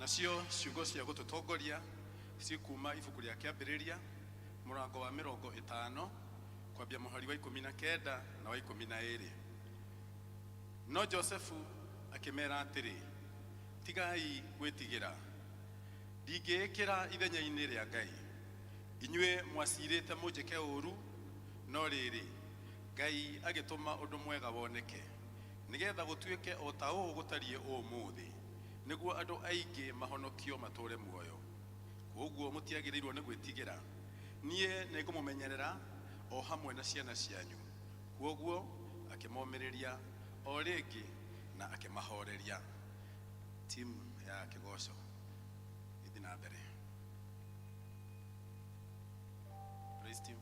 Nacio ciugo cia gũtũtongoria cikuma ibuku rĩa Kĩambĩrĩria mũrango wa 50 kwambia mũhari wa 19 na wa 12. No Josefu akĩmera atĩrĩ, Tigai gwĩtigĩra, ndingĩĩkĩra ithenya-inĩ rĩa Ngai. Inyuĩ mwacirĩte mũnjĩke ũũru, no rĩrĩ, Ngai agĩtũma ũndũ mwega woneke, nĩgetha gũtuĩke o ta ũũ gũtariĩ ũmũthĩ, nĩguo andũ aingĩ mahonokio matũũre muoyo. Kwoguo mũtiagĩrĩirwo nĩ gwĩtigĩra, niĩ nĩngũmũmenyerera o hamwe na ciana cianyu. Kwoguo akĩmomĩrĩria o rĩngĩ na akĩmahooreria. Team ya kĩgoco ĩthiĩ na mbere. Praise team.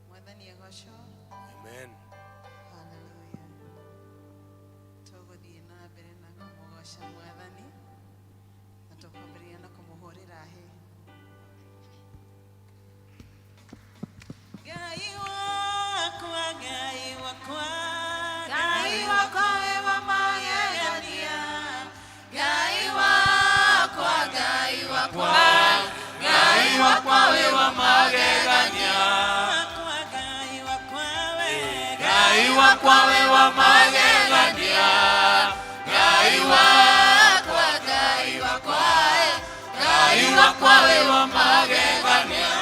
Mwathani agocwo. Amen. Haleluya. Tũgũthiĩ na mbere na kũmũgoca Mwathani na tũkwambĩrĩria na kũmũhũrĩra hĩ. Ngai wakwa, Ngai wakwa, Ngai wakwa wĩ wa magegania, Ngai wakwa, Ngai wakwa, Ngai wakwa wĩ wa magegania, wakwa, Ngai wakwa we, Ngai wakwa wĩ wa magegania, Ngai wakwa, Ngai wakwa, Ngai wakwa wĩ wa magegania,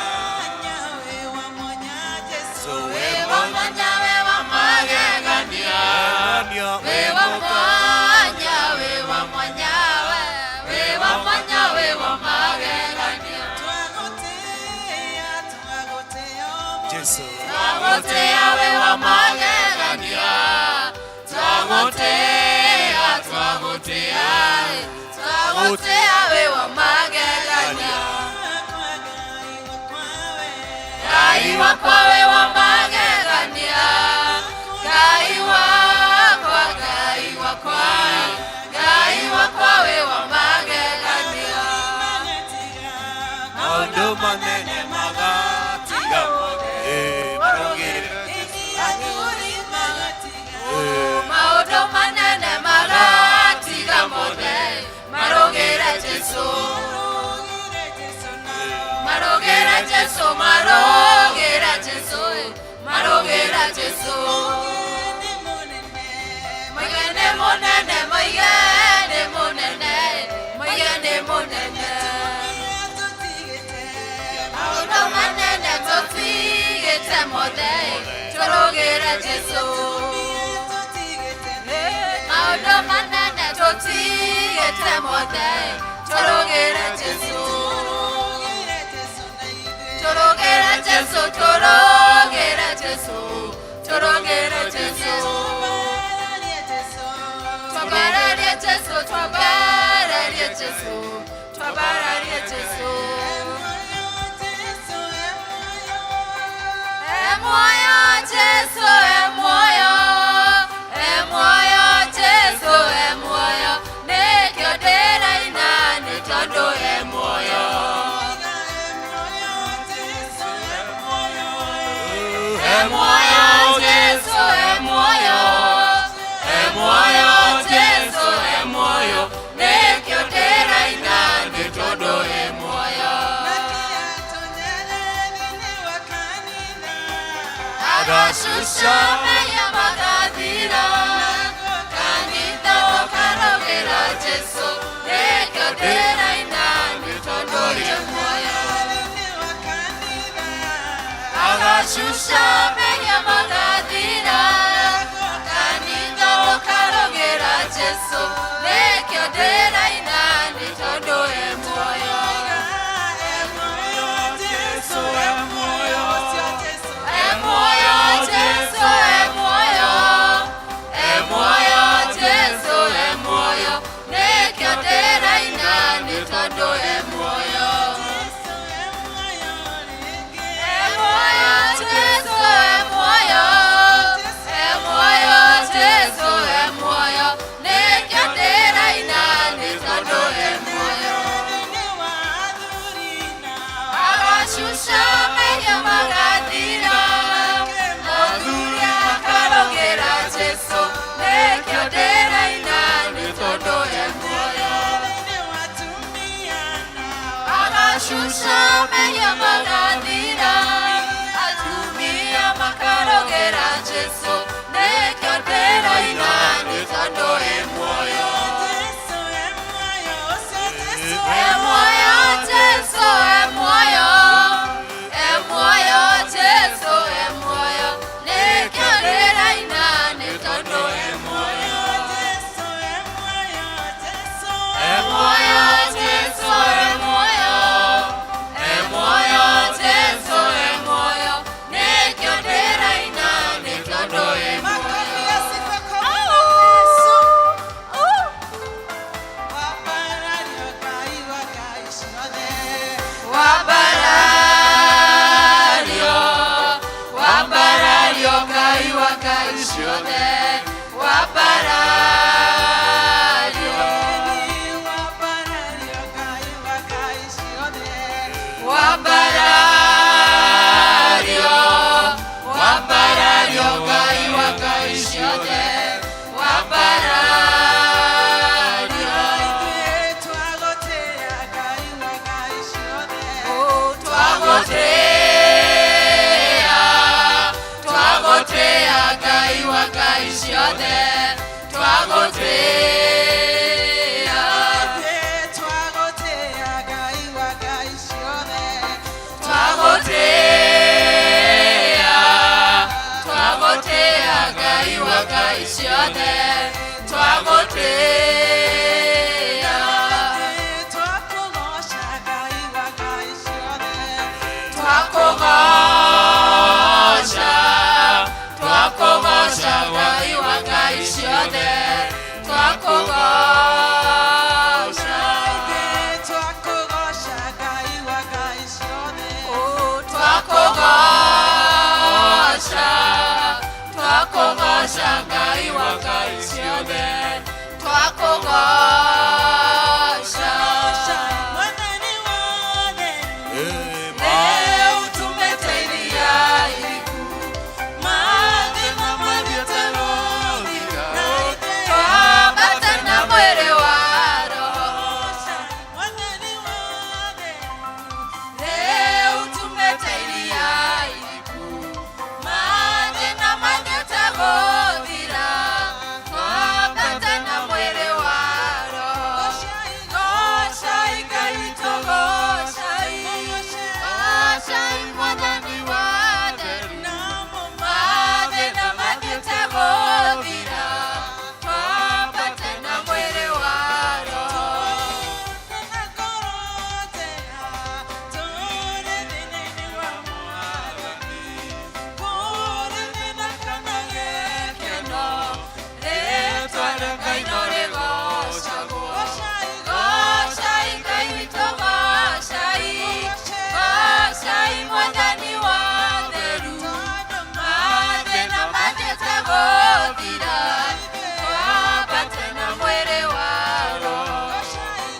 Nyawe wa mwanya Jesu, wĩ wa mwanya, wĩ wa magegania. Wĩ wa mwanya, wĩ wa mwanya, wĩ wa mwanya, wĩ wa magegania. Twagũtĩĩa, twagũtĩĩa ũmũthĩ. Jesu. Twagũtĩĩa wĩ wa magegania. Twagũtĩĩa, twagũtĩĩa, twagũtĩĩa wĩ wa magegania. Wakwa, Ngai wakwa we, Ngai wakwa wĩ wa magegania. Ngai wakwa, Ngai wakwa, Ngai wakwa wĩ wa magegania. Magatiga, Maũndũ manene magatiga. Eh, marũgĩre. Athuri magatiga, Maũndũ manene magatiga mothe marũgĩre Jesu, marũgĩre Jesu nao. marũgĩre Jesu, marũgĩre Jesu, marũgĩre Jesu. Nĩ mũnene, Moige nĩ mũnene, moige nĩ mũnene, moige nĩ mũnene. tũtigĩte, Maũndũ manene tũtigĩte mothe tũrũgĩre Jesu. tũtigĩte, Maũndũ manene tũtigĩte mothe tũrũgĩre Jesu. marũgĩre Jesu na ithuĩ. Tũrũgĩre Jesu, tũrũgĩre Jesu, tũrũgĩre Jesu. Twambararie Jesu, Twambararie Jesu, twambararie Jesu, twambararie Jesu. e muoyo Jesu, e muoyo. E muoyo Jesu, e muoyo, e muoyo Jesu, e muoyo, nĩkĩo ndĩraina nĩ tondũ e muoyo. Oiga e muoyo Jesu, e muoyo. E muoyo Jesu, e muoyo, e muoyo Jesu, e muoyo, nĩkĩo ndĩraina nĩ tondũ e muoyo. Nakiatonyere thĩinĩ wa kanitha. Agacuca mehia magathira, kanitha tũkarũgĩra Jesu, nĩkĩo ndĩraina nĩ tondũ e muoyo. Thĩinĩ wa kanitha. Agacuca mehia magathira, kanitha tũkarũgĩra Jesu, nĩkĩo ndĩraina nĩ tondũ e muoyo. Oiga e muoyo Jesu, e muoyo. Ũcio Jesu. E muoyo Jesu, e muoyo, e muoyo Jesu, e muoyo, nĩkĩo ndĩraina nĩ tondũ e muoyo. Jesu e muoyo rĩngĩ. E muoyo Jesu, e muoyo, e muoyo Jesu, e muoyo, nĩkĩo ndĩraina nĩ tondũ e muoyo. Macuca mehia magathira, atumia makarogera Jesu, nĩkĩo ndĩraina nĩ tondũ e muoyo. E muoyo Jesu, e muoyo, e muoyo Jesu, e muoyo, nĩkĩo ndĩraina nĩ tondũ e muoyo. E muoyo Jesu, e muoyo, e muoyo Jesu, e muoyo, nĩkĩo ndĩraina nĩ tondũ e muoyo. Wambarario, wambarario Ngai wa ngai ciothe, wambarario. Wambarario, wambarario Ngai wa ngai ciothe, wambarario. Twagũtĩa, twagũtĩa Ngai wa ngai ciothe, twagũtĩa. Twagũtĩa, twagũtĩa Ngai wa ngai ciothe, twagũtĩa. Twakũgoca, twakũgoca Ngai wa ngai ciothe, twakũgoca. Twakũgoca, twakũgoca Ngai wa ngai ciothe, twakũgoca. Rĩu tumĩte iria iriku, mathĩna mathiĩte gũthira, twambate na mwĩrĩ wa roho. Rĩu tumĩte iria iriku, mathĩna mathiĩte gũthira, twambate na mwĩrĩ wa roho. Gocai Ngai witũ, gocai, gocai Mwathani wa theru, mathĩna mathiĩte gũthira, twambate na mwĩrĩ wa roho. Gĩkeno, rĩtwa rĩa Ngai no rĩgocagwo. Gocai Ngai witũ, gocai, gocai Mwathani wa theru, mathĩna mathiĩte gũthira, twambate na mwĩrĩ wa roho.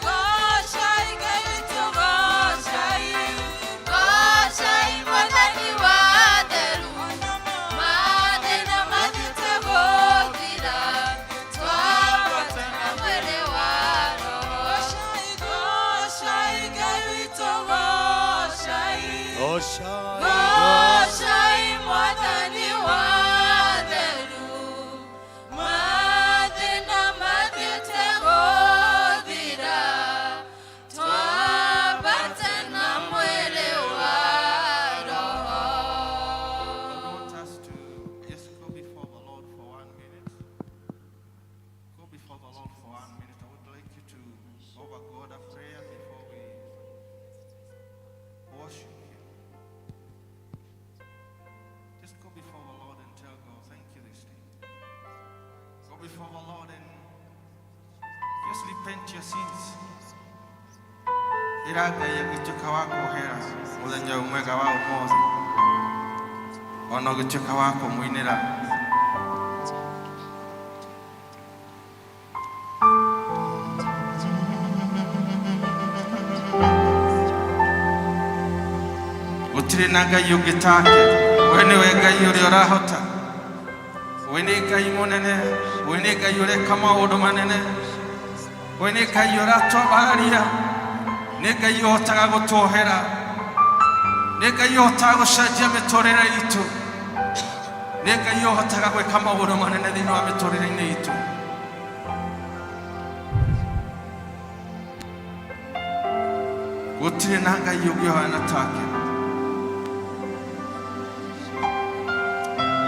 Gocai Ngai witũ, gocai, gocai Mwathani wa theru, mathĩna mathiĩte gũthira, twambate na mwĩrĩ wa roho. Gocai Ngai witũ, gocai, gocai Mwathani wa theru, mathĩna mathiĩte gũthira, twambate na mwĩrĩ wa roho. I want us to just go before the Lord for 1 minute. Go before the Lord for 1 minute. I would like you to offer God a prayer before we worship Him. Just go before the Lord and tell God, "Thank you this day." Go before the Lord and just repent your sins. Ĩra Ngai agĩtuĩka wa kuohera mũthenya ũyũ mwega wa ũmũthĩ ona ũgĩtuĩka wa kũmũinĩra. Gũtirĩ na Ngai ũngĩ take. We nĩwe Ngai ũrĩa ũrahota, we nĩ Ngai mũnene, we nĩ Ngai ũreka maũndũ manene, we nĩ Ngai ũratwambararia. Nĩ Ngai ũhotaga gũtuohera, nĩ Ngai ũhotaga gũcenjia mĩtũrĩre itũ, nĩ Ngai ũhotaga gwĩka maũndũ manene thĩinĩ wa mĩtũrĩre-inĩ itũ. Gũtirĩ na Ngai ũngĩ ũhana take.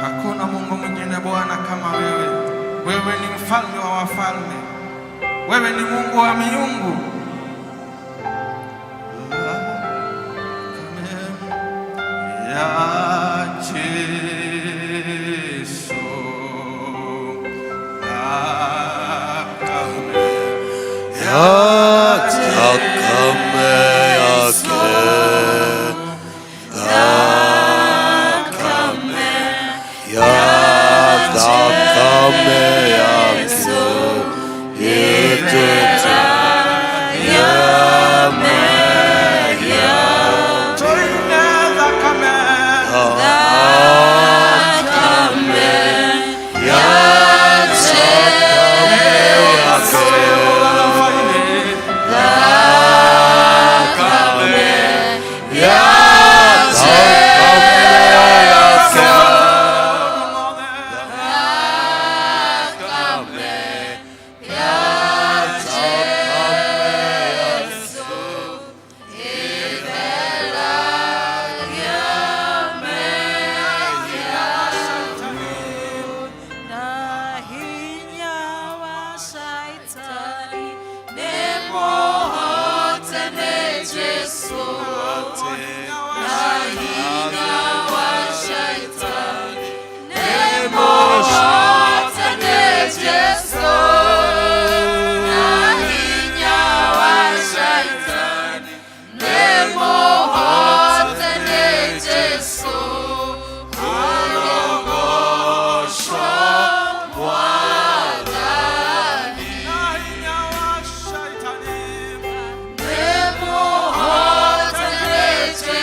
Hakuna Mungu mwingine Bwana kama wewe. Wewe ni mfalme wa wafalme, wewe ni Mungu wa miungu. Ya Jesu, thakame Ya thakame yake, thakame ya thakame yake ituta Toine thakame thakame ya thakame yake thakame ya thakame yake thakame ya thakame Na hinya wa Shaitani nĩ mũhote nĩ Jesũ. Na hinya wa Shaitani nĩ mũhote nĩ Jesũ. Na hinya wa Shaitani nĩ mũhote nĩ Jesũ. Ũrogocwo Mwathani. Na hinya wa Shaitani Nĩ mũhote nĩ Jesũ.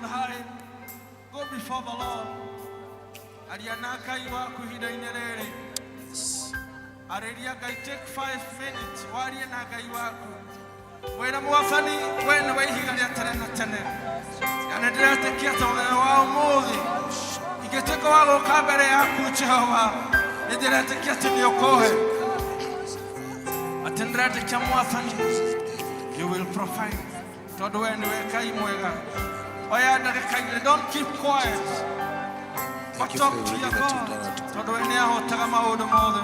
On high. Go before the Lord. Aria na Ngai waku ihinda-inĩ rĩrĩ. Arĩria Ngai, take 5 minutes warie na Ngai waku. Mwĩre Mwathani, we nĩwe ihiga rĩa tene na tene. Na nĩ ndĩretĩkia atĩ mũthenya wa ũmũthĩ ingĩtuĩka wa gũka mbere yaku Jehova, nĩ ndĩretĩkia atĩ nĩ ũkũhe. Atĩ ndĩretĩkia Mwathani, you will provide. Tondũ we nĩwe Ngai mwega. Oya ndagĩka igĩrĩ, don't keep quiet. But Thank you for talk to everything your that you've God. done unto Tondũ we nĩ ahotaga maũndũ mothe.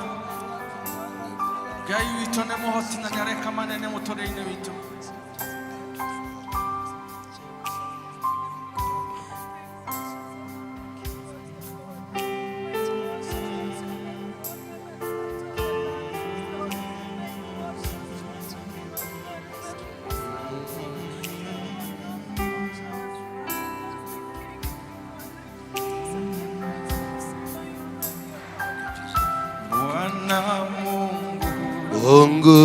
Ngai witũ nĩ mũhoti na nĩ areka manene mũtũrĩre-inĩ witũ. Bwana Mungu, Mungu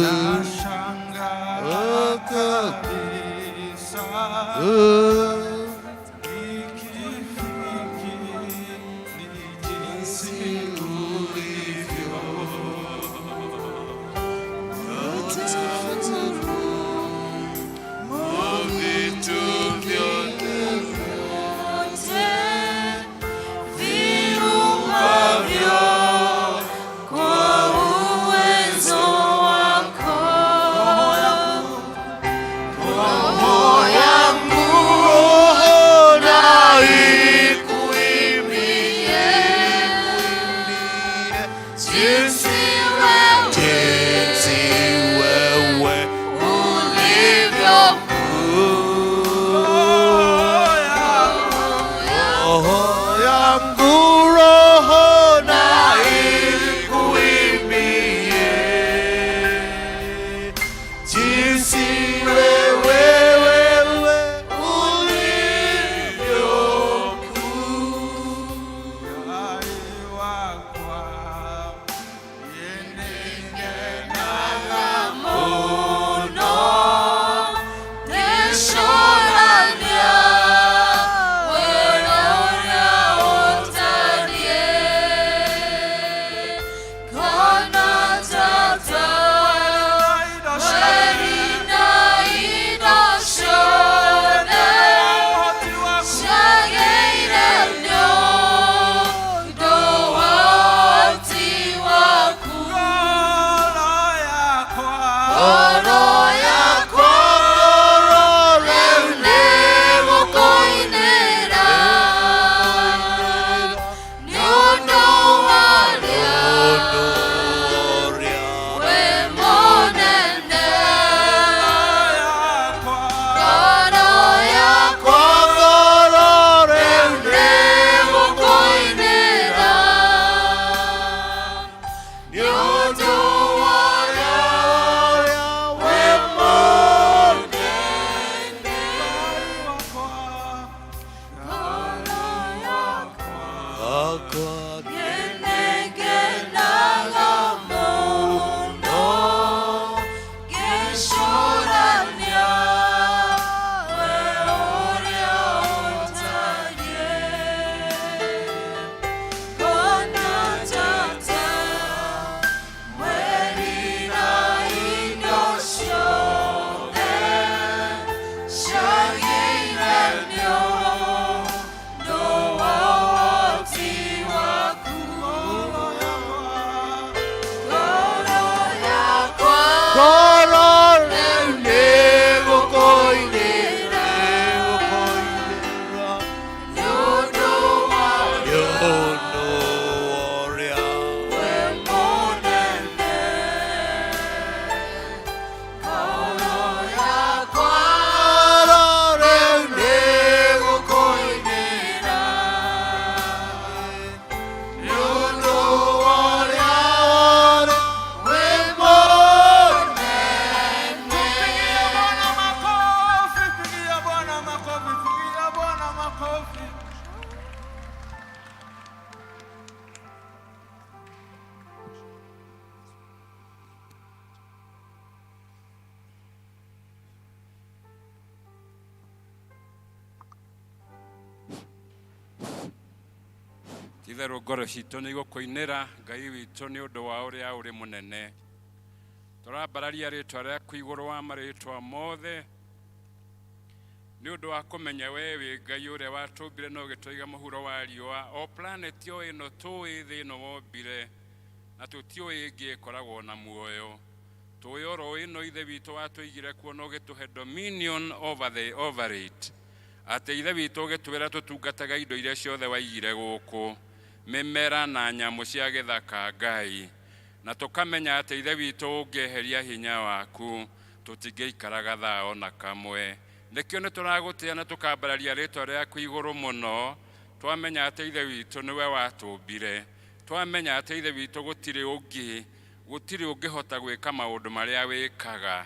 nashangaa kabisa nikifikiri jinsi ulivyo. Vitu vyote Viumbavyo kwa uwezo wako. Ti-itherũ ngoro citũ nĩ igũkũinĩra Ngai witũ nĩ ũndũ wa ũrĩa ũrĩ mũnene. Tũrambararia rĩtwa rĩaku igũrũ wa marĩtwa mothe nĩ ũndũ wa kũmenya we wĩ Ngai ũrĩa watũmbire na ũgĩtũiga mũhuro wa riũa o planet o ĩno tũĩ thĩ ĩno wombire na tũtiũĩ ĩngĩ ĩkoragwo na muoyo. Tũĩ oro ĩno Ithe witũ watũigire kuo na ũgĩtũhe dominion over it, atĩ Ithe witũ ũgĩtwĩra tũtungataga indo iria ciothe waigire gũkũ, mĩmera na nyamũ cia gĩthaka, Ngai, na tũkamenya atĩ Ithe witũ ũngĩeheria hinya waku tũtingĩikaraga thaa ona kamwe. Nĩkĩo nĩ tũragũtĩa na tũkambararia rĩtwa rĩaku igũrũ mũno, twamenya atĩ Ithe witũ nĩwe watũmbire, twamenya atĩ Ithe witũ gũtirĩ ũngĩ, gũtirĩ ũngĩhota gwĩka maũndũ marĩa wĩkaga.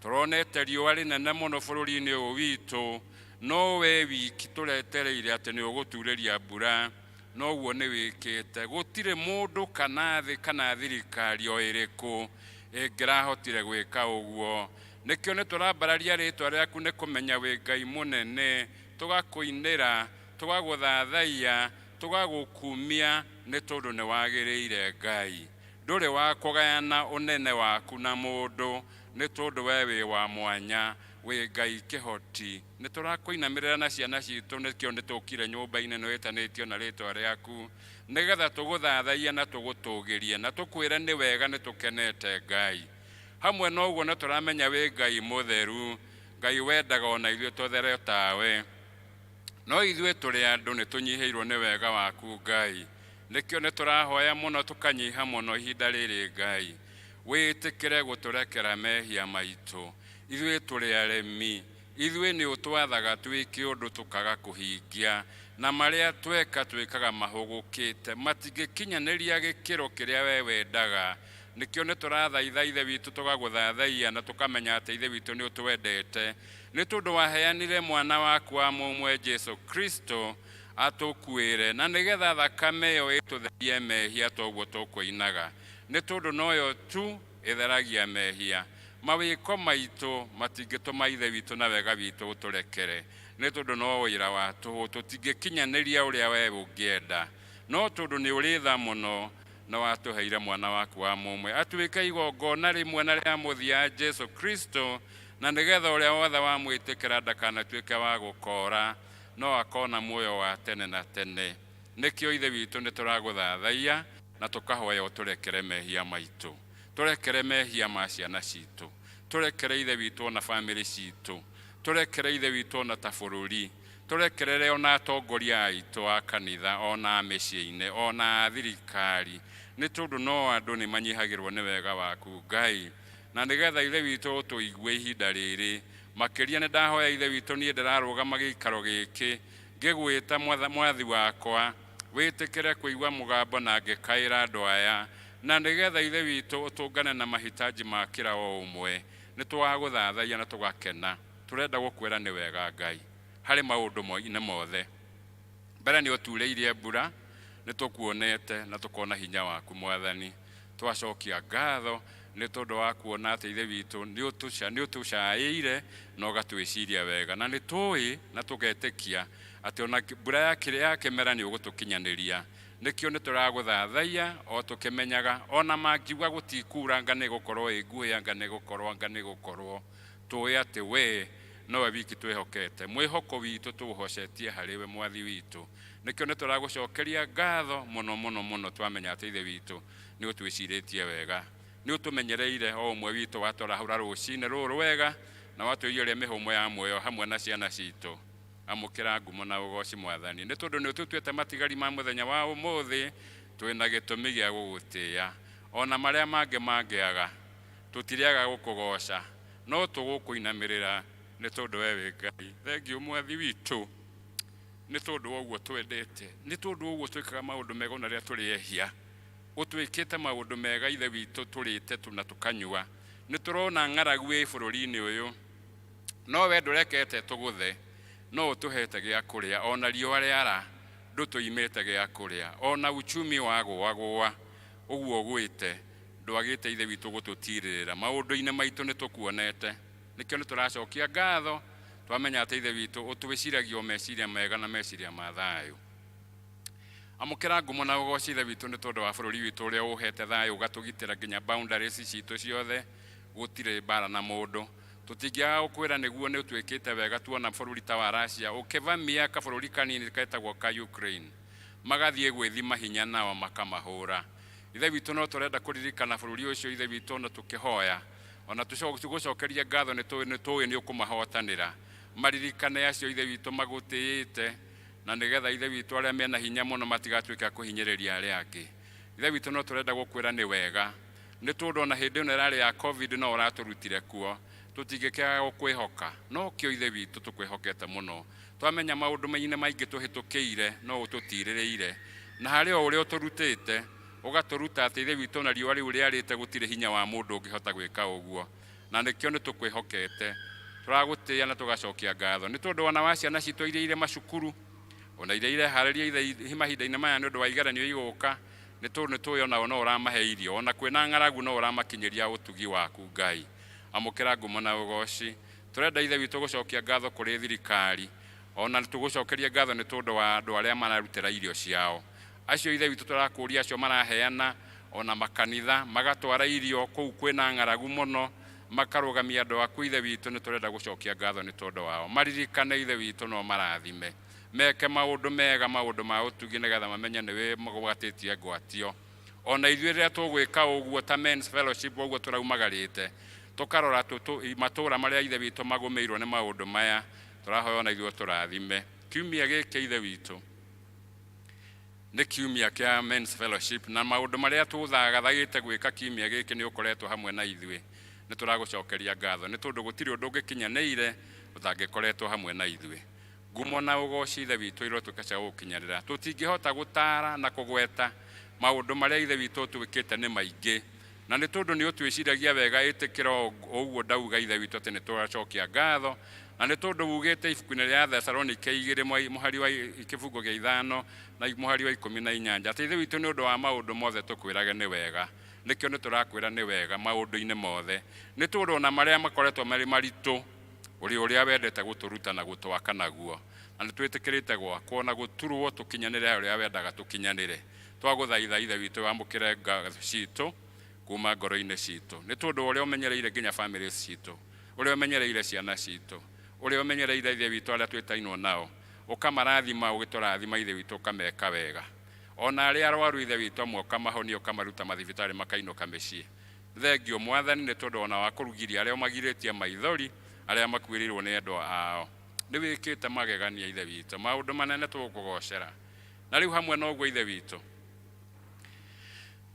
Tũronete riũa rĩnene mũno bũrũri-inĩ ũyũ witũ, no we wiki tũretereire atĩ nĩ ũgũturĩria mbura, noguo nĩ wĩkĩte. Gũtirĩ mũndũ kana thĩ kana thirikari o ĩrĩkũ ĩngĩrahotire gwĩka ũguo. Nĩkĩo nĩ tũrambararia rĩtwa rĩaku nĩ kũmenya wĩ Ngai mũnene, tũgakũinĩra, tũgagũthathaiya, tũgagũkumia nĩ tondũ nĩ wagĩrĩire Ngai. Ndũrĩ wa kũgayana ũnene waku na mũndũ nĩ tondũ we wĩ wa mwanya, wĩ Ngai kĩhoti. Nĩ tũrakũinamĩrĩra na ciana citũ nĩkĩo nĩ tũkire nyũmba-inĩ ĩno ĩtanĩtio na rĩtwa rĩaku nĩgetha tũgũthathaiye na tũgũtũgĩrie na tũkwĩre nĩ wega nĩ tũkenete Ngai. Hamwe na ũguo nĩ tũramenya wĩ Ngai mũtheru, Ngai wendaga ona ithuĩ tũthere tawe. No ithuĩ tũrĩ andũ nĩ tũnyihĩirwo nĩ wega waku Ngai. Nĩkĩo nĩ tũrahoya mũno tũkanyiha mũno ihinda rĩrĩ Ngai. Wĩtĩkĩre gũtũrekera mehia maitũ. Ithuĩ tũrĩ aremi, ithuĩ nĩ ũtwathaga twĩke ũndũ tũkaga kũhingia, na marĩa tweka twĩkaga mahũgũkĩte, matingĩkinyanĩria gĩkĩro kĩrĩa we wendaga. Nĩkĩo nĩ tũrathaitha Ithe witũ tũgagũthathaiya na tũkamenya atĩ Ithe witũ nĩ ũtwendete nĩ tondũ waheanire mwana waku wa mũmwe Jesu Kristo atũkuĩre na nĩgetha thakame ĩyo ĩtũtherie mehia toguo tũkũinaga, nĩ tondũ noyo tu ĩtheragia mehia. Mawĩko maitũ matingĩtũma Ithe witũ na wega witũ ũtũrekere nĩ tondũ no wĩra wa tũhũ, tũtingĩkinyanĩria ũrĩa we ũngĩenda, no tondũ nĩ ũrĩ tha mũno na watũheire mwana waku wa mũmwe atuĩke igongona rĩmwe na rĩa mũthia Jesu Kristo, na nĩgetha ũrĩa wothe wamwĩtĩkĩra ndakanatuĩke wa gũkora no akona muoyo wa tene na tene. Nĩkĩo Ithe witũ nĩ tũragũthathaiya na tũkahoya ũtũrekere mehia maitũ, tũrekere mehia ma ciana citũ, tũrekere Ithe witũ ona bamĩrĩ citũ, tũrekere Ithe witũ ona ta bũrũri, tũrekerere ona atongoria aitũ a kanitha ona a mĩciĩ-inĩ ona a thirikari, nĩ tondũ no andũ nĩ manyihagĩrwo nĩ wega waku Ngai. Na nĩgetha Ithe witũ ũtũigue ihinda rĩrĩ makĩria, nĩ ndahoya Ithe witũ, niĩ ndĩrarũgama gĩikaro gĩkĩ ngĩgwĩta mwathi wakwa, wĩtĩkĩre kũigua mũgambo na ngĩkaĩra andũ aya, na nĩgetha Ithe witũ ũtũngane na mahitaji ma kĩra o ũmwe. Nĩ tũgagũthathaiya na tũgakena, tũrenda gũkwĩra nĩ wega Ngai harĩ maũndũ inĩ mothe. Mbere nĩ ũturĩirie mbura, nĩ tũkuonete na tũkona hinya waku Mwathani. Twacokia ngatho nĩ tondũ wa kuona atĩ Ithe witũ nĩ ũtũcaĩire na ũgatwĩciria wega, na nĩ tũĩ na tũgetĩkia atĩ ona mbura ya kĩmera nĩ ũgũtũkinyanĩria. Nĩkĩo nĩ tũragũthathaiya o tũkĩmenyaga ona mangiuga gũtikura, anga nĩ gũkorwo ĩ nguhĩ, anga nĩ gũkorwo, anga nĩ gũkorwo, tũĩ atĩ we nowe wiki twĩhokete, mwĩhoko witũ tũũhocetie harĩ we Mwathi witũ. Nĩkĩo nĩ tũragũcokeria ngatho mũno mũno mũno, twamenya atĩ Ithe witũ nĩ ũtwĩcirĩtie wega, nĩ ũtũmenyereire o ũmwe witũ, watũrahũra rũcinĩ rũrũ wega na watũiyũria mĩhũmũ ya muoyo hamwe na ciana citũ. Amũkĩra ngumo na ũgoci Mwathani, nĩ tondũ nĩ ũtũtuĩte matigari ma mũthenya wa ũmũthĩ, twĩna gĩtũmi gĩa gũgũtĩĩa. Ona marĩa mangĩ mangĩaga, tũtirĩaga gũkũgoca, no tũgũkũinamĩrĩra nĩ tondũ we wĩ Ngai. Thengiũ Mwathi witũ nĩ tondũ wa ũguo twendete, nĩ tondũ wa ũguo twĩkaga maũndũ mega ona rĩrĩa tũrĩ ehia. Ũtwĩkĩte maũndũ mega Ithe witũ, tũrĩte tu na tũkanyua. Nĩ tũrona ng'aragu ĩ bũrũri-inĩ ũyũ, no we ndũrekete tũgũthe, no ũtũhete gĩa kũrĩa. Ona riũa rĩara ndũtũimĩte gĩa kũrĩa, ona uchumi wagũagũa ũguo ũgwĩte, ndwagĩte Ithe witũ gũtũtirĩrĩra maũndũ-inĩ maitũ, nĩ tũkuonete. Nĩkĩo nĩ tũracokia ngatho, twamenya atĩ Ithe witũ ũtwĩciragia o meciria mega na meciria ma thayũ. Amũkĩra ngumo na ũgoci, Ithe witũ, nĩ tondũ wa bũrũri witũ ũrĩa ũhete thayũ, ũgatũgitĩra nginya boundaries citũ ciothe, gũtirĩ mbara na mũndũ. Tũtingĩaga gũkwĩra nĩguo nĩ ũtwĩkĩte wega. Tuona bũrũri ta wa Russia ũkĩvamia kabũrũri kanini ketagwo ka Ukraine, magathiĩ gwĩthima hinya nao makamahũra. Ithe witũ, no tũrenda kũririkana bũrũri ũcio, Ithe witũ, na tũkĩhoya ona tũgũcokeria ngatho nĩ tũĩ nĩ ũkũmahotanĩra. Maririkane acio, Ithe witũ, magũtĩĩte, na nĩgetha, Ithe witũ, arĩa mena hinya mũno matigatuĩke a kũhinyĩrĩria arĩa angĩ. Ithe witũ, no tũrenda gũkwĩra nĩ wega, nĩ tondũ ona hĩndĩ ĩno ĩrarĩ ya COVID no ũratũrutire kuo. Tũtingĩkĩaga gũkwĩhoka, no kĩo, Ithe witũ, tũkwĩhokete mũno. Twamenya maũndũ mainĩ maingĩ tũhĩtũkĩire, no ũtũtirĩrĩire na harĩ o ũrĩa ũtũrutĩte, ũgatũruta atĩ, Ithe witũ, na riũa rĩu rĩarĩte gũtirĩ hinya wa mũndũ ũngĩhota gwĩka ũguo, na nĩkĩo nĩ tũkwĩhokete. Tũragũtĩĩa na tũgacokia ngatho nĩ tondũ ona wa ciana citũ iria irĩ macukuru, ona iria ireharĩria ithe mahinda-inĩ maya nĩ ũndũ wa igeranio igũka, nĩ tondũ nĩ tũĩ onao no ũramahe irio, ona kwĩna ng'aragu no ũramakinyĩria ũtugi waku. Ngai, amũkĩra ngumo na ũgoci. Tũrenda, Ithe witũ, gũcokia ngatho kũrĩ thirikari, ona tũgũcokeria ngatho nĩ tondũ wa andũ arĩa mararutĩra irio ciao. Acio, Ithe witũ, tũrakũria acio maraheana, ona makanitha magatwara irio kũu kwĩna ng'aragu mũno, makarũgamia andũ aku. Ithe witũ, nĩ tũrenda gũcokia ngatho nĩ tondũ wao. Maririkane, Ithe witũ, no marathime, meke maũndũ mega, maũndũ ma ũtugi, nĩgetha mamenye nĩ wĩ magwatĩtie ngwatio. Ona ithuĩ rĩrĩa tũgwĩka ũguo ta Men's Fellowship, ũguo tũraumagarĩte tũkarora matũũra marĩa, Ithe witũ, magũmĩirwo nĩ maũndũ maya, tũrahoya ona ithuĩ tũrathime kiumia gĩkĩ. Ithe witũ, nĩ kiumia kĩa Men's Fellowship, na maũndũ marĩa tũthagathagĩte gwĩka kiumia gĩkĩ, nĩ ũkoretwo hamwe na ithuĩ. Nĩ tũragũcokeria ngatho nĩ tondũ gũtirĩ ũndũ ũngĩkinyanĩire ũtangĩkoretwo hamwe na ithuĩ. Ngumo na ũgoci, Ithe witũ, irotuĩka cia gũgũkinyanĩra. Tũtingĩhota gũtara na kũgweta maũndũ marĩa, Ithe witũ, ũtwĩkĩte, nĩ maingĩ, na nĩ tondũ nĩ ũtwĩciragia wega. Ĩtĩkĩra ũguo ndauga, Ithe witũ, atĩ nĩ tũracokia ngatho, na nĩ tondũ ugĩte ibuku-inĩ rĩa Thesalonike 2 mũhari wa kĩbungo gĩa 5 na mũhari wa 18 atĩ, Ithe witũ, nĩ ũndũ wa maũndũ mothe tũkwĩrage nĩ wega. Nĩkĩo nĩ tũrakwĩra nĩ wega maũndũ-inĩ mothe, nĩ tondũ ona marĩa makoretwo marĩ maritũ, ũrĩ ũrĩa wendete gũtũruta na gũtwaka naguo, na nĩ twĩtĩkĩrĩte gwakwo na gũturwo tũkinyanĩre ũrĩa wendaga tũkinyanĩre. Twagũthaitha, Ithe witũ, wamũkĩre ngatho citũ kuma ngoro-inĩ citũ, nĩ tondũ ũrĩa ũmenyereire nginya famĩlĩ citũ, ũrĩa ũmenyereire ciana citũ, ũrĩa ũmenyereire, Ithe witũ, arĩa twĩtainwo nao, ũkamarathima, ũgĩtũrathima, Ithe witũ, ũkameka wega. Ona arĩa arwaru, Ithe witũ, amwe ũkamahonia, ũkamaruta mathibitarĩ makainũka mĩciĩ. Thengio, Mwathani, nĩ tondũ ona wa kũrugiria arĩa ũmagirĩtie maithori, arĩa makuĩrĩirwo nĩ endwa ao. Nĩ wĩkĩte magegania, Ithe witũ, maũndũ manene tũgũkũgocera. Na rĩu hamwe na ũguo, Ithe witũ,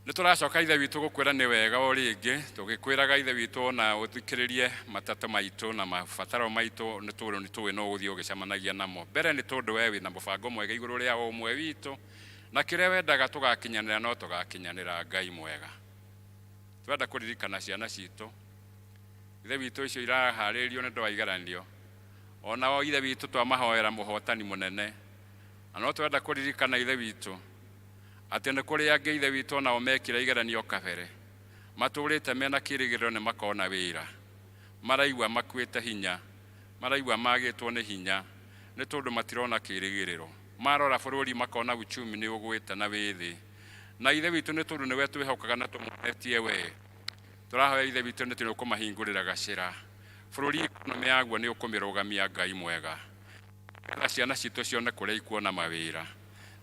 nĩ tũracoka, Ithe witũ, gũkwĩra nĩ wega o rĩngĩ, tũgĩkwĩraga, Ithe witũ, ona ũthikĩrĩrie matata maitũ na mabataro maitũ, nĩ tũĩ nĩ tũĩ no ũgũthiĩ ũgĩcemanagia namo mbere, nĩ tondũ we wĩna mũbango mwega igũrũ rĩa o ũmwe witũ, na kĩrĩa wendaga tũgakinyanĩra no tũgakinyanĩra. Ngai mwega, twenda kũririkana ciana citũ, Ithe witũ, icio iraharĩrĩrio nĩ ũndũ wa igeranio. Onao, Ithe witũ, twamahoera mũhotani mũnene. Na no twenda kũririkana, Ithe witũ, atĩ nĩ kũrĩ angĩ, Ithe witũ, onao mekire igeranio kabere, matũrĩte mena kĩrĩgĩrĩro nĩ makona wĩra, maraigua makuĩte hinya, maraigua magĩtwo nĩ hinya, nĩ tondũ matirona kĩrĩgĩrĩro. Marora bũrũri makona uchumi nĩ ũgwĩte na wĩ thĩ. Na Ithe witũ, nĩ tondũ nĩwe twĩhokaga na tũmonetie we, tũrahoya, Ithe witũ, nĩ tũrĩ ũkũmahingũrĩra gacĩra bũrũri, economy yaguo nĩ ũkũmĩrũgamia, Ngai mwega, nĩgetha ciana citũ cione kũrĩa ikuona mawĩra,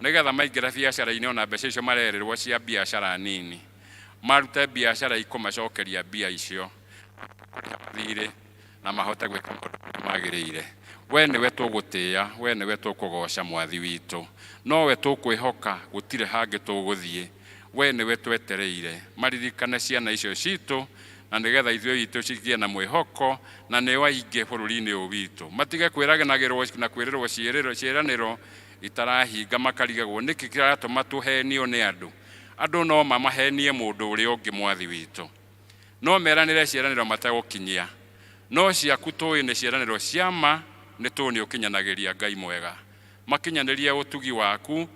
nĩgetha maingĩra biacara-inĩ, ona mbeca icio marerĩrwo cia biacara nini, marute biacara ikũmacokeria mbia icio, kũrĩha mathirĩ na mahote gwĩka maũndũ marĩa magĩrĩire. We nĩwe tũgũtĩĩa, we nĩwe tũkũgoca, Mwathi witũ, nowe tũkwĩhoka, gũtirĩ hangĩ tũgũthiĩ, we nĩwe twetereire. Maririkane ciana icio citũ, na nĩgetha ithuĩ witũ cigĩe na mwĩhoko, na nĩo aingĩ bũrũri-inĩ ũyũ witũ, matige kwĩraganagĩrwo na kwĩrĩrwo ciĩranĩro itarahinga, makarigagwo nĩkĩ kĩratũma tũhenio nĩ andũ. Andũ no mamahenie mũndũ ũrĩa ũngĩ, Mwathi witũ, no meranĩre ciĩranĩro mategũkinyia, no ciaku tũĩ nĩ ciĩranĩro cia ma, nĩ tũĩ nĩ ũkinyanagĩria. Ngai mwega, makinyanĩrie ũtugi waku,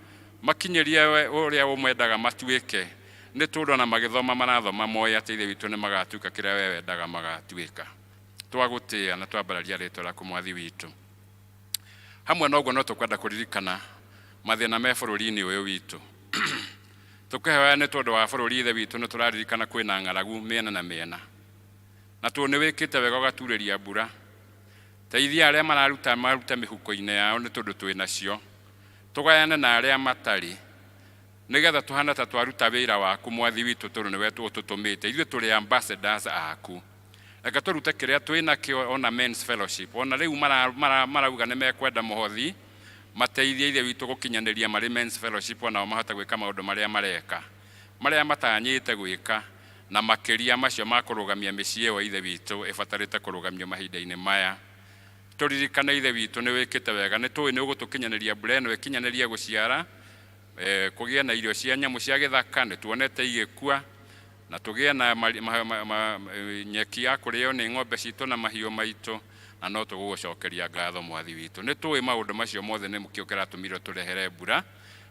makinyĩrie we ũrĩa ũmendaga matuĩke, nĩ tondũ ona magĩthoma marathoma moĩ atĩ, Ithe witũ, nĩ magatuĩka kĩrĩa we wendaga magatuĩka. Twagũtĩĩa na twambararia rĩtwa rĩaku, Mwathi witũ. Hamwe na ũguo, no tũkwenda kũririkana Mathĩna me bũrũri-inĩ ũyũ witũ, tũkĩhoya nĩ tondũ wa bũrũri, Ithe witũ, nĩ tũraririkana kwĩna ng'aragu mĩena na mĩena, na tondũ nĩ wĩkĩte wega ũgaturĩria mbura, teithia arĩa mararuta maruta mĩhuko-inĩ yao, nĩ tondũ twĩ nacio, tũgayane na arĩa matarĩ, nĩgetha tũhana ta twaruta wĩra waku, Mwathi witũ, tondũ nĩwe ũtũtũmĩte. Ithuĩ tũrĩ ambassadors aku. Reke tũrute kĩrĩa twĩ nakĩo. Ona Men's Fellowship, ona rĩu marauga nĩ mekwenda mũhothi mateithie, Ithe witũ, gũkinyanĩria marĩ Men's Fellowship, onao mahote gwĩka maũndũ marĩa mareka, marĩa matanyĩte gwĩka, na makĩria macio ma kũrũgamia mĩciĩ ĩyo, Ithe witũ, ĩbatarĩte kũrũgamio mahinda-inĩ maya. Tũririkane, Ithe witũ, nĩ wĩkĩte wega. Nĩ tũĩ nĩ ũgũtũkinyanĩria mbura ĩno ĩkinyanĩrie gũciara, kũgĩe na irio cia nyamũ cia gĩthaka, nĩ tuonete igĩkua, na tũgĩe na nyeki ya kũrĩo nĩ ng'ombe citũ na mahiũ maitũ, na no tũgũgũcokeria ngatho, Mwathi witũ. Nĩ tũĩ maũndũ macio mothe nĩ kĩo kĩratũmire tũrehere mbura,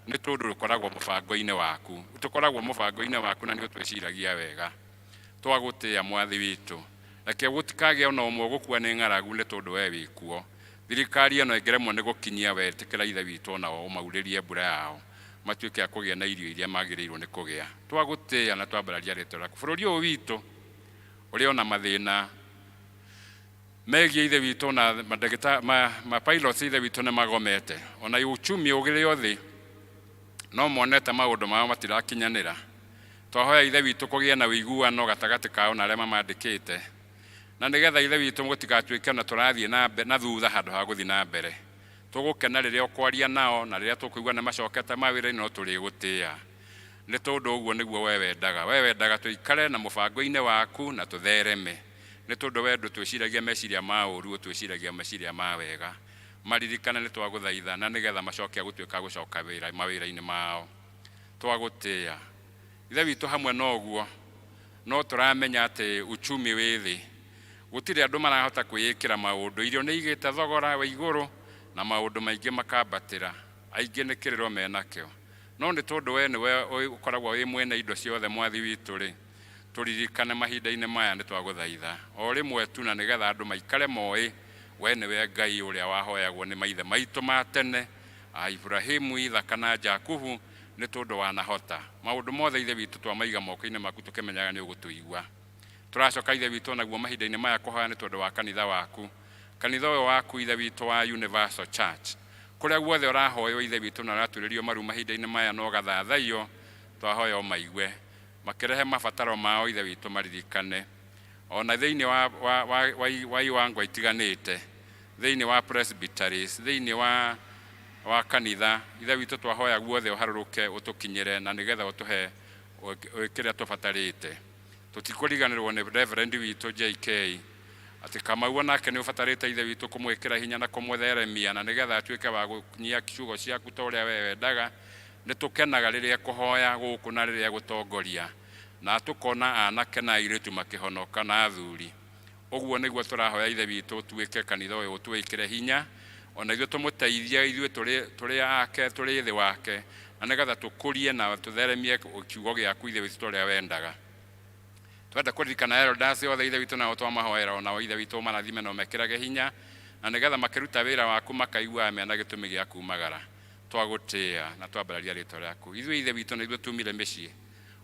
nĩ tondũ ũkoragwo mũbango-inĩ waku, tũkoragwo mũbango-inĩ waku, na nĩ ũtwĩciragia wega. Twagũtĩĩa, Mwathi witũ. Reke gũtikagĩe ona ũmwe ũgũkua nĩ ng'aragu, nĩ tondũ we wĩkuo. Thirikari ĩno ĩngĩremwo nĩ gũkinyia, wetĩkĩra, Ithe witũ, onao ũmaurĩrie mbura yao, matuĩke a kũgĩa na irio iria magĩrĩirwo nĩ kũgĩa. Twagũtĩĩa na twambararia rĩtwa rĩaku. Bũrũri ũyũ witũ ũrĩ ona mathĩna megiĩ, Ithe witũ, na mandagĩta ma pilots, Ithe witũ, nĩ magomete. Ona uchumi ũgĩrĩ o thĩ, no monete maũndũ mao matirakinyanĩra. Twahoya, Ithe witũ, kũgĩe na ũiguano gatagatĩ kao na arĩa mamandĩkĩte, na nĩgetha, Ithe witũ, gũtigatuĩke na tũrathiĩ na thutha handũ ha gũthiĩ na mbere. Tũgũkena rĩrĩa ũkwaria nao, na rĩrĩa tũkũigua nĩ macokete mawĩra-inĩ, no tũrĩgũtĩĩa, nĩ tondũ ũguo nĩguo we wendaga. We wendaga tũikare na mũbango-inĩ waku na tũthereme, nĩ tondũ we ndũtwĩciragia meciria ma ũru, ũtwĩciragia meciria ma wega. Maririkane, nĩ twagũthaitha, na nĩgetha macoke gũtuĩka gũcoka wĩra mawĩra-inĩ mao. Twagũtĩĩa, Ithe witũ. Hamwe na ũguo, no tũramenya atĩ uchumi wĩ thĩ, gũtirĩ andũ marahota kwĩĩkĩra maũndũ, irio nĩ igĩte thogora wa igũrũ na maũndũ maingĩ makambatĩra, aingĩ nĩ kĩrĩro menakĩo. No nĩ tondũ we nĩwe ũkoragwo wĩ mwene indo ciothe, Mwathi witũ rĩ, tũririkane mahinda-inĩ maya, nĩ twagũthaitha, o rĩmwe tu, na nĩgetha andũ maikare moĩ we nĩwe Ngai ũrĩa wahoyagwo nĩ maithe maitũ ma tene a Ibrahimu, Ithaka na Jakubu, nĩ tondũ wanahota maũndũ mothe. Ithe witũ, twamaiga moko-inĩ maku, tũkĩmenyaga nĩ ũgũtũigua. Tũracoka, Ithe witũ, naguo mahinda-inĩ maya kũhoya nĩ tondũ wa kanitha waku, kanitha ũyũ waku, Ithe witũ, wa Universal Church, kũrĩa guothe ũrahoywo, Ithe witũ, na ũraturĩrio maru mahinda-inĩ maya no gathathaiyo. Twahoya ũmaigue makĩrehe mabataro mao, Ithe witũ, maririkane ona thĩinĩ wa iwango itiganĩte, thĩinĩ wa presbyteries, thĩinĩ wa kanitha. Ithe witũ, twahoya guothe ũharũrũke, ũtũkinyĩre, na nĩgetha ũtũhe kĩrĩa tũbatarĩte. Tũtikũriganĩrwo nĩ Reverend witũ JK, atĩ Kamau onake nĩ ũbatarĩte, Ithe witũ, kũmwĩkĩra hinya na kũmũtheremia, na nĩgetha atuĩke wa gũkinyia ciugo ciaku ta ũrĩa we wendaga. Nĩ tũkenaga rĩrĩa kũhoya gũkũ na rĩrĩa gũtongoria, na tũkona anake na airĩtu makĩhonoka na athuri. Ũguo nĩguo tũrahoya, Ithe witũ, ũtuĩke kanitha ũyũ ũtwĩkĩre hinya, ona ithuĩ tũmũteithie, ithuĩ tũrĩ ake, tũrĩ thĩ wake, na nĩgetha tũkũrie na tũtheremie kiugo gĩaku, Ithe witũ, ta ũrĩa wendaga. Twenda kũririkana elders othe, Ithe witũ, nao twamahoera onao, Ithe witũ, marathime na ũmekĩrage hinya, na nĩgetha makĩruta wĩra waku makaiguaga mena gĩtũmi gĩa kumagara. Twagũtĩĩa na twambararia rĩtwa rĩaku. Ithuĩ, Ithe witũ, na ithuĩ tumire mĩciĩ,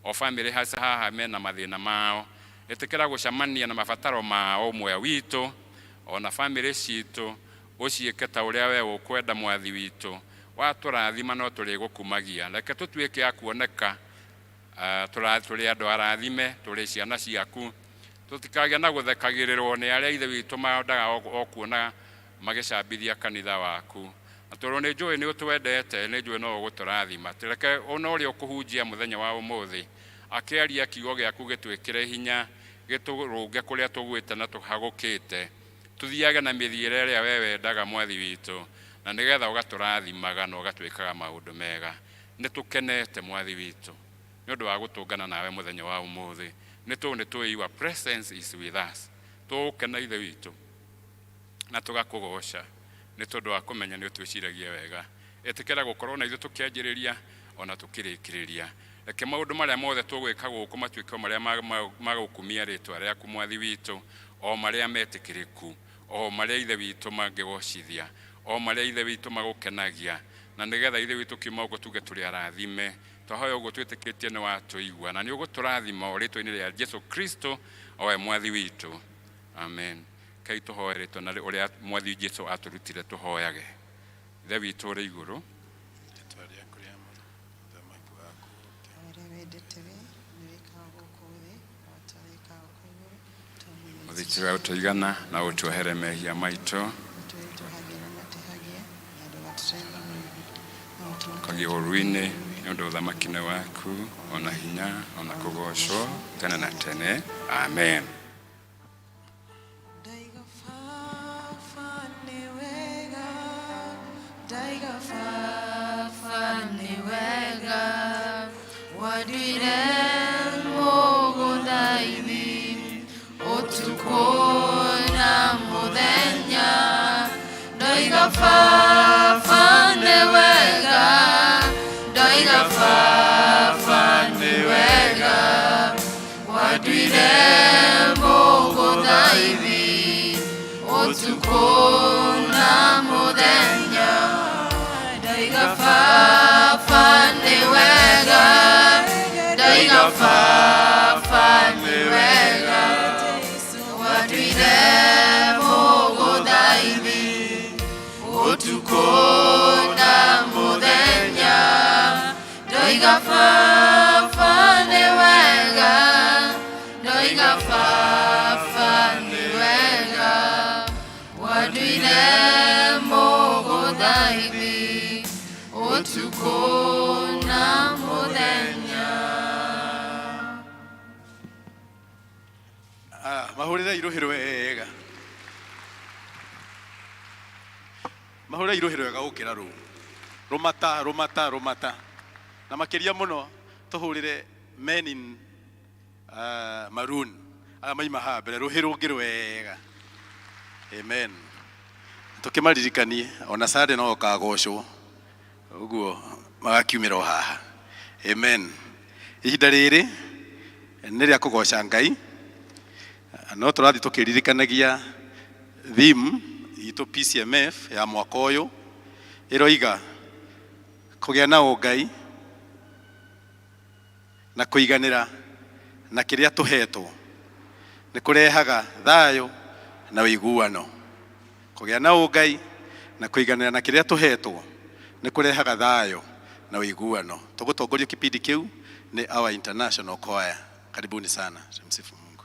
o bamĩrĩ hasa haha mena mathĩna mao. Ĩtĩkĩra gũcemania na mabataro mao ũmwe witũ, ona bamĩrĩ citũ, ũciĩke ta ũrĩa we ũkwenda. Mwathi witũ, watũrathima no tũrĩgũkumagia. Reke tũtuĩke a kuoneka tũrĩ andũ arathime, tũrĩ ciana ciaku, tũtikagĩa na gũthekagĩrĩrwo nĩ arĩa, Ithe witũ, mendaga o kuona magĩcambithia kanitha waku. Na tondũ nĩ njũĩ nĩ ũtwendete, nĩ njũĩ no ũgũtũrathima. Reke ona ũrĩa ũkũhunjia mũthenya wa ũmũthĩ akĩaria kiugo gĩaku gĩtwĩkĩre hinya, gĩtũrũnge kũrĩa tũgwĩte na tũhagũkĩte, tũthiage na mĩthiĩre ĩrĩa we wendaga, Mwathi witũ, na nĩgetha ũgatũrathimaga na ũgatwĩkaga maũndũ mega. Nĩ tũkenete, Mwathi witũ, nĩ ũndũ wa gũtũngana nawe mũthenya wa ũmũthĩ, nĩ tũũ nĩ tũĩ your presence is with us. Tũgũkena, Ithe witũ, na tũgakũgoca, nĩ tondũ wa kũmenya nĩ ũtwĩciragia wega. Ĩtĩkĩra gũkorwo na ithuĩ tũkĩanjĩrĩria ona tũkĩrĩkĩrĩria. Reke maũndũ marĩa mothe tũgwĩka gũkũ matuĩke o marĩa magũkumia rĩtwa rĩaku, Mwathi witũ, o marĩa metĩkĩrĩku, o marĩa, Ithe witũ, mangĩgocithia, o marĩa, Ithe witũ, magũkenagia. Na nĩgetha ithe witũ kiuma gũkũ tuge tũrĩ arathime. Twahoya ũguo twĩtĩkĩtie nĩ watũigua na nĩ ũgũtũrathima o rĩtwa-inĩ rĩa Jesu Kristo owe mwathi witũ. Amen. Kai tũhoe rĩtwa na ũrĩa mwathi Jesu atũrutire tũhoyage. Ithe witũ ũrĩ igũrũ, Rĩtwa rĩaku rĩamũrwo, ũthamaki waku ũũke. Ũrĩa wendete we nĩ wĩkaga gũkũ thĩ o ta ũrĩa wĩkaga kũu igũrũ. Tũhe ũthiti wa ũtũigana na ũtuohere mehia maitũ tũrĩa tũhagia na matehagia, na ndũgatũtware na ũtũhonokie kagia ũru-inĩ, nĩ ũndũ ũthamaki nĩ waku, ona hinya, ona kũgocwo tene na tene. Amen. Ndaiga baba nĩ wega, ndaiga baba nĩ wega, Wanduire mũgũnda-inĩ ũtukũ na mũthenya, ndoiga baba nĩ wega, ndoiga baba nĩ wega, wanduire mũgũnda-inĩ ũtukũ na mũthenya, ndoiga baba nĩ wega, ndoiga baba nĩ wega, wanduire mũgũnda-inĩ ũtukũ na mũthenya, ndoiga baba nĩ wega, ndoiga baba nĩ wega, wanduire mũgũnda-inĩ ũtukũ na mũthenya. Ah, mahũrĩre irũhĩ wega, mahũrĩre irũhĩ wega gũkĩra rũu rũmata rũmata rũmata, na makĩria mũno tũhũrĩre men in maroon arĩa maima haha mbere rũhĩ rũngĩ rwega. Amen. Tũkĩmaririkanie ona Sunday no ũkagocwo ũguo magakiumĩra o haha. Amen. Ihinda rĩrĩ nĩ rĩa kũgoca Ngai, no tũrathiĩ tũkĩririkanagia theme itũ PCMF ya mwaka ũyũ ĩroiga kũgĩa na ũngai na kũiganĩra na kĩrĩa tũhetwo nĩ kũrehaga thayũ na ũiguano. Kũgĩa na ũngai na kũiganĩra na kĩrĩa tũhetwo nĩ kũrehaga thayũ na ũiguano. Tũgũtongorio kipindi kĩu nĩ our international choir. Karibuni sana. Tumsifu Mungu.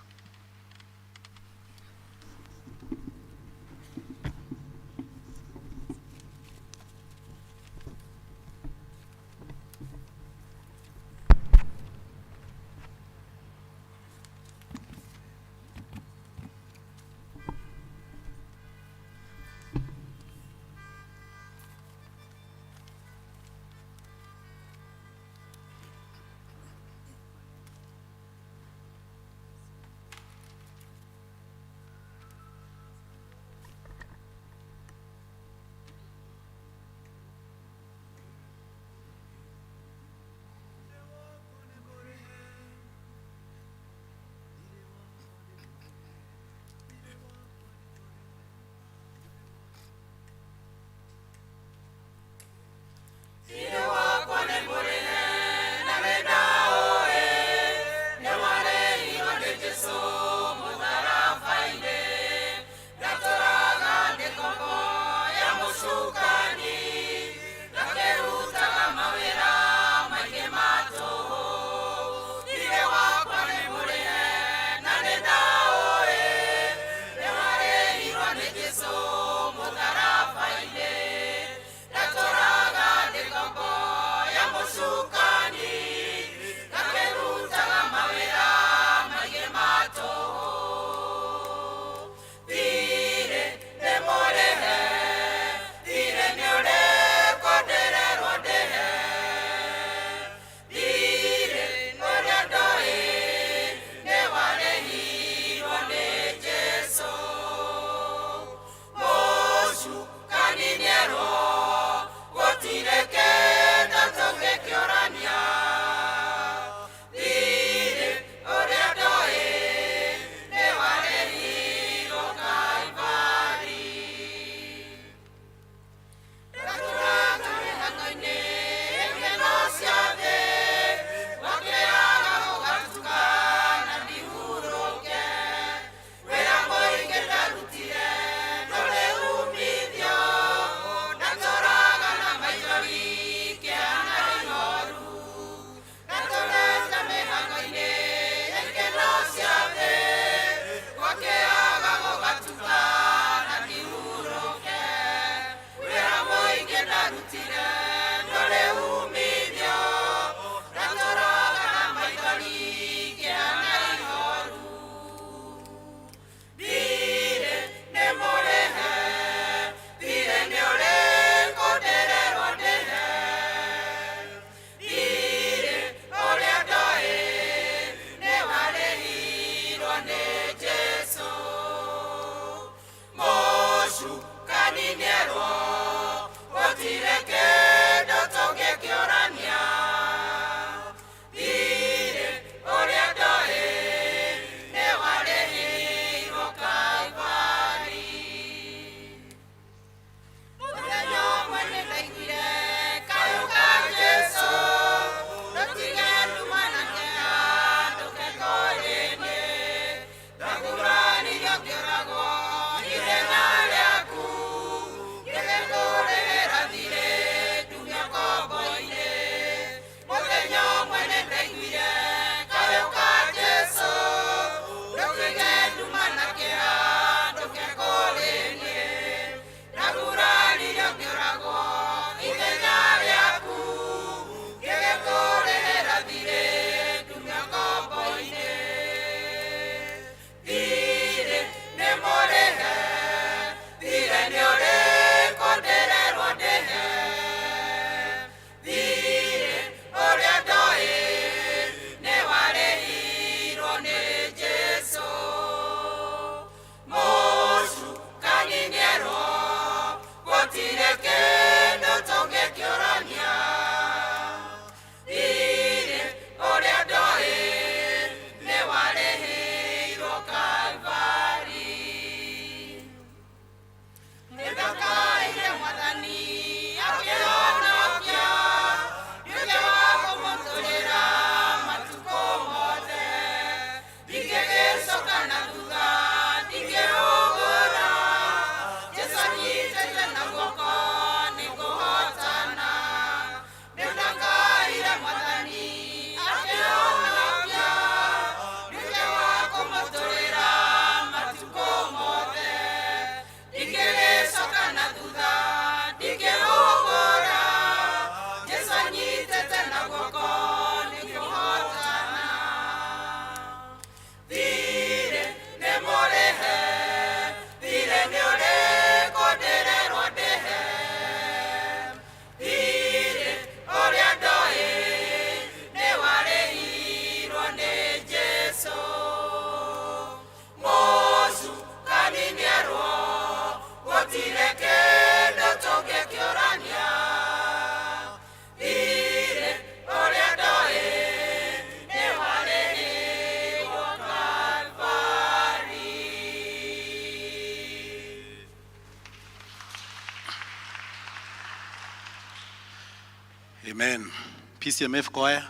Amen. PCMF choir.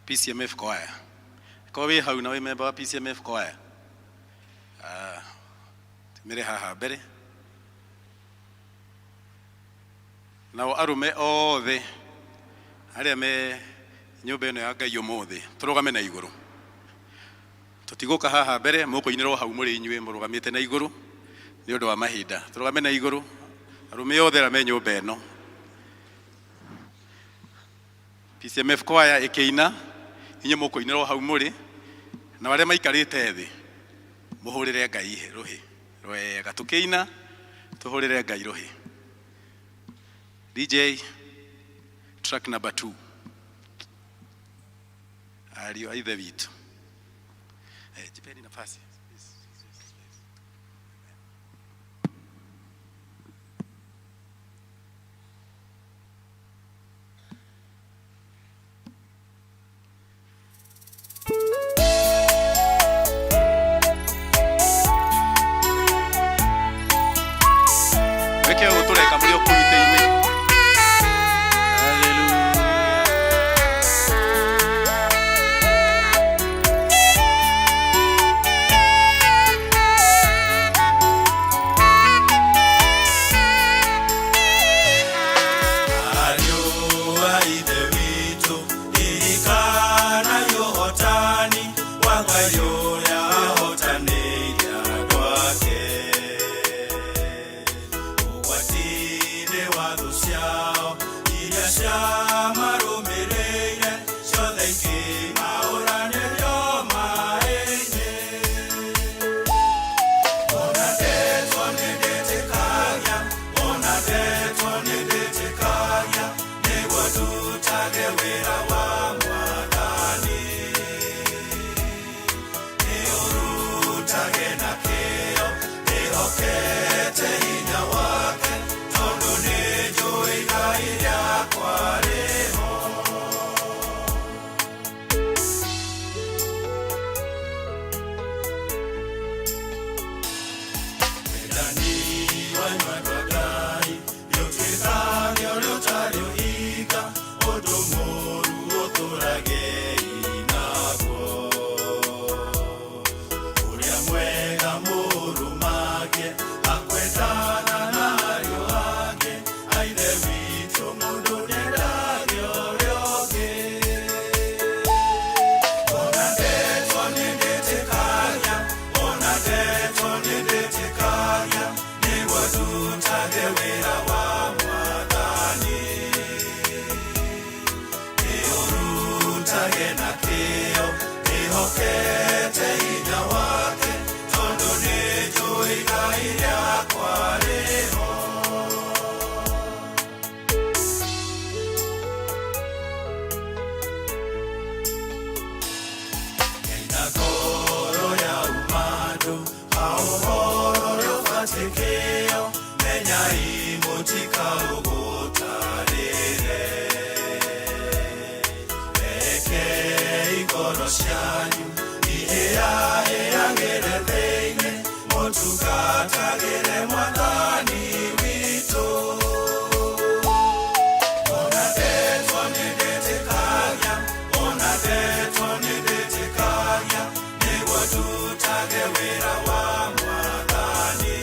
PCMF choir. Ko wĩ hau na wĩ member wa PCMF choir. Ah, tumire haha mbere. Nao arume othe arĩa me nyũmba ĩno ya Ngai ũmũthĩ tũrũgame na igũrũ. Tũtigũka haha mbere, mũkũinĩrwo hau mũrĩ inyuĩ mũrũgamĩte na igũrũ nĩ ũndũ wa mahinda. Tũrũgame na igũrũ arũme othe arĩa me nyũmba ĩno. PCMF choir ĩkĩina, inyuĩ mũkũinĩrwo hau mũrĩ, na arĩa maikarĩte thĩ mũhũrĩre Ngai rũhĩ rwega. Tũkĩina tũhũrĩre Ngai rũhĩ. DJ track number 2. Ariũ a ithe witũ. Jipeni nafasi. Weke ũũ tũreka mũrĩ o kũu itĩ-inĩ. Hallelujah. Ariũ a Ithe witũ, ririkanaai ũhotani wa Ngai ũrĩa ahotanĩire andũ ake. Ũgwati-inĩ wa thũ ciao iria ciamarũmĩrĩire, ciothe ikĩng'aũranĩrio maĩ-inĩ. Ona ndetwo nĩndĩtĩkagia, ona ndetwo nĩndĩtĩkagia, nĩguo ndutage wĩra wa Mwathani. Nĩũrutage na kĩyo, ndĩhokete hinya wake, tondũ nĩnjũĩ igai rĩakwa rĩho. Wendani wanyu andũ a Ngai nĩũtuĩkage ũrĩa ũtarĩ ũhinga, ũndũ mũũru ũtũragei naguo. Ũrĩa mwega mũrũmagie, akwendana na ariũ ake, a Ithe witũ mũndũ nĩendage ũrĩa ũngĩ. Ona ndetwo nĩndĩtĩkagia, ona ndetwo nĩndĩtĩkagia, nĩguo ndutage wĩra wa Mwathani. Nĩũrutage na kĩyo, ndĩhokete hinya wake, tondũ nĩnjũĩ igai rĩakwa rĩho. Na ngoro ya umandũ, ha ũhoro ũrĩa ũbatiĩ kĩyo, menyai mũtikaũgũtarĩre. Rekei ngoro cianyu ihĩahĩagĩre thĩinĩ, mũtungatagĩre Mwathani witũ. Ona ndetwo nĩndĩtĩkagia, ona ndetwo nĩndĩtĩkagia, nĩguo ndutage wĩra wa Mwathani.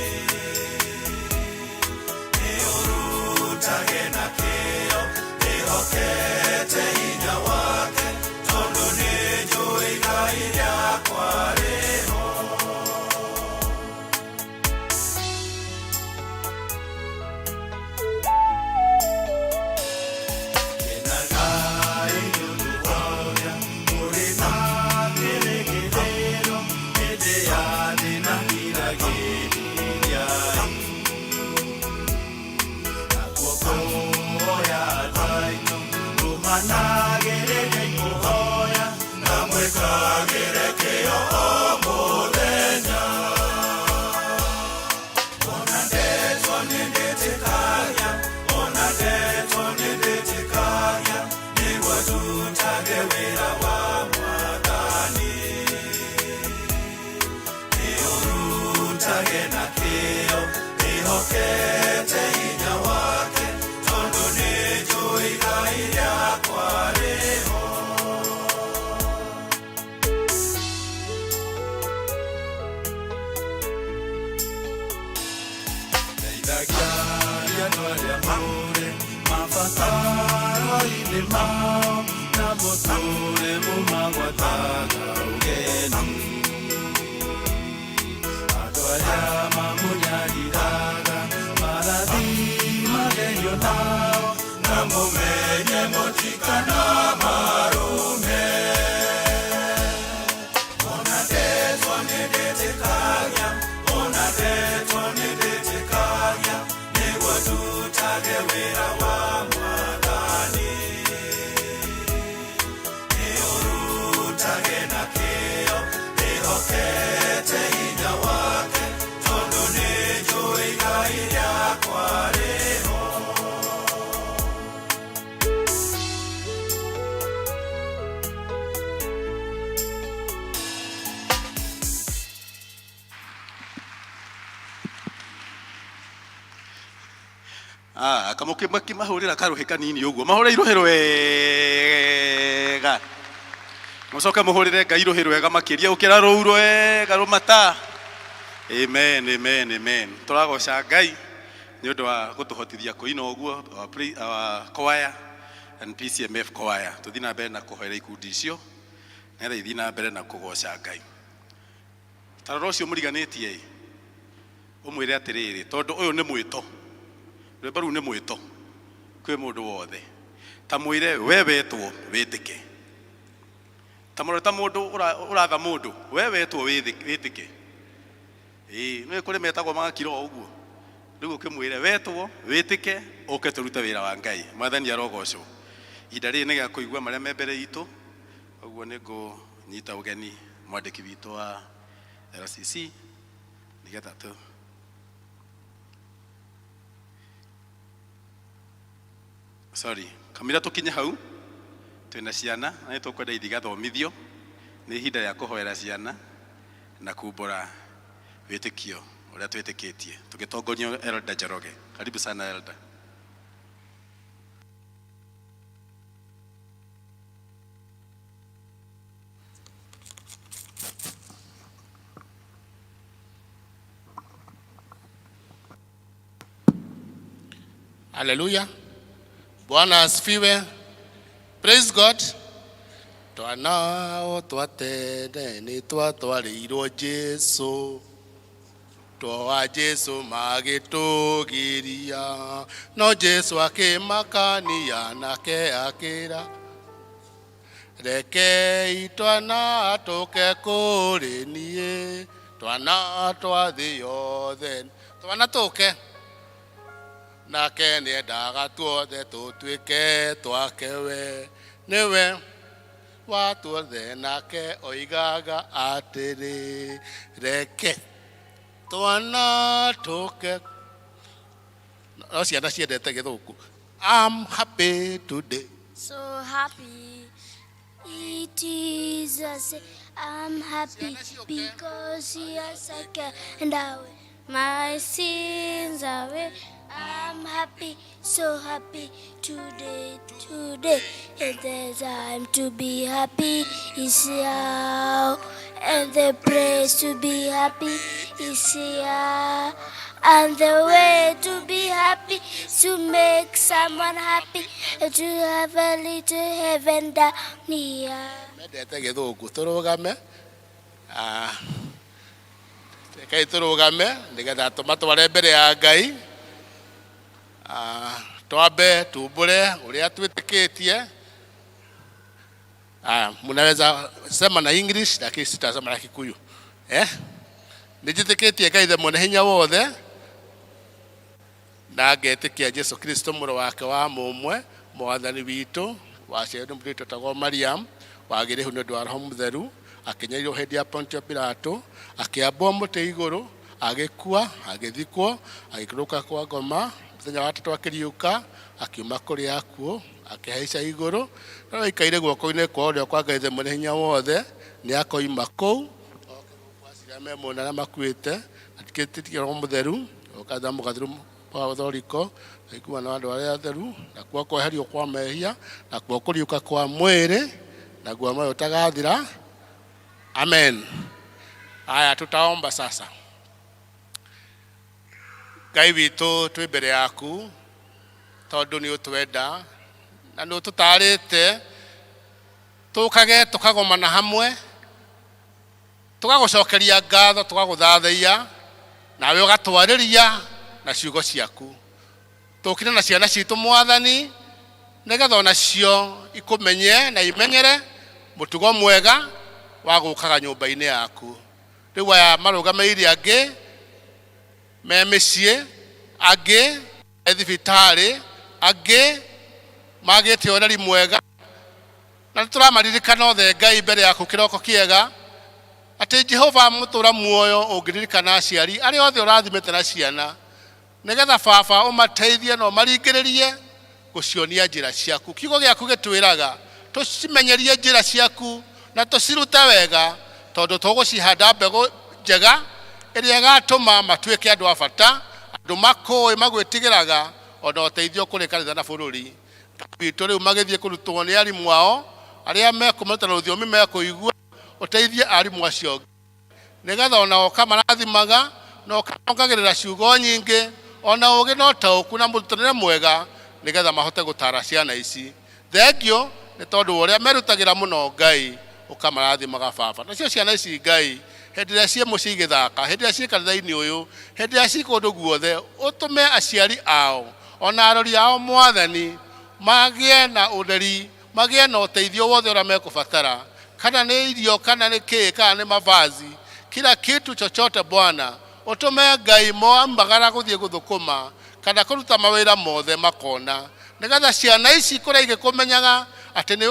Nĩũrutage na kĩyo, ndĩhokete hinya wake, tondũ nĩnjũĩ igai rĩakwa rĩho. Kenagai nĩ ũndũ wa ũrĩa mũrĩ na kĩĩrĩgĩrĩro, hĩndĩ ya thĩna kiragĩrĩriai. Nakuo kũhoya andũ aitũ, rũmanagĩrĩriai kũhoya, na mwĩkagĩre kĩyo o mũthenya. Ona ndetwo nĩndĩtĩkagia, ona ndetwo nĩndĩtĩkagia, nĩguo ndutage wĩra wa Mwathani. Nĩũrutage na kĩyo, ndĩhokete hinya wake, tondũ nĩnjũĩ Andũ arĩa mũrĩ mabataro-inĩ mao na mũtũre mũmagwataga ũgeni. Andũ arĩa mamũnyariraga marathimagei nao na mũmenye mũtikana marume. Ona ndetwo nĩndĩtĩkagia, ona ndetwo nĩndĩtĩkagia, nĩguo ndutage wĩra wa Mwathani. Nĩũrutage na kĩyo, ndĩhokete hinya wake, tondũ nĩnjũĩ igai rĩakwa rĩho. Ah, kamũkĩ makĩmahũrĩra karũhĩ kanini ũguo mahũre irũhĩ rwega mũcoke mũhũrĩre Ngai rũhĩ rwega makĩria ũkĩra rũu rwega rũmata. Amen, amen, amen. Tũragoca Ngai nĩ ũndũ wa gũtũhotithia kũina ũguo, our choir and PCMF choir. Tũthiĩ na mbere na kũhoera ikundi icio nĩgetha ithiĩ na mbere na kũgoca Ngai. Tarora ũcio mũriganĩtie ĩ, ũmwĩre atĩrĩrĩ, tondũ ũyũ nĩ mwĩto, rwĩmbo rũu nĩ mwĩto kwĩ mũndũ wothe, ta mwĩre we wetwo wĩtĩke, ta mũrore ta mũndũ ũratha mũndũ, we wetwo wĩtĩke. Ĩĩ nĩ kũrĩ metagwo magakira o ũguo, rĩu ũkĩmwĩre wetwo wĩtĩke, ũke tũrute wĩra wa Ngai. Mwathani arogocwo. Ihinda rĩrĩ nĩ gĩa kũigua marĩa me mbere itũ, ũguo nĩ ngũnyita ũgeni mwandĩki witũ wa LCC nĩgetha tũ sorry kamira tũkinye hau twĩna ciana na nĩ tũkwenda ithi igathomithio. Nĩ ihinda rĩa kũhoera ciana na kumbũra wĩtĩkio ũrĩa twĩtĩkĩtie tũgĩtongorio Elder Njoroge. Karibu sana, Elder. Haleluya. Bwana asifiwe. Praise God. Twana o twatene nĩ twatwarĩirwo Jesu. Twa Jesu magĩtũgiria. No Jesu akĩmakania nake akĩra. Rekei twana tũke kũrĩ niĩ. Twana twa thĩ yothe. Twana tũke. Nake nĩendaga tuothe tũtuĩke twake we nĩwe wa tuothe, nake oigaga atĩrĩ, reke twana tũke. No ciana ciendete gĩthũngũ. I'm happy today. So happy. It is a say I'm happy because he has taken away my sins away. I'm happy, so happy today, today. And the time to be happy is now. And the place to be happy is here. And the way to be happy is to make someone happy and to have a little heaven down here. Mendete gĩthũngũ. Tũrũgame. Ah, rekei tũrũgame nĩgetha tũmatware mbere ya Ngai. Ah, twambe tumbũre ũrĩa twĩtĩkĩtie. Ah, mnaweza sema na English lakini sitasema na Kikuyu, eh? Nĩnjĩtĩkĩtie Ngai the mwene hinya wothe na ngetĩkia Jesu Kristo mũrũ wake wa mũmwe, mwathani witũ, waciarirwo nĩ mũirĩtu wetagwo Mariam, wagĩrĩirwo nĩ ũndũ wa Roho Mũtheru, akĩnyarirwo hĩndĩ ya Pontio Pilato, akĩambwo mũtĩ igũrũ, agĩkua, agĩthikwo, agĩikũrũka kwa ngoma, mũthenya wa gatatũ akĩriũka, akiuma kũrĩ akuũ, akĩhaica igũrũ, no aikaire guoko-inĩ kwa ũrĩo kwa Ngai the mwene hinya wothe. Nĩ akoima kũu oke gũkũ aciria me muoyo na arĩa makuĩte. Atikĩtĩtie Roho Mũtheru, ũkatha mũgatheru wa thoriko na andũ arĩa atheru, nakuo kweherio kwa mehia, nakuo kũriũka kwa mwĩrĩ, naguo muoyo ũtagathira. Amen. Haya, tutaomba sasa. Ngai witũ, twĩ mbere yaku tondũ nĩ ũtwenda na nĩ ũtũtarĩte tũkage tũkagomana hamwe, tũgagũcokeria ngatho, tũgagũthathaiya, nawe ũgatwarĩria na ciugo ciaku. Tũkire na ciana citũ, Mwathani, nĩgetha onacio ikũmenye na imenyere mũtugo mwega wa gũkaga nyũmba-inĩ yaku. Rĩu aya marũgamĩrĩire, angĩ me mĩciĩ, angĩ me thibitarĩ, angĩ magĩte ũreri mwega, na nĩ tũramaririkana othe, Ngai, mbere yaku kĩroko kĩega, atĩ Jehova mũtũra muoyo, ũngĩririkana aciari arĩa othe ũrathimĩte na ciana, nĩgetha Baba ũmateithie na ũmaringĩrĩrie gũcionia njĩra ciaku. Kiugo gĩaku gĩtwĩraga tũcimenyerie njĩra ciaku na tũcirute wega, tondũ tũgũcihanda mbegũ njega ĩrĩa ĩgatũma matuĩke andũ a bata, andũ makũĩ magwĩtigĩraga, ona ũteithio kũrĩ kanitha na bũrũri witũ. Rĩu magĩthiĩ kũrutwo nĩ arimũ ao arĩa mekũmaruta na rũthiomi mekũigua, ũteithie arimũ acio nĩgetha ona ũkamarathimaga na ũkamongagĩrĩra ciugo nyingĩ, ona ũgĩ na ũtaũku na mũrutanĩre mwega, nĩgetha mahote gũtara ciana ici. Thengio nĩ tondũ wa ũrĩa merutagĩra mũno, Ngai, ũkamarathimaga, Baba. Nacio ciana ici, Ngai, hĩndĩ ĩrĩa ciĩ mũciĩ igĩthaka, hĩndĩ ĩrĩa ciĩ kanitha-inĩ ũyũ, hĩndĩ ĩrĩa ciĩ kũndũ guothe, ũtũme aciari ao ona arori ao, Mwathani, magĩe na ũtheri, magĩe na ũteithio wothe ũrĩa mekũbatara, kana nĩ irio, kana nĩ kĩĩ, kana nĩ mavazi, kila kitu chochote. Bwana, ũtũme, Ngai, moambagara gũthiĩ gũthũkũma kana kũruta mawĩra mothe makona, nĩgetha ciana ici kũrĩa igĩkũmenyaga atĩ nĩ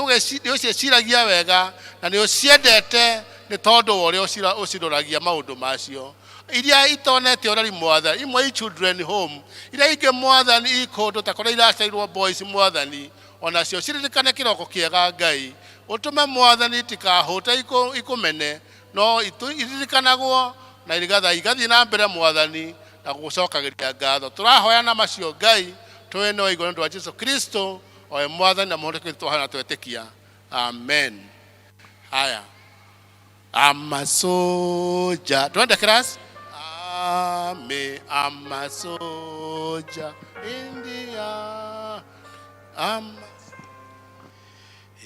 ũciĩciragia wega na nĩ ũciendete, nĩ tondũ wa ũrĩa ũciroragia maũndũ macio. Iria itonete ũreri, Mwathani, imwe i children home, iria ingĩ, Mwathani, i kũndũ ta kũrĩa iraciarirwo boys, Mwathani, onacio ciririkane kĩroko kĩega. Ngai, ũtũme, Mwathani, itikahũte ikũmene, no iririkanagwo na nĩgetha igathiĩ na mbere, Mwathani, na gũgũcokagĩria ngatho. Tũrahoya na macio, Ngai, tũĩ no igũrũ, nĩ ũndũ wa Jesu Kristo, owe Mwathani na Mũhonokia witũ, twahoya na twetĩkia, amen. Haya, amasoja, twende class. Ame amasoja India am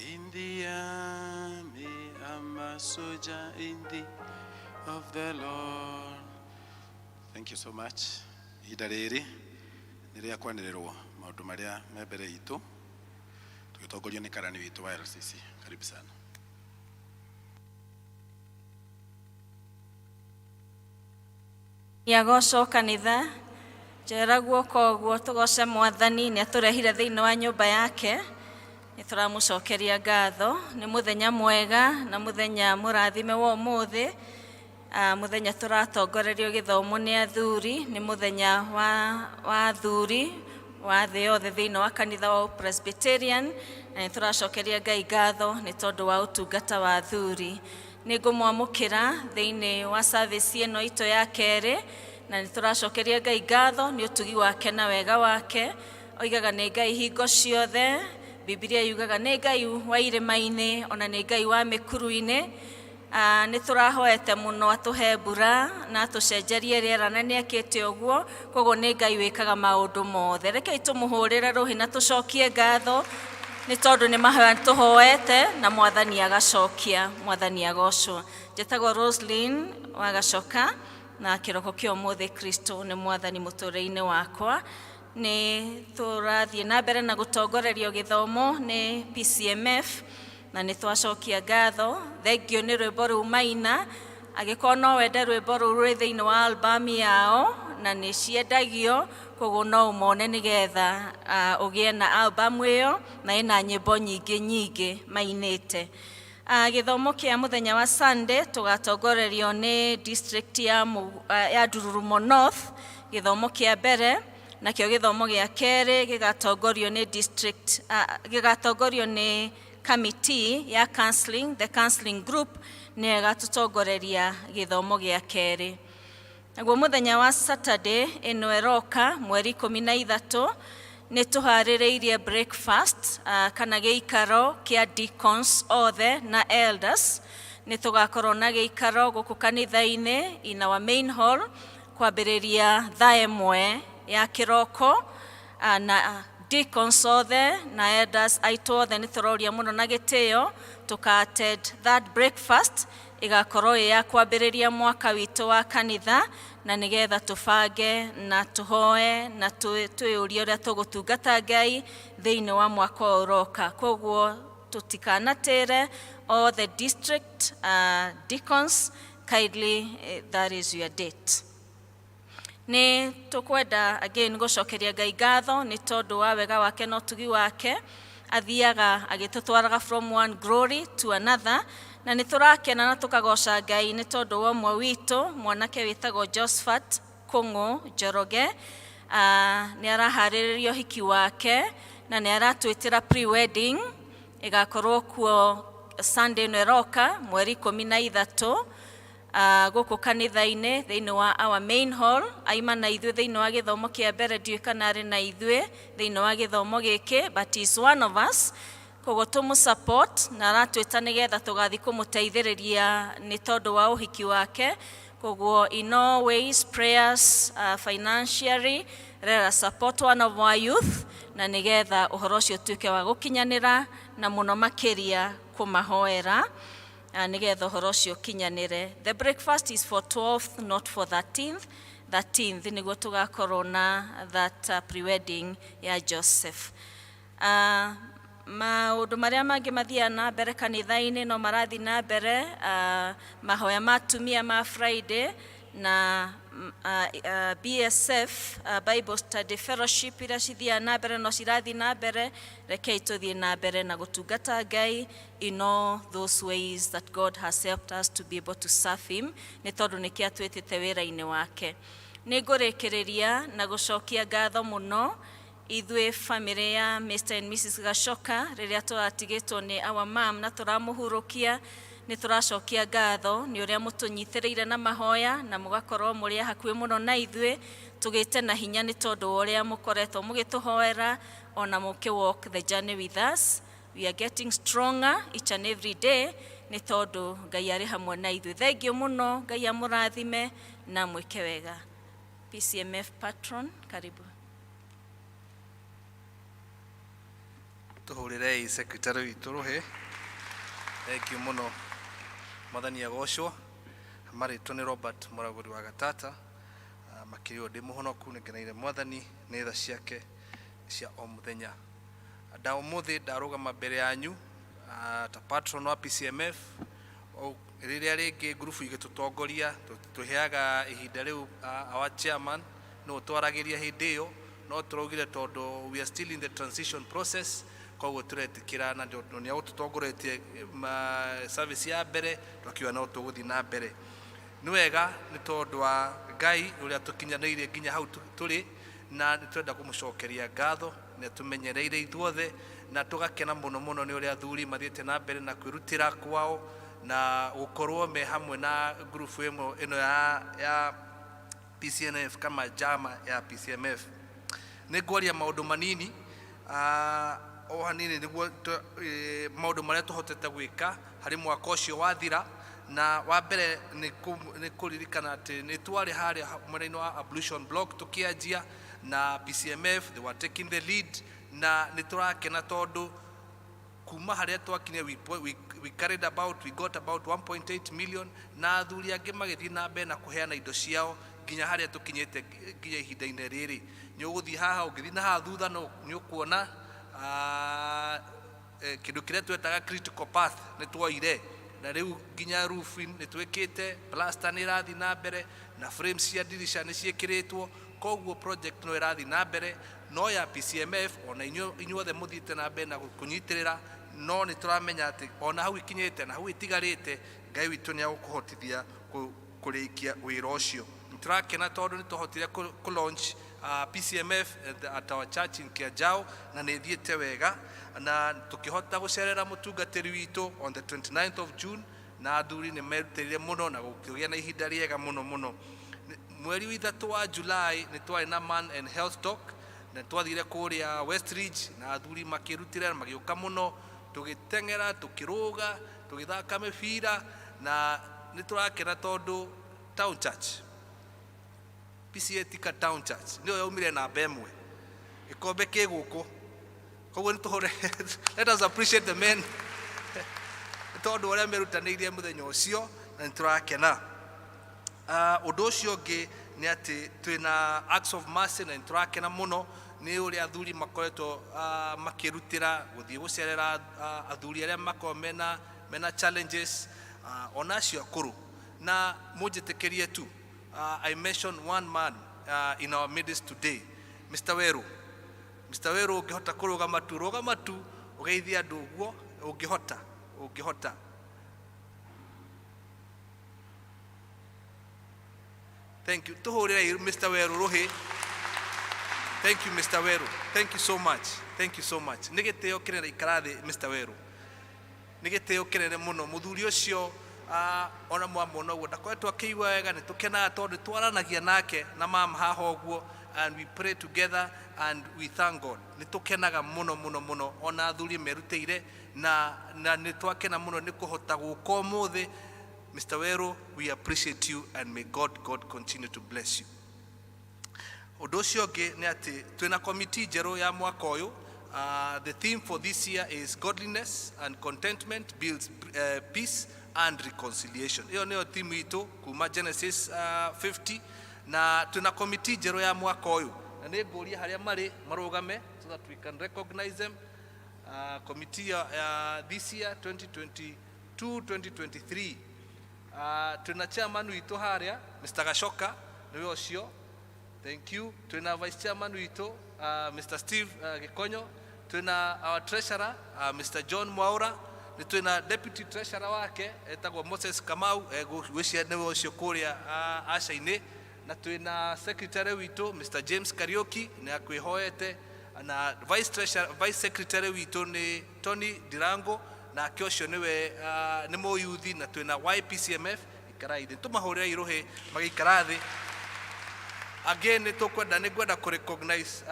In the army, I'm a soldier in the of the Lord. Thank you so much. Ihinda rĩrĩ nĩ rĩa kwanĩrĩrwo maũndũ marĩa me mbere itũ, tũgĩtongorio nĩ karani witũ wa LCC. Karibu sana. Nĩagocwo kanitha. Njera guoko ũguo tũgoce Mwathani. Nĩ atũrehire thĩinĩ wa nyũmba yake, nĩ tũramũcokeria ngatho. Nĩ mũthenya mwega na mũthenya mũrathime wa ũmũthĩ. Mũthenya tũratongorerio gĩthomo nĩ athuri, nĩ mũthenya wa athuri wa thĩ yothe thĩinĩ wa kanitha wa Presbyterian, na nĩ tũracokeria Ngai ngatho nĩ tondũ wa ũtungata wa athuri. Nĩ ngũmwamũkĩra thĩinĩ wa service ĩno itũ ya kerĩ, na nĩ tũracokeria Ngai ngatho nĩ ũtugi wake na wega wake. Oigaga nĩ Ngai hingo ciothe. Bibilia yugaga nĩ Ngai wa irĩma-inĩ, ona nĩ Ngai wa mĩkuru-inĩ. Nĩ tũrahoete mũno atũhe mbura na atũcenjerie rĩera, na nĩ ekĩte ũguo. Koguo nĩ Ngai wĩkaga maũndũ mothe. Rekei tũmũhũrĩre rũhĩ na tũcokie ngatho, nĩ tondũ nĩ mahoya tũhoete na Mwathani agacokia. Mwathani agocwo. Njĩtagwo Roslyn Wagacoka, na kĩroko kĩa ũmũthĩ Kristo nĩ Mwathani mũtũrĩre-inĩ wakwa. Nĩ tũrathiĩ na mbere na gũtongorerio gĩthomo nĩ PCMF, na nĩ twacokia ngatho. Thengio nĩ rwĩmbo rũu maina. Angĩkorwo no wende rwĩmbo rũu, rwĩ thĩinĩ wa album yao na nĩ ciendagio, koguo no ũmone nĩgetha ũgĩe na album ĩyo, na ĩna nyĩmbo nyingĩ nyingĩ mainĩte. Gĩthomo kĩa mũthenya wa Sunday tũgatongorerio nĩ district ya Ndururumo North, gĩthomo kĩa mbere. Nakĩo gĩthomo gĩa kerĩ gĩgatongorio nĩ district, gĩgatongorio nĩ committee ya counseling, the counseling group nĩyo ĩgatũtongoreria gĩthomo gĩa kerĩ. Naguo mũthenya wa Saturday ĩno ĩroka, mweri 13, nĩ tũharĩrĩirie breakfast, kana gĩikaro kĩa deacons othe na elders. Nĩ tũgakorwo na gĩikaro gũkũ kanitha-inĩ in our main hall kwambĩrĩria thaa 1. Ya kĩroko na deacons othe na elders aitũ othe nĩ tũroria mũno na gĩtĩo tũka attend that breakfast. Ĩgakorwo ĩ ya kwambĩrĩria mwaka witũ wa kanitha na nĩgetha tũbange na tũhoe na twĩyũrie ũrĩa tũgũtungata Ngai thĩinĩ wa mwaka ũyũ ũroka. Koguo tũtikanatĩre. All the district deacons, kindly, that is your date. Nĩ tũkwenda again gũcokeria Ngai ngatho nĩ tondũ wa wega wake na ũtugi wake. Athiaga agĩtũtwaraga from one glory to another, na nĩ tũrakena na tũkagoca Ngai nĩ tondũ wa ũmwe witũ, mwanake wĩtagwo Josephat Kũng'ũ Njoroge. Nĩ araharĩrĩria ũhiki wake na nĩ aratwĩtĩra pre-wedding ĩgakorwo kuo Sunday ĩno ĩroka, mweri 13, gũkũ kanitha-inĩ thĩinĩ wa our main hall. Aima na ithuĩ thĩinĩ wa gĩthomo kĩa mbere, ndiũĩ kana arĩ na ithuĩ thĩinĩ wa gĩthomo gĩkĩ, but is one of us. Koguo tũmũ support na aratwĩta nĩgetha tũgathiĩ kũmũteithĩrĩria nĩ tondũ wa ũhiki wake. Koguo in all ways, prayers, financially, let us support one of our youth na nĩgetha ũhoro ũcio ũtuĩke wa gũkinyanĩra, na mũno makĩria kũmahoera nĩgetha ũhoro ũcio ũkinyanĩre. The breakfast is for 12th, not for 13th. 13th nĩguo tũgakorwo na that pre-wedding ya Joseph. Maũndũ marĩa mangĩ mathiaga na mbere kanitha-inĩ no marathiĩ na mbere, mahoya ma atumia ma Friday na BSF, Bible Study Fellowship iria cithiaga na mbere no cirathiĩ na mbere. Rekei tũthiĩ na mbere na gũtungata Ngai in all those ways that God has helped us to be able to serve him, nĩ tondũ nĩkĩo atwĩtĩte wĩra-inĩ wake. Nĩ ngũrĩkĩrĩria na gũcokia ngatho mũno ithuĩ family ya Mr. and Mrs. Gacoka rĩrĩa tũratigĩtwo nĩ our mom na tũramũhurũkia. Nĩ tũracokia ngatho nĩ ũrĩa mũtũnyitĩrĩire na mahoya na mũgakorwo mũrĩ a hakuhĩ mũno na ithuĩ. Tũgĩte na hinya nĩ tondũ wa ũrĩa mũkoretwo mũgĩtũhoera ona mũkĩ walk the journey with us. We are getting stronger each and every day nĩ tondũ Ngai arĩ hamwe na ithuĩ. Thengiũ mũno, Ngai amũrathime na mwĩke wega. PCMF patron, karibu. Tũhũrĩrei secretary witũ rũhĩ. Thank you mũno. Mwathani agocwo. Marĩtwo nĩ Robert Mũragũri wa Gatata. Makĩria ndĩ mũhonoku, nĩ ngeneire Mwathani nĩ tha ciake cia o mũthenya. Nda ũmũthĩ ndarũgama mbere yanyu ta patron wa PCMF. Rĩrĩa rĩngĩ ngurubu igĩtũtongoria tũheaga ihinda rĩu our chairman no twaragĩria hĩndĩ ĩyo, no tũraugire tondũ we are still in the transition process, koguo tũretĩkĩra na tondũ nĩ agũtũtongoretie service ya mbere, twakiuga no tũgũthiĩ na mbere. Nĩ wega nĩ tondũ wa Ngai ũrĩa tũkinyanĩirie nginya hau tũrĩ, na nĩ twenda kũmũcokeria ngatho. Nĩ atũmenyereire ithuothe na tũgakena mũno mũno nĩ ũrĩa athuri mathiĩte na mbere na kwĩrutĩra kwao na gũkorwo me hamwe na ngurubu ĩmwe ĩno ya PCNF kama jama ya PCMF. Nĩ ngwaria maũndũ manini, o hanini, nĩguo maũndũ marĩa tũhotete gwĩka harĩ mwaka ũcio wathira. Na wa mbere nĩ kũririkana atĩ nĩ twarĩ harĩa mwena-inĩ wa ablution block tũkĩanjia na PCMF. They were taking the lead, na nĩ tũrakena tondũ kuma harĩa twakinyire, we carried about, we got about 1.8 million, na athuri angĩ magĩthiĩ na mbere na kũheana indo ciao nginya harĩa tũkinyĩte nginya ihinda-inĩ rĩrĩ. Nĩ ũgũthiĩ haha, ũngĩthiĩ na haha thutha, no nĩ ũkuona kĩndũ kĩrĩa twetaga critical path nĩ tuoire, na rĩu nginya roofing nĩ twĩkĩte, plaster nĩ ĩrathiĩ na mbere, na frames cia dirisha nĩ ciĩkĩrĩtwo. Koguo project no ĩrathiĩ na mbere no ya PCMF, ona inyuothe mũthiĩte na mbere na kũnyitĩrĩra, no nĩ tũramenya atĩ ona hau ikinyĩte na hau itigarĩte, Ngai witũ nĩ agũkũhotithia kũrĩkia wĩra ũcio. Nĩ tũrakena tondũ nĩ tũhotire kũ launch PCMF at our church in Kianjao, na nĩ ĩthiĩte wega, na tũkĩhota gũcerera mũtungatĩri witũ on the 29th of June, na athuri nĩ merutĩrire mũno na gũkĩgĩa na ihinda rĩega mũno mũno. Mweri wa 3 wa July nĩ twarĩ na Man and Health Talk, na twathire kũrĩa West Ridge, na athuri makĩrutĩra na magĩũka mũno, tũgĩteng'era, tũkĩrũga, tũgĩthaka mĩbira, na nĩ tũrakena tondũ town church PCEA Thika Town Church nĩyo yaumire namba ĩmwe, gĩkombe kĩ gũkũ. Koguo nĩ tũhũre, let us appreciate the men nĩ tondũ ũrĩa merutanĩirie mũthenya ũcio, na nĩ tũrakena. Ũndũ ũcio ũngĩ nĩ atĩ twĩna Acts of Mercy, na nĩ tũrakena mũno nĩ ũrĩa athuri makoretwo makĩrutĩra gũthiĩ gũcerera athuri arĩa makoragwo mena challenges, ona acio akũrũ. Na mũnjĩtĩkĩrie tu I mention one man in our midst today, Mr. Weru. Mr. Weru, ũngĩhota kũrũgama tu, rũgama tu ũgeithie andũ ũguo ũngĩhota, ũngĩhota. Thank you. Tũhũrĩrei Mr. Weru rũhĩ. Thank you, Mr. Weru. Thank you so much. Thank you so much. Nĩ gĩtĩo kĩnene. Ikara thĩ, Mr. Weru. Nĩ gĩtĩo kĩnene mũno. Mũthuri ũcio, ona mwamuona ũguo ndakoretwo akĩigua wega, nĩ tũkenaga tondũ twaranagia nake na mama haha ũguo, and we pray together and we thank God. Nĩ tũkenaga mũno mũno mũno, ona athuri merutĩire na nĩ twakena mũno nĩ kũhota gũka ũmũthĩ. Mr. Weru, we appreciate you and may God continue to bless you. Ũndũ ũcio ũngĩ nĩ atĩ twĩna komiti njerũ ya mwaka ũyũ. The theme for this year is "Godliness and contentment builds peace and reconciliation." Ĩyo nĩyo theme itũ kuma Genesis 50. Na twĩna komiti njerũ ya mwaka ũyũ, na nĩ ngũria harĩa marĩ marũgame so that we can recognize them. Committee ya this year, 2022 2023, twĩna chairman witũ harĩa, Mr. Gashoka, nĩwe ũcio, thank you. Twĩna vice chairman witũ, Mr. Steve Gikonyo. Twĩna our treasurer, Mr. John Mwaura. Nĩ twĩna deputy treasurer wake etagwo Moses Kamau, gwĩcia nĩwe ũcio kũrĩa aca-inĩ. Na twĩna secretary witũ, Mr. James Kariuki, nĩ akwĩhoete. Na vice treasurer, vice secretary witũ nĩ Tony Dirango, nake ũcio nĩwe nĩ mũyuthi. Na twĩna YPCMF. Ikarai thĩ, tũmahũrĩre irũhĩ magĩikara thĩ. Again, nĩ tũkwenda, nĩ ngwenda kũ recognize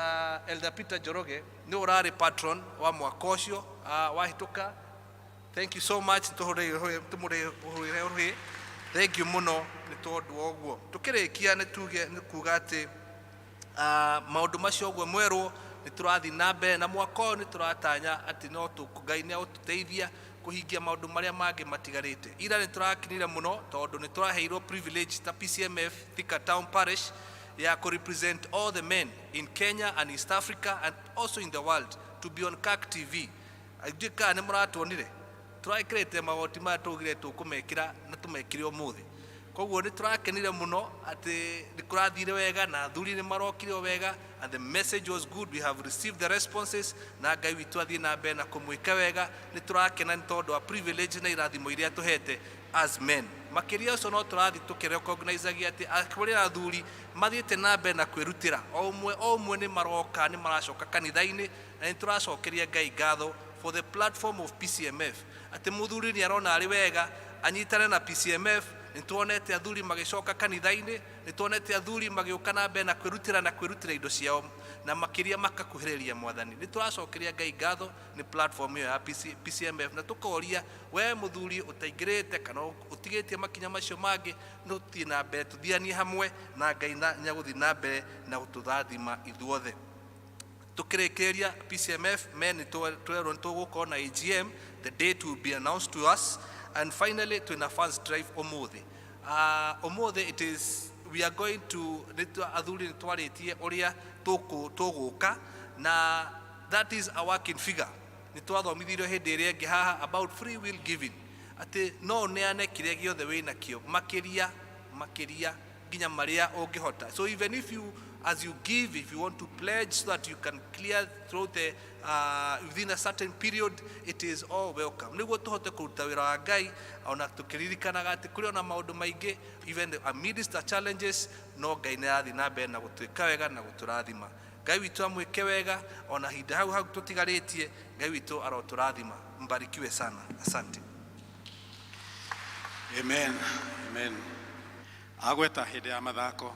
Elder Peter Njoroge, nĩ ũrarĩ patron wa mwaka ũcio wahĩtũka. Thank you so much. Tũmũhũrĩre rũhĩ. Thank you mũno nĩ tondũ wa ũguo. Tũkĩrĩkia, nĩ tuge nĩ kuga atĩ maũndũ macio ũguo mwerwo, nĩ tũrathiĩ na mbere na mwaka ũyũ nĩ tũratanya atĩ no Ngai nĩ agũtũteithia kũhingia maũndũ marĩa mangĩ matigarĩte. Ira nĩ tũrakenire mũno tondũ nĩ tũraheirwo privilege ta PCMF Thika Town Parish ya kũ represent all the men in Kenya and East Africa and also in the world to be on CAK TV. Ndiũĩ kana nĩ mũratuonire tũrekĩrĩte magoti maya tũgire tũkũmekĩra na tũmekĩre ũmũthĩ. Koguo nĩ tũrakenire mũno atĩ nĩ kũrathire wega na athuri nĩ marokire o wega, and the message was good. We have received the responses, na Ngai witũ athiĩ na mbere na kũmwĩka wega. Nĩ tũrakena nĩ tondũ wa privilege na irathimo iria tũhete as men. Makĩria ũcio, no tũrathiĩ tũkĩrecognizagia atĩ kũrĩ athuri mathiĩte na mbere na kwĩrutĩra, o ũmwe o ũmwe nĩ maroka, nĩ maracoka kanitha-inĩ, na nĩ tũracokeria Ngai ngatho for the platform of PCMF, atĩ mũthuri nĩ arona arĩ wega anyitane na PCMF. Nĩ tuonete athuri magĩcoka kanitha-inĩ, nĩ tuonete athuri magĩũka na mbere na kwĩrutĩra na kwĩrutĩra indo ciao, na makĩria makakuhĩrĩria Mwathani. Nĩ tũracokeria Ngai ngatho nĩ platform ĩyo ya PC, PCMF, na tũkoria we mũthuri ũtaingĩrĩte kana ũtigĩtie makinya macio mangĩ, no tũthiĩ na mbere, tũthianie hamwe na Ngai na nĩagũthiĩ na mbere na gũtũrathima ithuothe. Tukĩrĩkĩrĩria, PCMF men, nĩ twerwo nĩ tũgũkorwo na AGM. The date will be announced to us. And finally, twĩna funds drive ũmũthĩ. Ũmũthĩ it is we are going to athuri nĩ twarĩtie ũrĩa tũgũka, na that is a working figure. Nĩ twathomithirio hĩndĩ ĩrĩa ĩngĩ haha about free will giving, atĩ no ũneane kĩrĩa gĩothe wĩnakĩo, makĩria makĩria nginya marĩa ũngĩhota. So even if you, as you give, if you want to pledge so that you can clear through the within a certain period, it is all welcome, nĩguo tũhote kũruta wĩra wa Ngai, ona tũkĩririkanaga atĩ kũrĩ ona maũndũ maingĩ, even amidst the challenges, no Ngai nĩ arathiĩ na mbere na gũtwĩka wega na gũtũrathima. Ngai witũ amwĩke wega, ona hinda hau hau tũtigarĩtie, Ngai witũ arotũrathima. Mbarikiwe sana, asante. Amen, amen. Agweta hĩndĩ ya mathako,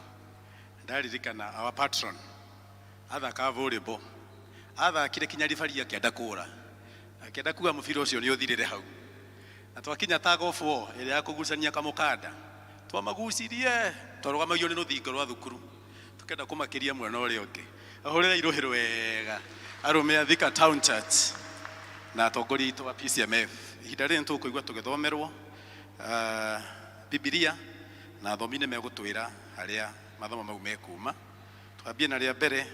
ndaririkana our patron athakaga volleyball, athakire kinya ribari akĩenda kũra, akĩenda kuga mũbira ũcio nĩ ũthirĩre hau. Na twakinya tag of war ĩrĩa ya kũgucania kamũkanda, twamagucirie, twarũgamagio nĩ rũthingo rwa thukuru. Ndikenda kũmakĩria mwena ũrĩa ũngĩ. Ahũrĩra irũhĩ wega arũme a Thika Town Church na atongoria aitũ a PCMF. Ihinda rĩrĩ nĩtũkũigua tũgĩthomerwo Bibilia na athomi nĩ megũtwĩra harĩa mathomo mau mekuma. Twambie na rĩa mbere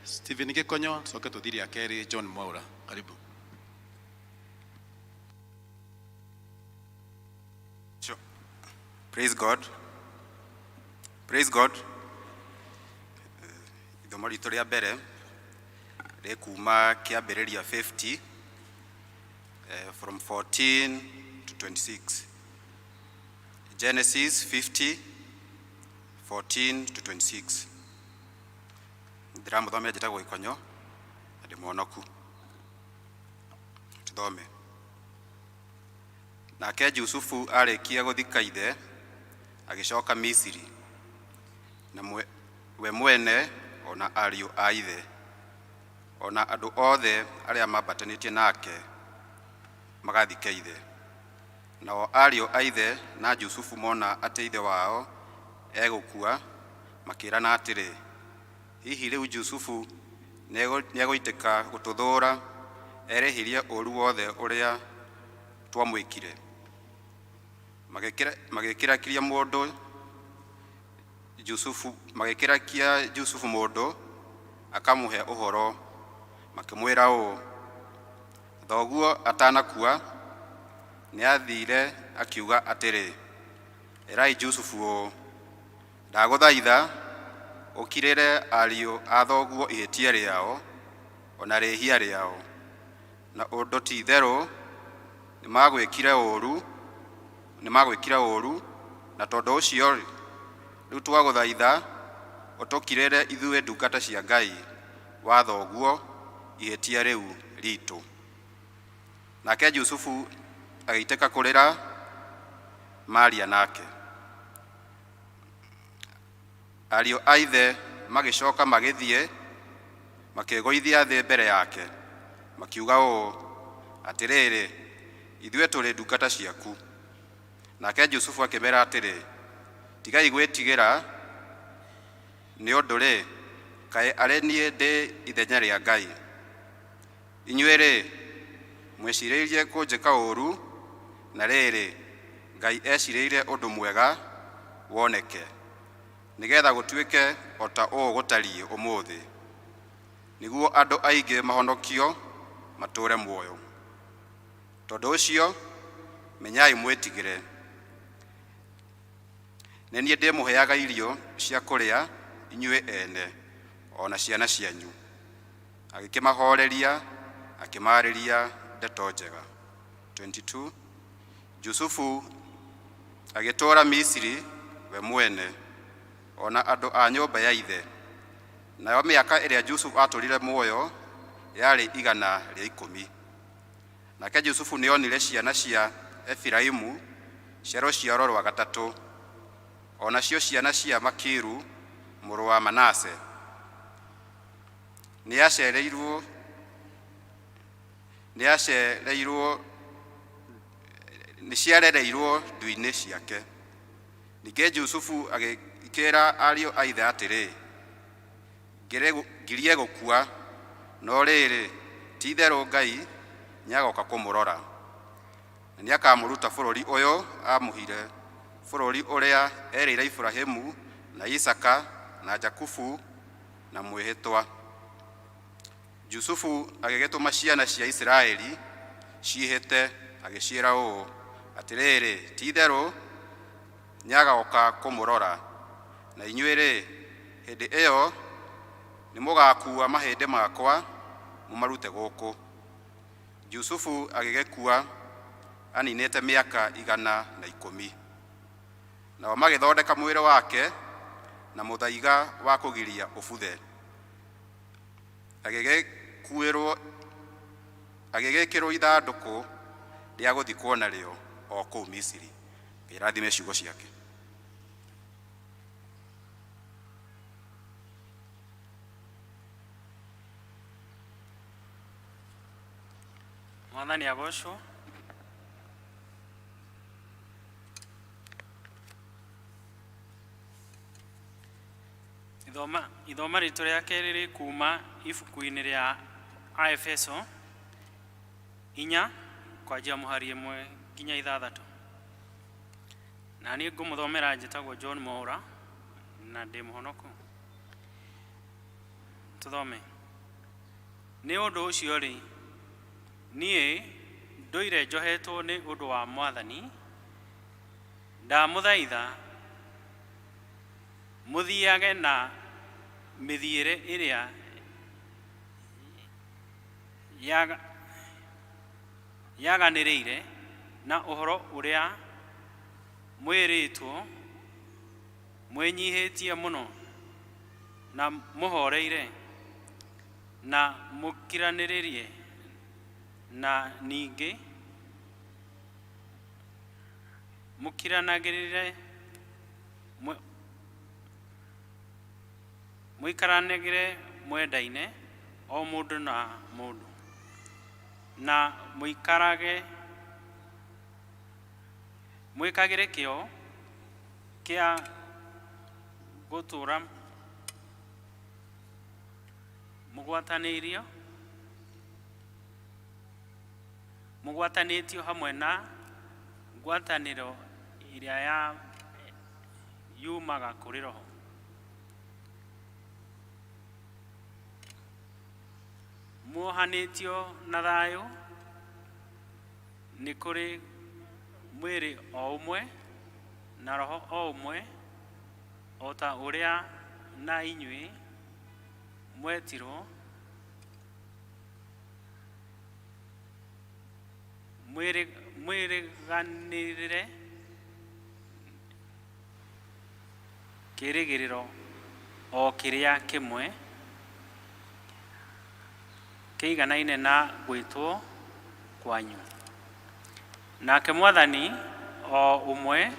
Stephen Gĩkonyo, tucoke tũthiĩ rĩa kerĩ John Mwaura. Karibu. Sure. Praise God. Praise God. Ithomo ritũ rĩa mbere rĩkuma kĩambĩrĩria 50 from 14 to 26. Genesis 50 14 to 26. Ndĩramũthomera njĩtagwo Gĩkonyo na ndĩ mũhonoku. Tũthome. Nake Jusufu arĩkia gũthika ithe agĩcoka Misiri, na we mwene o na ariũ a ithe o na andũ othe arĩa mambatanĩtie nake magathike ithe. Nao ariũ a ithe na Jusufu mona atĩ ithe wao egũkua, makĩĩrana atĩrĩ, hihi rĩu Jusufu nĩegũitĩka gũtũthũũra erĩhĩrie ũũru wothe ũrĩa twamwĩkire. Magĩkĩrakia mũndũ Jusufu, magĩkĩrakia Jusufu mũndũ akamũhe ũhoro, makĩmwĩra ũũ, thoguo atanakua nĩathire akiuga atĩrĩ, ĩrai Jusufu ũũ, ndagũthaitha ũkirĩre ariũ a thoguo ihĩtia rĩao o na rĩhia rĩao, na ũndũ ti itherũ nĩmagwĩkire ũũru, na tondũ ũcio rĩu twagũthaitha ũtũkirĩre ithuĩ ndungata cia Ngai wa thoguo ihĩtia rĩu ritũ. Nake Jusufu agĩitĩka kũrĩra maria nake. Ariũ a ithe magĩcoka magĩthiĩ makĩgũithia thĩ mbere yake, makiuga ũũ, atĩrĩrĩ, ithuĩ tũrĩ ndungata ciaku. Nake Jusufu akĩmera atĩrĩ, tigai gwĩtigĩra, nĩ ũndũ rĩ, kaĩ arĩ niĩ ndĩ ithenya rĩa Ngai? Inyuĩ rĩ, mwĩcirĩirie kũnjĩka ũũru, na rĩrĩ, Ngai ecirĩire ũndũ mwega woneke, nĩgetha gũtuĩke o ta ũũ gũtariĩ ũmũthĩ, nĩguo andũ aingĩ mahonokio matũũre muoyo. Tondũ ũcio, menyai mwĩtigĩre. Nĩ niĩ ndĩmũheaga irio cia kũrĩa inyuĩ ene o na ciana cianyu. Agĩkĩmahoreria, akĩmaarĩria ndeto njega. 22 Jusufu agĩtũũra Misiri we mwene o na andũ a nyũmba ya ithe. Nayo mĩaka ĩrĩa Jusufu aatũũrire muoyo yarĩ 110. Nake Jusufu nĩonire ciana cia Efiraimu cia rũciaro rwa gatatũ, o nacio ciana cia Makiru mũrũ wa Manase. Nĩciarereirwo ndu-inĩ ciake. Ningĩ Jusufu agĩkĩra ariũ a ithe atĩrĩ, ngirie gũkua, no rĩrĩ, ti itherũ Ngai nĩagoka kũmũrora, na nĩakamũruta bũrũri ũyũ amũhire, bũrũri ũrĩa erĩire Iburahĩmu na Isaaka na Jakubu na mwĩhĩtwa. Jusufu agĩgĩtũma ciana cia Isiraeli ciĩhĩte, agĩciĩra ũũ, atĩrĩrĩ, ti itherũ nĩagoka kũmũrora, na inyuĩ-rĩ, hĩndĩ ĩyo nĩmũgakuua mahĩndĩ makwa mũmarute gũkũ. Jusufu agĩgĩkua aninĩte mĩaka 110. Nao magĩthondeka mwĩrĩ wake na mũthaiga wa kũgiria ũbuthe. Agĩgĩkĩrwo ithandũkũ rĩa gũthikwo narĩo o kũu Misiri. Ngai arathime ciugo ciake. Mwathani agocwo. Ithoma ritũ rĩa kerĩ rĩ kuma ibuku-inĩ rĩa Aefeso 4 kwanjia mũhari 1 nginya 6. Na niĩ ngũmũthomera njĩtagwo John Mwaura na ndĩ mũhonoku. Tũthome. Nĩ ũndũ ũcio rĩ, niĩ ndũire njohetwo nĩ ũndũ wa Mwathani, ndamũthaitha mũthiage na mĩthiĩre ĩrĩa yaganĩrĩire na ũhoro ũrĩa mwĩrĩtwo, mwĩnyihĩtie mũno na mũhoreire na mũkiranĩrĩrie, na ningĩ mũkiranagĩrĩre mũikaranagĩre mwendaine o mũndũ na mũndũ, na mũikarage mwĩkagĩre kĩyo kĩa gũtũũra mũgwatanĩtio hamwe na ngwatanĩro ĩrĩa yumaga kũrĩ Roho. Muohanĩtio na thayũ nĩ kũrĩ mwĩrĩ o ũmwe na Roho o ũmwe, o ta ũrĩa na inyuĩ mwetirwo mwĩrĩganĩrĩre kĩĩrĩgĩrĩro o kĩrĩa kĩmwe kĩiganaine na gwĩtwo kwanyu. Nake Mwathani o ũmwe,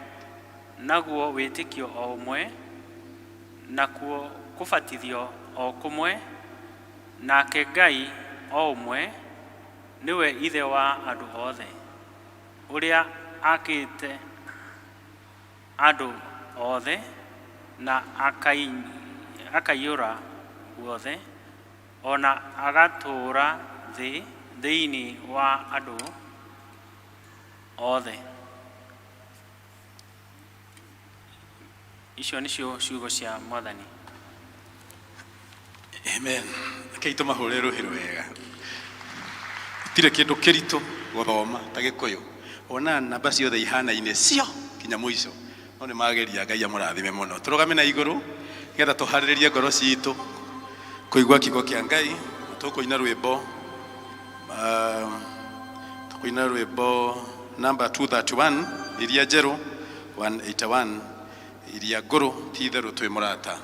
naguo wĩtĩkio o ũmwe, nakuo kũbatithio o kũmwe, nake Ngai o ũmwe, nĩwe Ithe wa andũ othe, ũrĩa akĩte andũ othe na akaiyũra guothe, ona agatũũra thĩ thĩinĩ wa andũ othe. Icio nĩcio ciugo cia Mwathani. Amen. Rekei tũmahũre rũhĩ rwega. Gũtirĩ kĩndũ kĩritũ gũthoma ta Gĩkũyũ. Wonaga namba ciothe ihanaine cio kinya mũico. No nĩ mageria, Ngai amũrathime mũno. Tũrũgame na igũrũ nĩgetha tũharĩrĩrie ngoro citũ kũigua kiugo kĩa Ngai. Na tũkũina rwĩmbo, tũkũina rwĩmbo namba 231 iria njerũ, 181 iria ngũrũ, ti itherũ twĩ mũrata.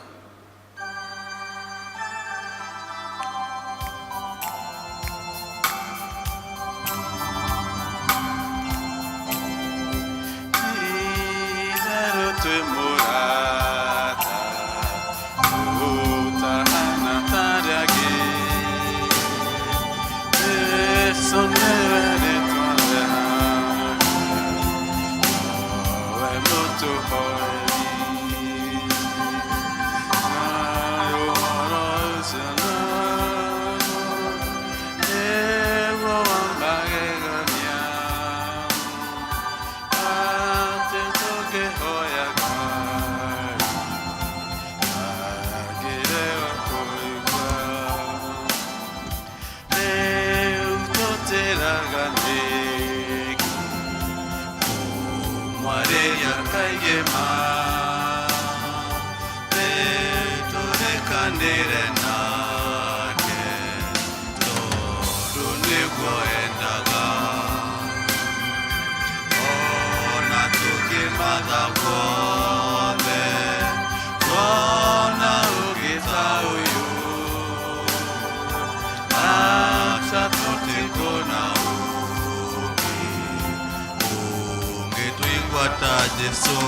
Jesu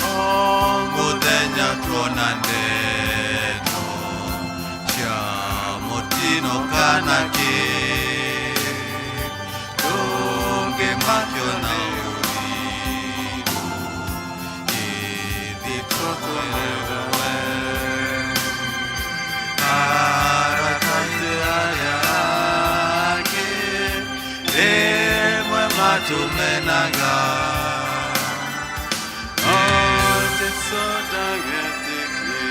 o muthenya tuona ndeto cia mutino kana ki tũngĩmakio na ũrirũ ithuĩ Tũtũire we. Arata aitũ arĩa angĩ rĩmwe matũmenaga, no Jesũ ndagetĩkĩra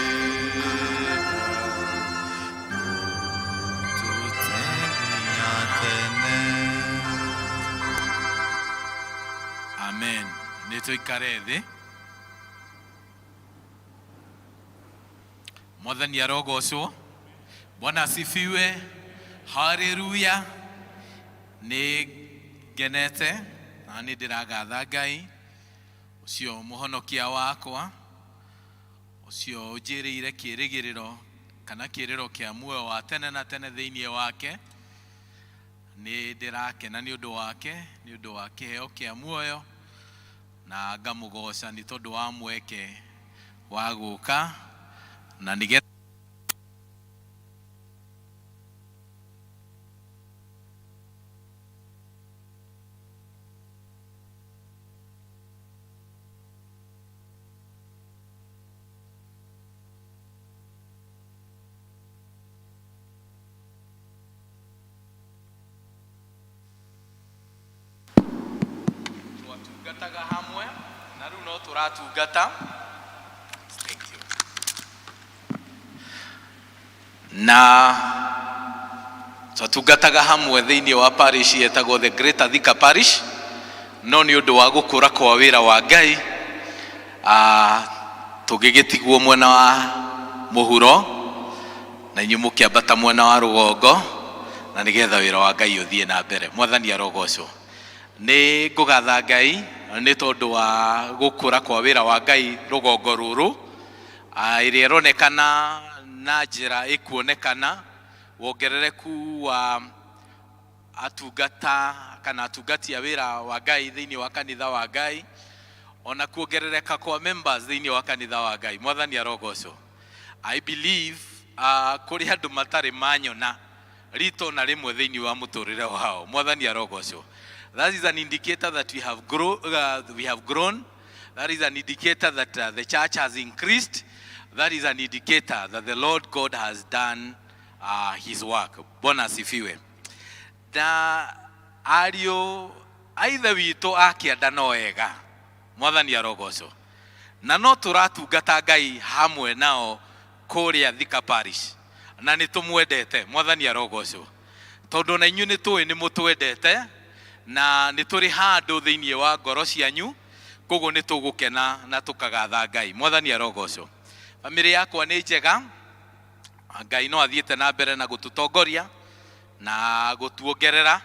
tũte nginya tene. Amen. Nĩ tũikare thĩ. Mwathani arogocwo. Bwana asifiwe. Haleluya. Nĩ ngenete na nĩ ndĩragatha Ngai ũcio mũhonokia wakwa, ũcio ũnjĩrĩire kĩĩrĩgĩrĩro kana kĩĩrĩro kĩa muoyo wa tene na tene thĩinĩ wake. Nĩ ndĩrakena nĩ ũndũ wake, nĩ ũndũ wa kĩheo kĩa muoyo, na ngamũgoca nĩ tondũ wa mweke wa gũka na nĩgetha twatungataga hamwe na rĩu no tũratungata. Thank you. Na twatungataga hamwe thĩinĩ wa parish yetagwo the Greater Thika Parish, no nĩ ũndũ wa gũkũra kwa wĩra wa Ngai, tũgĩgĩtigwo mwena wa mũhuro na inyuĩ mũkĩambata mwena wa rũgongo, na nĩgetha wĩra wa Ngai ũthiĩ na mbere. Mwathani arogocwo. Nĩ ngũgatha Ngai nĩ tondũ wa gũkũra kwa wĩra wa Ngai rũgongo rũrũ, ĩrĩa ĩronekana na njĩra ĩkuonekana wongerereku wa atungata kana atungati a wĩra wa Ngai thĩinĩ wa kanitha wa Ngai, ona kuongerereka kwa members thĩinĩ wa kanitha wa Ngai. Mwathani arogocwo. I believe kũrĩ andũ matarĩ manyona rita ona rĩmwe thĩinĩ wa mũtũrĩre wao. Mwathani arogocwo. That is an indicator that we have grown. That is an indicator that the church has increased. That is an indicator that the Lord God has done his work. Bwana asifiwe. Na ariũ a ithe witũ a kĩanda no ega. Mwathani arogocwo. Na no tũratungata Ngai hamwe nao kũrĩa Thika Parish. Na nĩ tũmwendete. Mwathani arogocwo. Tondũ na inyuĩ nĩ tũĩ nĩ mũtwendete na nĩ tũrĩ handũ thĩinĩ wa ngoro cianyu, koguo nĩ tũgũkena na tũkagatha Ngai. Mwathani arogocwo. Bamĩrĩ yakwa nĩ njega. Ngai no athiĩte na mbere na gũtũtongoria na gũtuongerera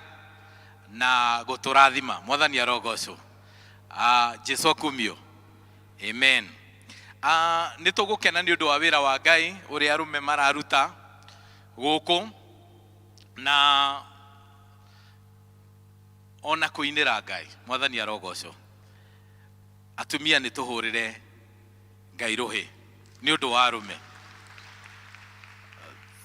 na gũtũrathima. Mwathani arogocwo. Jesu akumio. Amen. Nĩ tũgũkena nĩ ũndũ wa wĩra wa Ngai ũrĩa arũme mararuta gũkũ, na ona kũinĩra Ngai. Mwathani arogocwo. Atumia nĩ tũhũrĩre Ngai rũhĩ nĩ ũndũ wa arũme.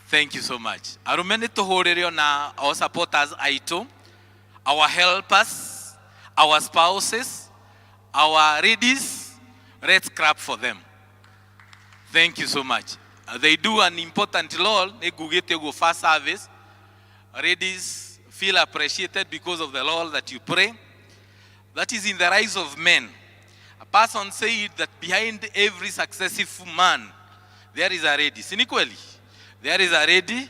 Thank you so much. Arũme nĩ tũhũrĩre ona our supporters aitũ, our helpers, our spouses, our ladies. Let's clap for them. Thank you so much. They do an important role. Nĩ ngugĩte ũguo first service. Ladies feel appreciated because of the role that you play. That is in the rise of men. A person said that behind every successful man, there is a lady. Si ni kweli? There is a lady,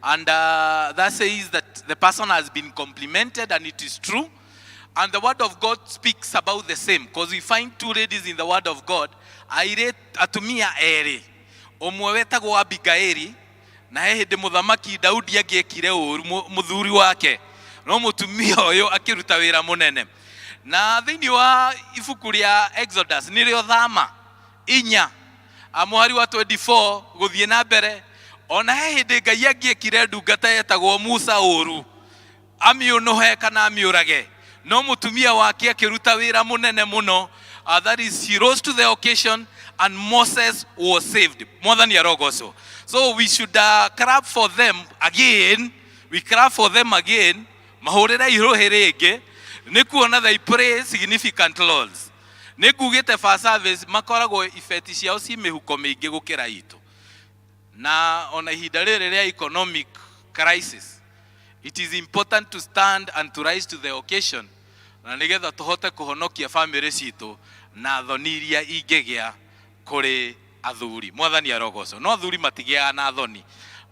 and that says that the person has been complimented, and it is true. And the word of God speaks about the same, because we find two ladies in the word of God. Aire atumia erĩ, ũmwe wetagwo Abigaili, na he hĩndĩ mũthamaki Daudi angĩekire ũru mũthuri wake, no mũtumia ũyũ akĩruta wĩra mũnene. Na thĩinĩ wa ibuku rĩa Exodus nĩrĩo Thama 4 mũhari wa 24 gũthiĩ na mbere, ona he hĩndĩ Ngai angĩekire ndungata yetagwo Musa ũru, amĩũnũhe kana amĩũrage, no mũtumia wake akĩruta wĩra mũnene mũno. That is, she rose to the occasion and Moses was saved. Mwathani arogocwo. So we should clap for them again. We clap for them again. Mahũrĩre irũhĩ rĩngĩ nĩ kuona they play significant roles. Nĩ ngugĩte fa service makoragwo ibeti ciao ci mĩhuko mĩingĩ gũkĩra itũ. Na ona ihinda rĩrĩ rĩa economic crisis, it is important to stand and to rise to the occasion na nĩgetha tũhote kũhonokia famĩlĩ citũ na thoni iria ingĩgĩa kũrĩ athuri. Mwathani arogocwo. No athuri matigĩaga na thoni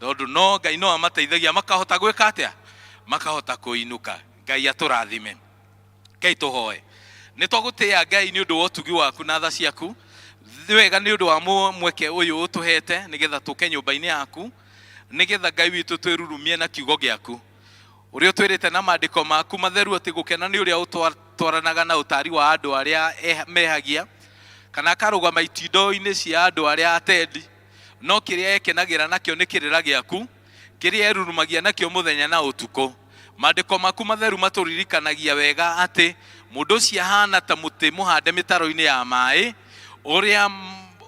tondũ no Ngai no amateithagia makahota gwĩka atĩa? Makahota kũinũka. Ngai atũrathime. Ngai tũhoe. Nĩ twagũtĩĩa Ngai nĩ ũndũ wa ũtugi waku na tha ciaku. Nĩ wega nĩ ũndũ wa mweke ũyũ ũtũhete nĩgetha tũke nyũmba-inĩ yaku, nĩgetha Ngai witũ twĩrurumie na kiugo gĩaku. Ũrĩa ũtwĩrĩte na maandĩko maku matheru atĩ gũkena nĩ ũrĩa ũtwaranaga na ũtari wa andũ arĩa mehagia, kana akarũgama itindo-inĩ cia andũ arĩa atendi, no kĩrĩa ekenagĩra nakĩo nĩ kĩrĩra gĩaku, kĩrĩa erurumagia nakĩo mũthenya na ũtukũ. Maandĩko maku matheru matũririkanagia wega atĩ mũndũ ũcio ahana ta mũtĩ mũhande mĩtaro-inĩ ya maĩ, ũrĩa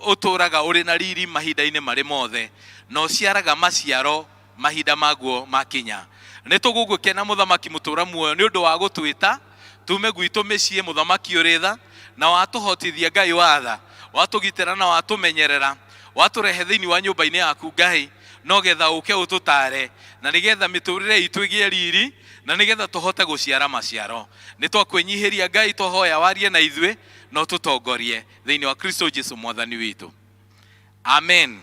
ũtũraga ũrĩ na riri mahinda-inĩ marĩ mothe, na ũciaraga maciaro mahinda maguo makinya. Nĩ tũgũgũkena mũthamaki mũtũra muoyo nĩ ũndũ wa gũtwĩta tume gwitũ mĩciĩ, mũthamaki ũrĩ tha, na watũhotithia Ngai wa tha, watũgitĩra na watũmenyerera, watũrehe thĩinĩ wa nyũmba-inĩ yaku Ngai, no getha ũke ũtũtare, na nĩgetha mĩtũrĩre itũ ĩgĩe riri, na nĩgetha tũhote gũciara maciaro. Nĩ twakwĩnyihĩria Ngai, twahoya warie na ithuĩ na ũtũtongorie thĩinĩ wa Kristo Jesu mwathani witũ. Amen.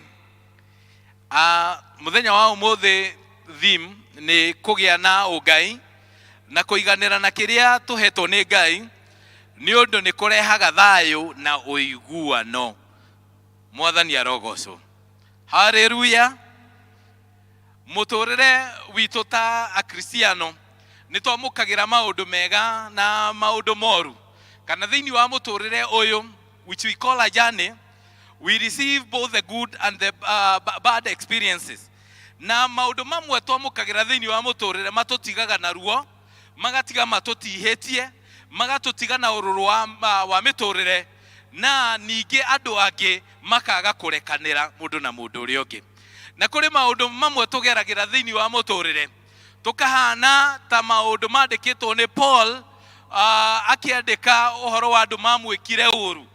Mũthenya wa ũmũthĩ theme nĩ kũgĩa na ũngai na kũiganĩra na kĩrĩa tũhetwo nĩ Ngai, nĩ ũndũ nĩ kũrehaga thayũ na ũiguano. Mwathani arogocwo. Haleluya. Mũtũrĩre witũ ta Akristiano nĩ twamũkagĩra maũndũ mega na maũndũ moru, kana thĩinĩ wa mũtũrĩre ũyũ, which we call a journey, we receive both the good and the bad experiences. Na maũndũ mamwe twamũkagĩra thĩinĩ wa mũtũrĩre matũtigaga na ruo, magatiga matũtihĩtie, magatũtiga na ũrũrũ wa mĩtũrĩre, na ningĩ andũ angĩ makaga kũrekanĩra mũndũ na mũndũ ũrĩa ũngĩ. Na kũrĩ maũndũ mamwe tũgeragĩra thĩinĩ wa mũtũrĩre tũkahana ta maũndũ mandĩkĩtwo nĩ Paul, akĩandĩka ũhoro wa andũ mamwĩkire ũru,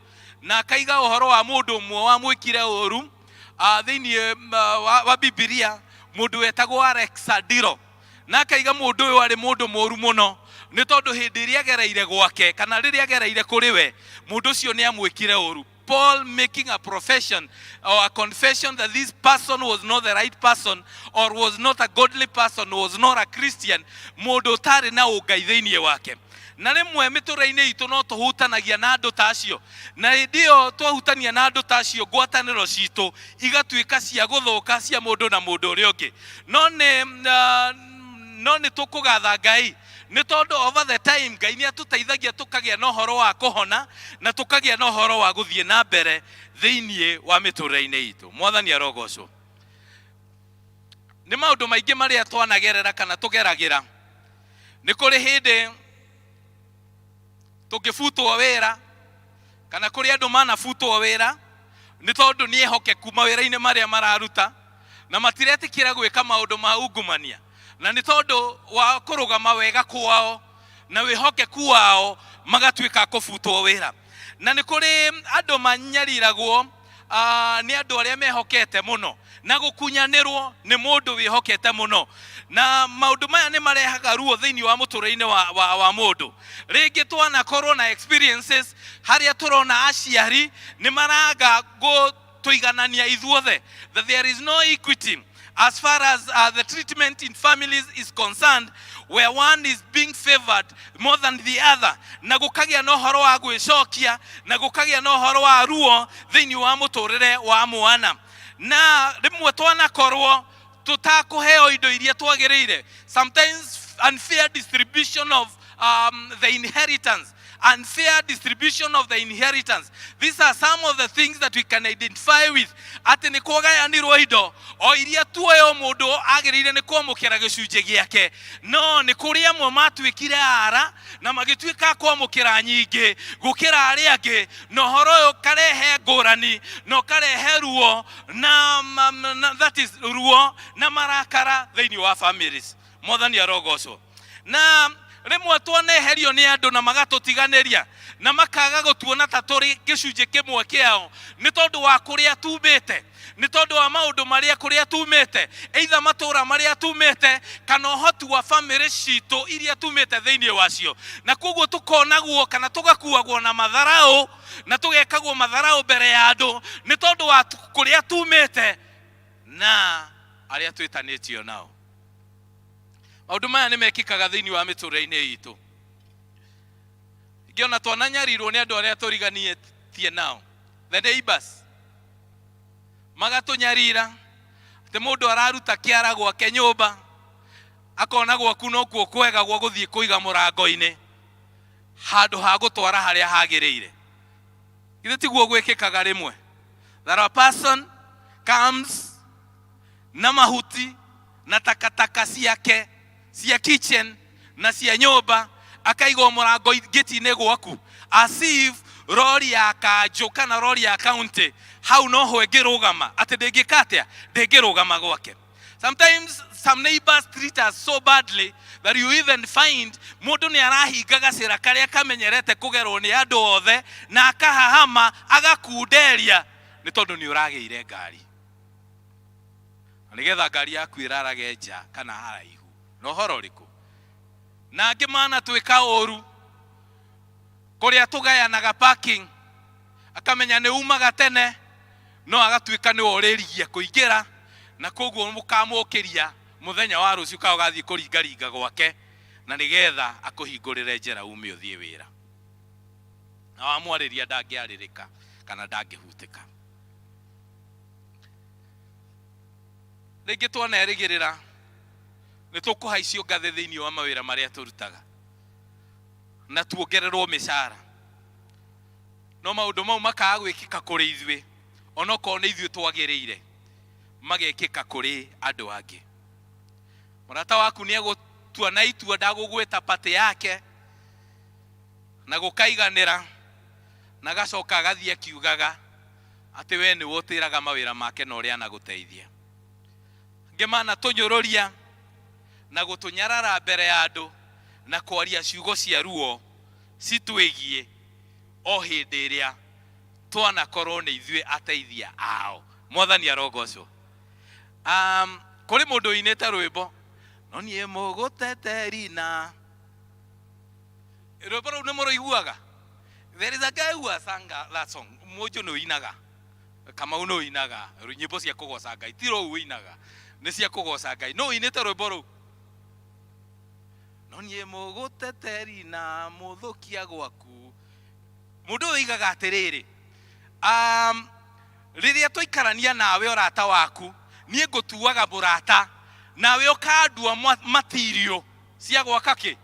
na akaiga ũhoro wa mũndũ ũmwe wamwĩkire ũru thĩinĩ wa Bibilia, mũndũ wetagwo Alexandiro, na akaiga mũndũ ũyũ arĩ mũndũ mũru mũno, nĩ tondũ hĩndĩ ĩrĩa agereire gwake kana rĩrĩa agereire kũrĩ we, mũndũ ũcio nĩ amwĩkire ũru. Paul making a profession or a confession that this person was not the right person or was not a godly person, was not a Christian, mũndũ ũtarĩ na ũngai thĩinĩ wake. Na rĩmwe mĩtũrĩre-inĩ itũ no tũhutanagia na andũ ta acio, na hĩndĩ ĩyo twahutania na andũ ta acio, ngwatanĩro citũ igatuĩka cia gũthũka cia mũndũ na mũndũ ũrĩa ũngĩ. No nĩ tũkũgatha Ngai nĩ tondũ over the time Ngai nĩ atũteithagia tũkagĩa na ũhoro wa kũhona na tũkagĩa na ũhoro wa gũthiĩ na mbere thĩinĩ wa mĩtũrĩre-inĩ itũ. Mwathani arogocwo. Nĩ maũndũ maingĩ marĩa twanagerera kana tũgeragĩra. Nĩ kũrĩ hĩndĩ tũngĩbutwo wĩra, kana kũrĩ andũ manabutwo wĩra nĩ tondũ nĩ ehokeku mawĩra-inĩ marĩa mararuta na matiretĩkĩra gwĩka maũndũ ma ungumania, na nĩ tondũ wa kũrũgama wega kwao na wĩhokeku wao magatuĩka a kũbutwo wĩra. Na nĩ kũrĩ andũ manyariragwo nĩ andũ arĩa mehokete mũno na gũkunyanĩrwo nĩ mũndũ wĩhokete mũno, na maũndũ maya nĩ marehaga ruo thĩinĩ wa mũtũrĩre-inĩ wa mũndũ. Rĩngĩ twanakorwo na experiences harĩa tũrona aciari nĩ maraga gũtũiganania ithuothe, that there is no equity as far as the treatment in families is concerned, where one is being favored more than the other, na gũkagĩa na ũhoro wa gwĩcokia na gũkagĩa na ũhoro wa ruo thĩinĩ wa mũtũrĩre wa mwana. Na rĩmwe twanakorwo tũtakũheo indo iria twagĩrĩire, sometimes unfair distribution of the inheritance, unfair distribution of the inheritance. These are some of the things that we can identify with, atĩ nĩ kwagayanirwo indo o iria tuoyo mũndũ agĩrĩire nĩ kwamũkĩra gĩcunjĩ gĩake, no nĩ kũrĩ amwe matuĩkire ara na magĩtuĩka a kwamũkĩra nyingĩ gũkĩra arĩa angĩ, na ũhoro ũyũ ũkarehe ngũrani na ũkarehe ruo na that is ruo na marakara thĩinĩ wa families. Mwathani arogocwo. Na Rĩmwe twaneherio nĩ andũ na magatũtiganĩria na makaga gũtuona ta tũrĩ gĩcunjĩ kĩmwe kĩao nĩ tondũ wa kũrĩa tumĩte, nĩ tondũ wa maũndũ marĩa kũrĩa tumĩte, either matũũra marĩa tumĩte kana ũhoti wa bamĩrĩ citũ iria tumĩte thĩinĩ wacio, na koguo tũkonagwo kana tũgakuagwo na matharaũ na tũgekagwo matharaũ mbere ya andũ nĩ tondũ wa kũrĩa tumĩte na arĩa twĩtanĩtio nao. Maũndũ maya nĩ mekĩkaga thĩinĩ wa mĩtũrĩre-inĩ itũ. Ingĩona twananyarirwo nĩ andũ arĩa tũriganĩtie nao, the neighbors, magatũnyarira atĩ mũndũ araruta kĩara gwake nyũmba, akona gwaku nokuo kwega gwa gũthiĩ kũiga mũrango-inĩ handũ ha gũtwara harĩa hagĩrĩire. Githĩ tiguo gwĩkĩkaga rĩmwe? That a person comes na mahuti na takataka ciake cia kitchen na cia nyũmba, akaigwo mũrango gĩti-inĩ gwaku as if rori ya kanjũ kana rori ya county hau noho ĩngĩrũgama, atĩ ndĩngĩka atĩa, ndĩngĩrũgama gwake. Sometimes some neighbors treat us so badly that you even find mũndũ nĩ arahinga gacĩra karĩa kamenyerete kũgerwo nĩ andũ othe na akahahama agakunderia nĩ tondũ nĩ ũragĩire ngari, na nĩgetha ngari yaku ĩrarage nja kana haraihu na ũhoro ũrĩkũ. Na angĩ manatwĩka ũru kũrĩa tũgayanaga parking, akamenya nĩ umaga tene no agatuĩka nĩwe ũrĩrigia kũingĩra, na koguo mũkamũkĩria mũthenya wa rũciũ kana ũgathiĩ kũringaringa gwake na nĩgetha akũhingũrĩre njĩra ume ũthiĩ wĩra, na wamwarĩria ndangĩarĩrĩka kana ndangĩhutĩka. Rĩngĩ twanerĩgĩrĩra nĩ tũkũhaicio ngathĩ thĩinĩ wa mawĩra marĩa tũrutaga na tuongererwo mĩcara, no maũndũ mau makaga gwĩkĩka kũrĩ ithuĩ, onokorwo nĩ ithuĩ twagĩrĩire, magekĩka kũrĩ andũ angĩ. Mũrata waku nĩ egũtua na itua ndagũgwĩta party yake na gũkaiganĩra, na agacoka agathiĩ akiugaga atĩ we nĩwe ũtĩraga mawĩra make na ũrĩa anagũteithia. Angĩ manatũnyũrũria na gũtũnyarara mbere ya andũ na kwaria ciugo cia ruo citwĩgiĩ o hĩndĩ ĩrĩa twanakorwo nĩ ithuĩ ateithia ao. Mwathani arogocwo. Kũrĩ mũndũ ũinĩte rwĩmbo, no niĩ mũgũteteri na rwĩmbo rũu nĩ mũrũiguaga? There is a guy who has sung that song. Mũnjũ nĩ ũinaga, Kamau nĩ ũinaga nyĩmbo cia kũgoca Ngai, ti rũu ũinaga, nĩ cia kũgoca Ngai. No ũinĩte rwĩmbo rũu, no niĩ mũgũteteri na mũthũkia gwaku. Mũndũ ũyũ oigaga atĩrĩrĩ, rĩrĩa twaikarania nawe ũrata waku, niĩ ngũtuaga mũrata, nawe ũkandua matirio cia gwaka kĩ,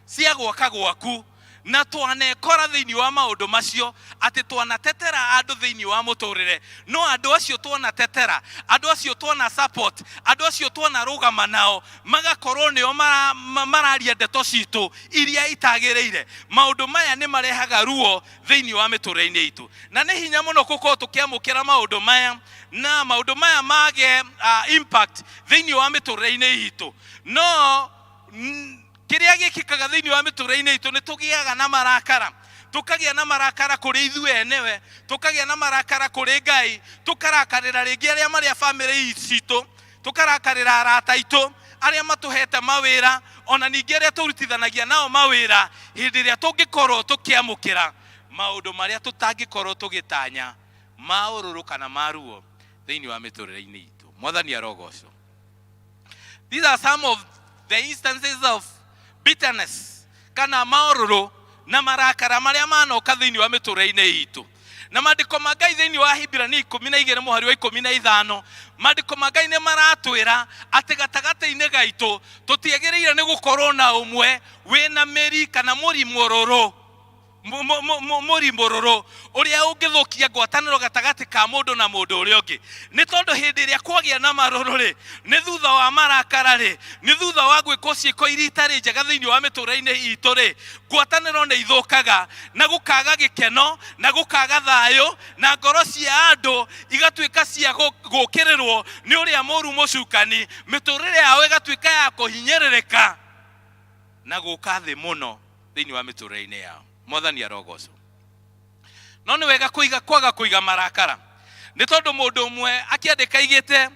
cia gwaka gwaku. Na twanekora thĩinĩ wa maũndũ macio atĩ twanatetera andũ thĩinĩ wa mũtũrĩre, no andũ acio twanatetera, andũ acio twana support, andũ acio twanarũgama nao, magakorwo nĩo mararia ndeto citũ iria itagĩrĩire. Maũndũ maya nĩ marehaga ruo thĩinĩ wa mĩtũrĩre-inĩ itũ, na nĩ hinya mũno gũkorwo tũkĩamũkĩra maũndũ maya na maũndũ maya mage impact thĩinĩ wa mĩtũrĩre-inĩ itũ. No kĩrĩa gĩkĩkaga thĩinĩ wa mĩtũrĩre-inĩ itũ nĩ tũgĩaga na marakara, tũkagĩa na marakara kũrĩ ithuĩ enewe, tũkagĩa na marakara kũrĩ Ngai, tũkarakarĩra rĩngĩ arĩa marĩ a bamĩrĩ citũ, tũkarakarĩra arata aitũ arĩa matũhete mawĩra, ona ningĩ arĩa tũrutithanagia nao mawĩra, hĩndĩ ĩrĩa tũngĩkorwo tũkĩamũkĩra maũndũ marĩa tũtangĩkorwo tũgĩtanya ma ũrũrũ kana ma ruo thĩinĩ wa mĩtũrĩre-inĩ itũ. Mwathani arogocwo. These are some of the instances of bitterness kana maũrũrũ na marakara marĩa manoka thĩinĩ wa mĩtũrĩre-inĩ itũ. Na maandĩko ma Ngai thĩinĩ wa Ahibirania 12 mũhari wa 15, maandĩko ma Ngai nĩ maratwĩra atĩ gatagatĩ-inĩ gaitũ tũtiagĩrĩire nĩ gũkorwo na ũmwe wĩna mĩri kana mũri mũrũrũ, mũri mũrũrũ ũrĩa ũngĩthũkia ngwatanĩro gatagatĩ ka mũndũ na mũndũ ũrĩa ũngĩ. Nĩ tondũ hĩndĩ ĩrĩa kwagĩa na marũrũ rĩ, nĩ thutha wa marakara rĩ, nĩ thutha wa gwĩkwo ciĩko iria itarĩ njega thĩinĩ wa mĩtũrĩre-inĩ itũ rĩ, ngwatanĩro nĩ ithũkaga na gũkaga gĩkeno na gũkaga thayũ, na ngoro cia andũ igatuĩka cia gũũkĩrĩrwo nĩ ũrĩa mũru mũcukani, mĩtũrĩre yao ĩgatuĩka ya kũhinyĩrĩrĩka. Na gũka thĩ mũno thĩinĩ wa mĩtũrĩre-inĩ yao. Mwathani arogocwo. No nĩ wega kũiga kwaga kũiga marakara, nĩ tondũ mũndũ ũmwe akĩandĩka aigĩte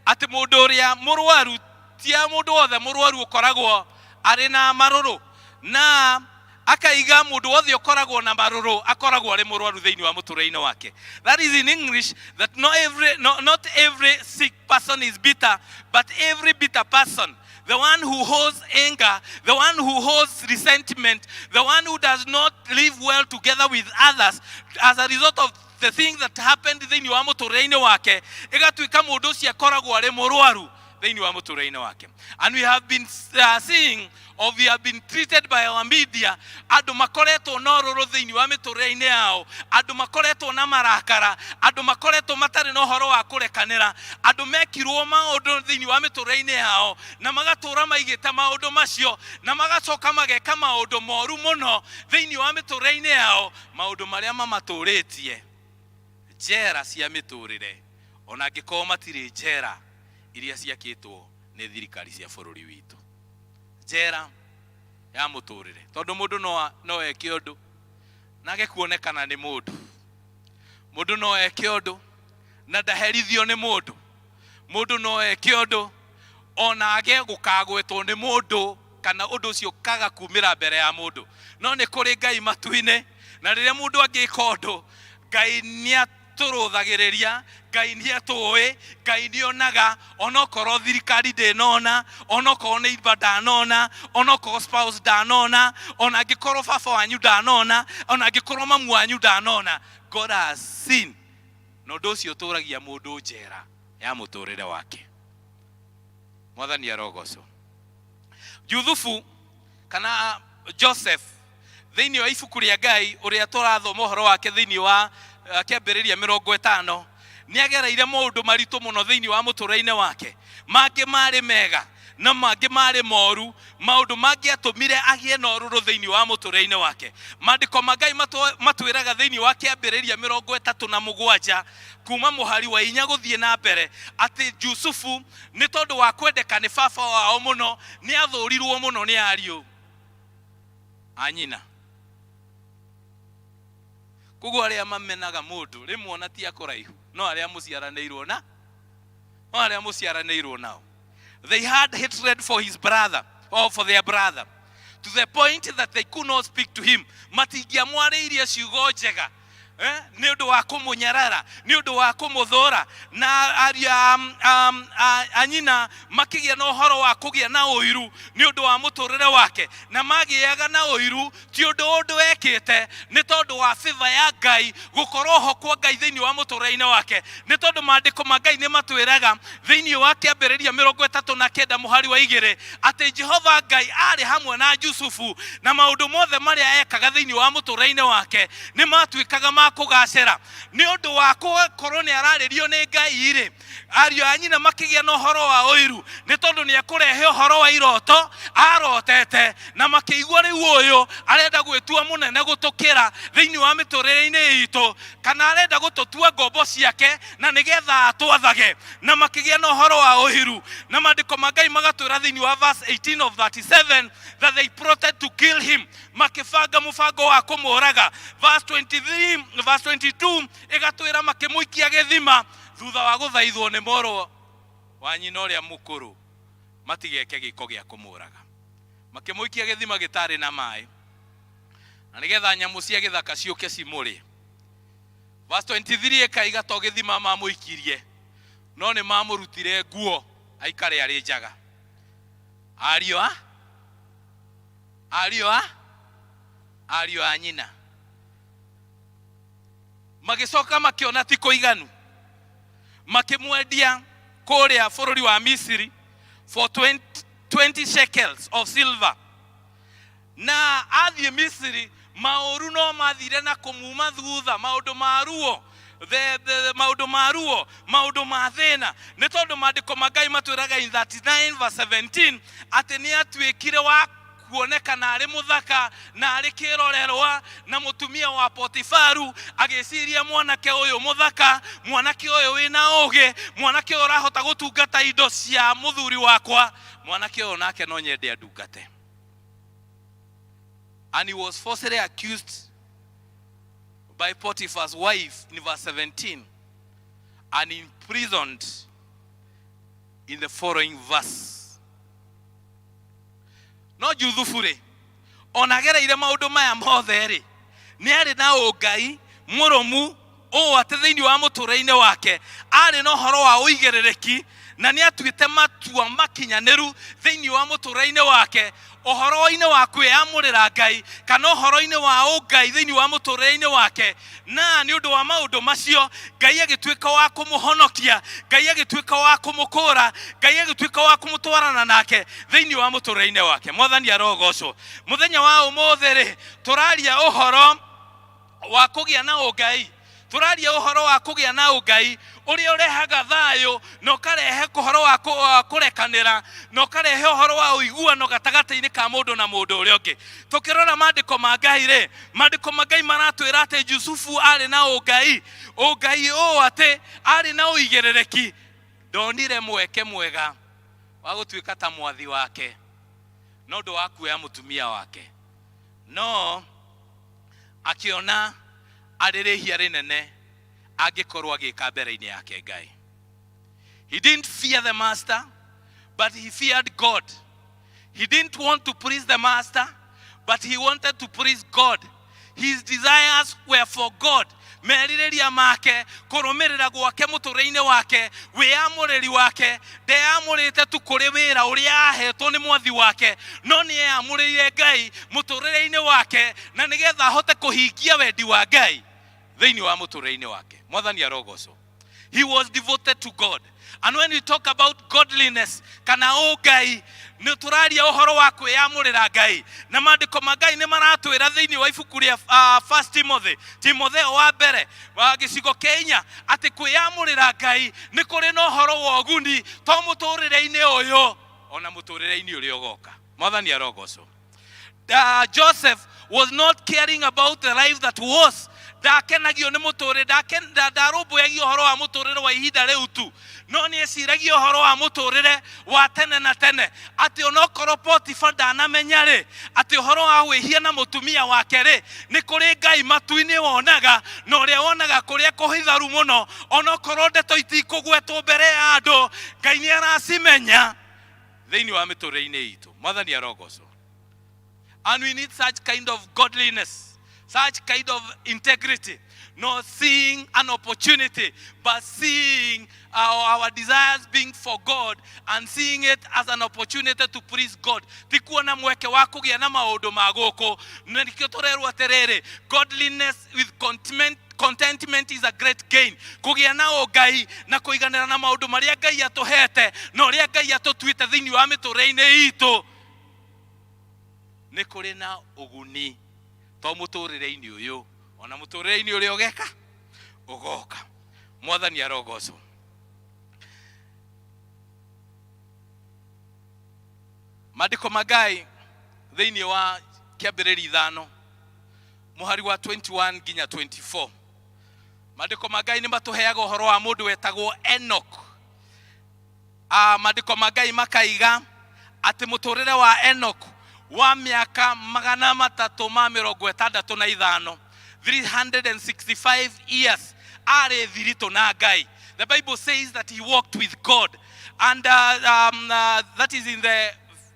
atĩ mũndũ ũrĩa mũrwaru tia mũndũ wothe mũrwaru ũkoragwo arĩ na marũrũ, na akaiga mũndũ wothe ũkoragwo na marũrũ akoragwo arĩ mũrwaru thĩinĩ wa mũtũrĩre-inĩ wake. That is in English that not every, no, not every sick person is bitter, but every bitter person, the one who holds anger, the one who holds resentment, the one who does not live well together with others as a result of the things that happened thĩinĩ wa mũtũrĩre-inĩ wake, ĩgatuĩka mũndũ ũcio akoragwo arĩ mũrwaru thĩinĩ wa mũtũrĩre-inĩ wake. And we have been seeing or we have been treated by our media, andũ makoretwo na ũrũrũ thĩinĩ wa mĩtũrĩre-inĩ yao, andũ makoretwo na marakara, andũ makoretwo matarĩ na ũhoro wa kũrekanĩra, andũ mekirwo maũndũ thĩinĩ wa mĩtũrĩre-inĩ yao na magatũra maigĩte maũndũ macio na magacoka mageka maũndũ moru mũno thĩinĩ wa mĩtũrĩre-inĩ yao, maũndũ marĩa mamatũrĩtie njera cia mĩtũrĩre, ona angĩkorwo matirĩ njera iria ciakĩtwo nĩ thirikari cia bũrũri witũ, njera ya mũtũrĩre, tondũ mũndũ no eke ũndũ nage kuonekana nĩ mũndũ, mũndũ no eke ũndũ na ndaherithio nĩ mũndũ, mũndũ no eke ũndũ ona age gũkagwetwo nĩ mũndũ kana ũndũ ũcio kaga kumĩra mbere ya mũndũ. No nĩ kũrĩ Ngai matu-inĩ, na rĩrĩa mũndũ angĩka ũndũ, Ngai nĩ atũrũthagĩrĩria, Ngai nĩ atũĩ, Ngai nĩ onaga, onokorwo thirikari ndĩnona, onokorwo neighbor ndanona, onokorwo spouse ndanona, ona angĩkorwo baba wanyu ndanona, ona angĩkorwo mamu wanyu ndanona, God has seen. Na ũndũ ũcio ũtũragia mũndũ njera ya mũtũrĩre wake. Mwathani arogocwo. Juthubu kana Joseph thĩinĩ wa ibuku rĩa Ngai ũrĩa tũrathoma ũhoro wake thĩinĩ wa Kĩambĩrĩria 50, nĩ agereire maũndũ maritũ mũno thĩinĩ wa mũtũrĩre-inĩ wake. Mangĩ marĩ mega na mangĩ marĩ moru, maũndũ mangĩ atũmire agĩe na ũrũrũ thĩinĩ wa mũtũrĩre-inĩ wake. Maandĩko ma Ngai matwĩraga thĩinĩ wa Kĩambĩrĩria 37 kuma mũhari wa 4 gũthiĩ na mbere atĩ Jusufu, nĩ tondũ wa kwendeka nĩ baba wao mũno, nĩ athũrirwo mũno nĩ ariũ a nyina. Koguo arĩa mamenaga mũndũ rĩmwe ona ti a kũraihu, no arĩa mũciaranĩirwo na no arĩa mũciaranĩirwo nao. They had hatred for his brother or for their brother to the point that they could not speak to him. Matingĩamwarĩirie ciugo njega, nĩ ũndũ wa kũmũnyarara, nĩ ũndũ wa kũmũthũra. Na ariũ a nyina makĩgĩa na ũhoro wa kũgĩa na ũiru nĩ ũndũ wa mũtũrĩre wake, na magĩaga na ũiru ti ũndũ ekĩte, nĩ tondũ wa favor ya Ngai, gũkorwo ho kwa Ngai thĩinĩ wa mũtũrĩre-inĩ wake. Nĩ tondũ maandĩko ma Ngai nĩ matwĩraga thĩinĩ wa Kĩambĩrĩria 39 mũhari wa 2 atĩ Jehova Ngai arĩ hamwe na Jusufu, na maũndũ mothe marĩa ekaga thĩinĩ wa mũtũrĩre-inĩ wake nĩ matuĩkaga ma kũgacĩra. Nĩ ũndũ wa gũkorwo nĩ ararĩrio nĩ Ngai rĩ, ariũ a nyina makĩgĩa na ũhoro wa ũiru, nĩ tondũ nĩ ekũrehe ũhoro wa iroto arotete, na makĩigua rĩu ũyũ arenda gwĩtua mũnene gũtũkĩra thĩinĩ wa mĩtũrĩre-inĩ itũ, kana arenda gũtũtua ngombo ciake na nĩgetha atwathage, na makĩgĩa na ũhoro wa ũiru. Na maandĩko ma Ngai magatwĩra thĩinĩ wa verse 18 of 37 that they plotted to kill him, makĩbanga mũbango wa kũmũraga. Verse 23, verse 22 ĩgatwĩra makĩmũikia gĩthima thutha wa gũthaithwo nĩ mũrũ wa nyina ũrĩa mũkũrũ matigeke gĩko gĩa kũmũraga. Makĩmũikia gĩthima gĩtarĩ na maĩ na nĩgetha nyamũ cia gĩthaka ciũke cimũrĩe. Verse 23 ĩkaiga to gĩthima mamũikirie, no nĩ mamũrutire nguo aikare arĩ njaga. Ariũ a nyina magĩcoka makĩona ti kũiganu, makĩmwendia kũrĩa bũrũri wa Misiri for 20, 20 shekels of silver. Na athiĩ Misiri, maũru no mathire na kũmuma thutha, maũndũ ma ruo, maũndũ ma ruo, maũndũ ma thĩna, nĩ tondũ maandĩko ma Ngai matwĩraga in 39 verse 17 atĩ nĩ atuĩkire wa kuonekana arĩ mũthaka na arĩ kĩrorerwa, na mũtumia wa Potifaru agĩciria, mwanake ũyũ mũthaka, mwanake ũyũ wĩna ũgĩ, mwanake ũyũ ũrahota gũtungata indo cia mũthuri wakwa, mwanake ũyũ nake no nyende andungate. And he was falsely accused by Potiphar's wife in verse 17 and imprisoned in the following verse. No Juthufu rĩ, ona agereire maũndũ maya mothe rĩ, nĩ arĩ na ũngai mũrũmu ũũ atĩ thĩinĩ wa mũtũrĩre-inĩ wake arĩ na ũhoro wa ũigĩrĩrĩki na nĩ atuĩte matua makinyanĩru thĩinĩ wa mũtũrĩre-inĩ wake, ũhoro-inĩ wa kwĩyamũrĩra Ngai kana ũhoro-inĩ wa ũngai thĩinĩ wa mũtũrĩre-inĩ wake. Na nĩ ũndũ wa maũndũ macio Ngai agĩtuĩka wa kũmũhonokia, Ngai agĩtuĩka wa kũmũkũra, Ngai agĩtuĩka wa kũmũtwarana nake thĩinĩ wa mũtũrĩre-inĩ wake. Mwathani arogocwo. Mũthenya wa ũmũthĩ rĩ, tũraria ũhoro wa kũgĩa na ũngai, tũraria ũhoro wa kũgĩa na ũngai ũrĩa ũrehaga thayũ na ũkarehe ũhoro wa kũrekanĩra na ũkarehe ũhoro wa ũiguano gatagatĩ-inĩ ka mũndũ na mũndũ ũrĩa ũngĩ. Tũkĩrora maandĩko ma Ngai rĩ, maandĩko ma Ngai maratwĩra atĩ Jusufu arĩ na ũngai, ũngai ũũ atĩ arĩ na ũigĩrĩrĩki, ndonire mweke mwega wa gũtuĩka ta mwathi wake no ũndũ wa kuoya mũtumia wake, no akĩona arĩ rĩhia rĩnene angĩkorwo agĩka mbere-inĩ yake Ngai. He didn't fear the master, but he feared God. He didn't want to please the master, but he wanted to please God. His desires were for God. Merirĩria make, kũrũmĩrĩra gwake mũtũrĩre-inĩ wake, wĩyamũrĩri wake, ndeyamũrĩte tu kũrĩ wĩra ũrĩa ahetwo nĩ mwathi wake, no nĩ eyamũrĩire Ngai mũtũrĩre-inĩ wake, na nĩgetha ahote kũhingia wendi wa Ngai thĩinĩ wa mũtũrĩre-inĩ wake. Mwathani arogocwo. He was devoted to God. And when we talk about godliness kana ũngai, nĩ tũraria ũhoro wa kwĩyamũrĩra Ngai, na maandĩko ma Ngai nĩ maratwĩra thĩinĩ wa ibuku rĩa First Timothy, Timotheo wa mbere wa gĩcigo kĩa 4, atĩ kwĩyamũrĩra Ngai nĩ kũrĩ na ũhoro wa ũguni to mũtũrĩre-inĩ ũyũ, ona mũtũrĩre-inĩ ũrĩa ũgoka. Mwathani arogocwo. Joseph was not caring about the life that was. Ndakenagio nĩ mũtũrĩre, ndarũmbũyagia ũhoro wa mũtũrĩre wa ihinda rĩu tu, no nĩ eciragia ũhoro wa mũtũrĩre wa tene na tene, atĩ onokorwo Potifa ndanamenya rĩ, atĩ ũhoro wa wĩhia na mũtumia wake rĩ, nĩ kũrĩ Ngai matu-inĩ wonaga, na ũrĩa wonaga kũrĩa kũhitharu mũno, onokorwo ndeto itikũgwetwo mbere ya andũ, Ngai nĩ aracimenya thĩinĩ wa mĩtũrĩre-inĩ itũ. Mwathani arogocwo. And we need such kind of godliness, such kind of integrity, not seeing an opportunity, but seeing our desires being for God and seeing it as an opportunity to please God. Ti kuona mweke wa kũgĩa na maũndũ ma gũkũ. Na nĩkĩo tũrerwo atĩrĩrĩ, godliness with contentment is a great gain. Kũgĩa na ũngai na kũiganĩra na maũndũ marĩa Ngai atũhete na ũrĩa Ngai atũtuĩte thĩinĩ wa mĩtũrĩre-inĩ itũ, nĩ kũrĩ na ũguni to mũtũrĩre-inĩ ũyũ, ona mũtũrĩre-inĩ ũrĩa ũgeka ũgoka. Mwathani arogocwo. Maandĩko ma Ngai thĩinĩ wa Kĩambĩrĩria 5 mũhari wa 21 nginya 24, maandĩko ma Ngai nĩ matũheaga ũhoro wa mũndũ wetagwo Enoch. Maandĩko ma Ngai makaiga atĩ mũtũrĩre wa Enoch wa mĩaka 365, 365 years, arĩ thiritũ na Ngai. The Bible says that he walked with God, and that is in the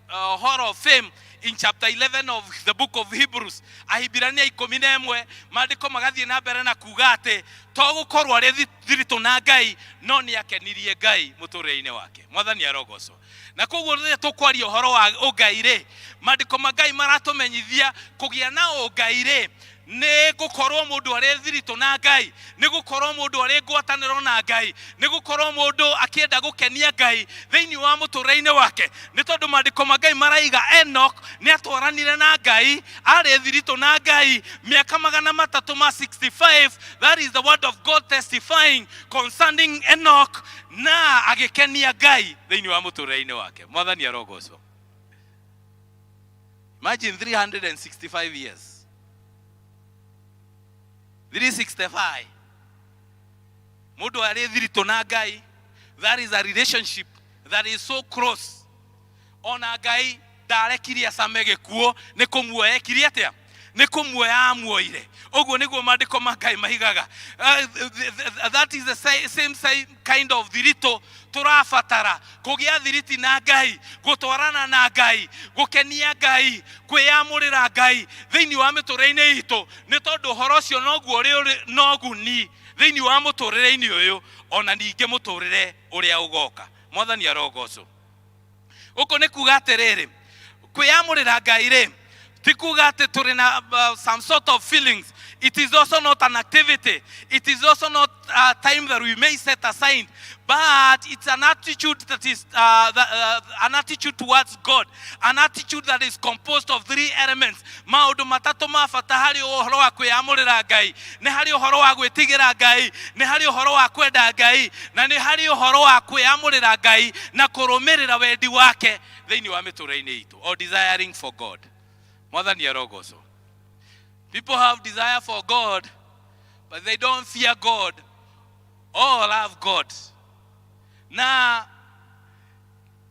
Hall of Fame in chapter 11 of the book of Hebrews, Ahibirania 11. Maandĩko magathiĩ na mbere na kuga atĩ to gũkorwo arĩ thiritũ na Ngai, no nĩ akenirie Ngai mũtũrĩre-inĩ wake. Mwathani arogocwo. Na koguo rĩrĩa tũkwaria ũhoro wa ũngai rĩ, maandĩko ma Ngai maratũmenyithia kũgĩa na ũngai rĩ, nĩ gũkorwo mũndũ arĩ thiritũ na Ngai, nĩ gũkorwo mũndũ arĩ ngwatanĩro na Ngai, nĩ gũkorwo mũndũ akĩenda gũkenia Ngai thĩinĩ wa mũtũrĩre-inĩ wake, nĩ tondũ maandĩko ma Ngai maraiga Enoch nĩ atwaranire na Ngai, arĩ thiritũ na Ngai mĩaka 365. That is the word of God testifying concerning Enoch, na agĩkenia Ngai thĩinĩ wa mũtũrĩre-inĩ wake. Mwathani arogocwo. Imagine 365 years, 365, mũndũ arĩ thiritũ na Ngai. That is a relationship that is so close. Ona Ngai ndarekirie acame gĩkuũ nĩ kũmuoya ekire atĩa. Nĩ kũmuoya amuoire. Ũguo nĩguo maandĩko ma Ngai mahigaga. That is the same kind of thiritũ tũrabatara kũgĩa thiriti na Ngai, gũtwarana na Ngai, gũkenia Ngai, kwĩyamũrĩra Ngai thĩinĩ wa mĩtũrĩre-inĩ itũ, nĩ tondũ ũhoro ũcio noguo ũrĩ noguni thĩinĩ wa mũtũrĩre-inĩ ũyũ ona ningĩ mũtũrĩre ũrĩa ũgoka. Mwathani arogocwo. Gũkũ nĩ kuga atĩrĩrĩ, kwĩyamũrĩra Ngai rĩ, ti kuga atĩ tũrĩ na some sort of feelings. It is also not an activity. It is also not a time that we may set aside, but it's an attitude that is an attitude towards God, an attitude that is composed of three elements. Maũndũ matatũ ma bata harĩ ũhoro wa kwĩyamũrĩra Ngai: nĩ harĩ ũhoro wa gwĩtigĩra Ngai, nĩ harĩ ũhoro wa kwenda Ngai, na nĩ harĩ ũhoro wa kwĩyamũrĩra Ngai na kũrũmĩrĩra wendi wake thĩinĩ wa mĩtũrĩre-inĩ itũ, or desiring for God. Mwathani arogocwo. People have desire for God, but they don't fear God or love God. Na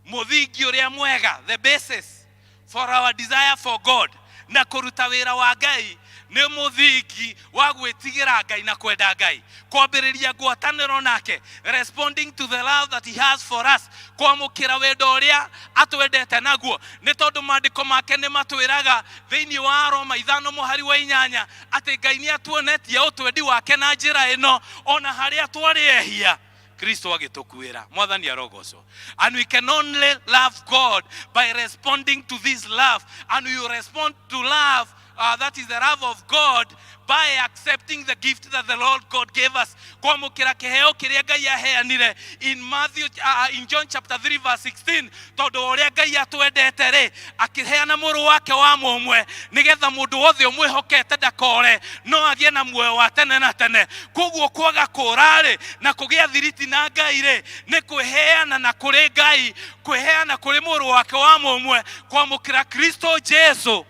mũthingi ũrĩa mwega, the basis for our desire for God na kũruta wĩra wa Ngai, nĩ mũthingi wa gwĩtigĩra Ngai na kwenda Ngai, kwambĩrĩria ngwatanĩro nake, responding to the love that he has for us, kwamũkĩra wendo ũrĩa atwendete naguo, nĩ tondũ maandĩko make nĩ matwĩraga thĩinĩ wa Roma 5 mũhari wa 8 atĩ Ngai nĩ atuonetie ũtwendi wake na njĩra ĩno: ona harĩa twarĩ ehia, Kristo agĩtũkuĩra. Mwathani arogocwo. And we can only love God by responding to this love, and we will respond to love, that is the love of God, by accepting the gift that the Lord God gave us, kwamũkĩra kĩheo kĩrĩa Ngai aheanire in Matthew, in John chapter 3 verse 16, tondũ ũrĩa Ngai atwendete rĩ, akĩheana mũrũ wake wa mũmwe, nĩgetha mũndũ wothe ũmwĩhokete ndakore no agĩe na muoyo wa tene na tene. Koguo kwaga kũra rĩ na kũgĩa thiriti na Ngai rĩ, nĩ kwĩheana na kũrĩ Ngai, kwĩheana kũrĩ mũrũ wake wa mũmwe, kwamũkĩra Kristo Jesu,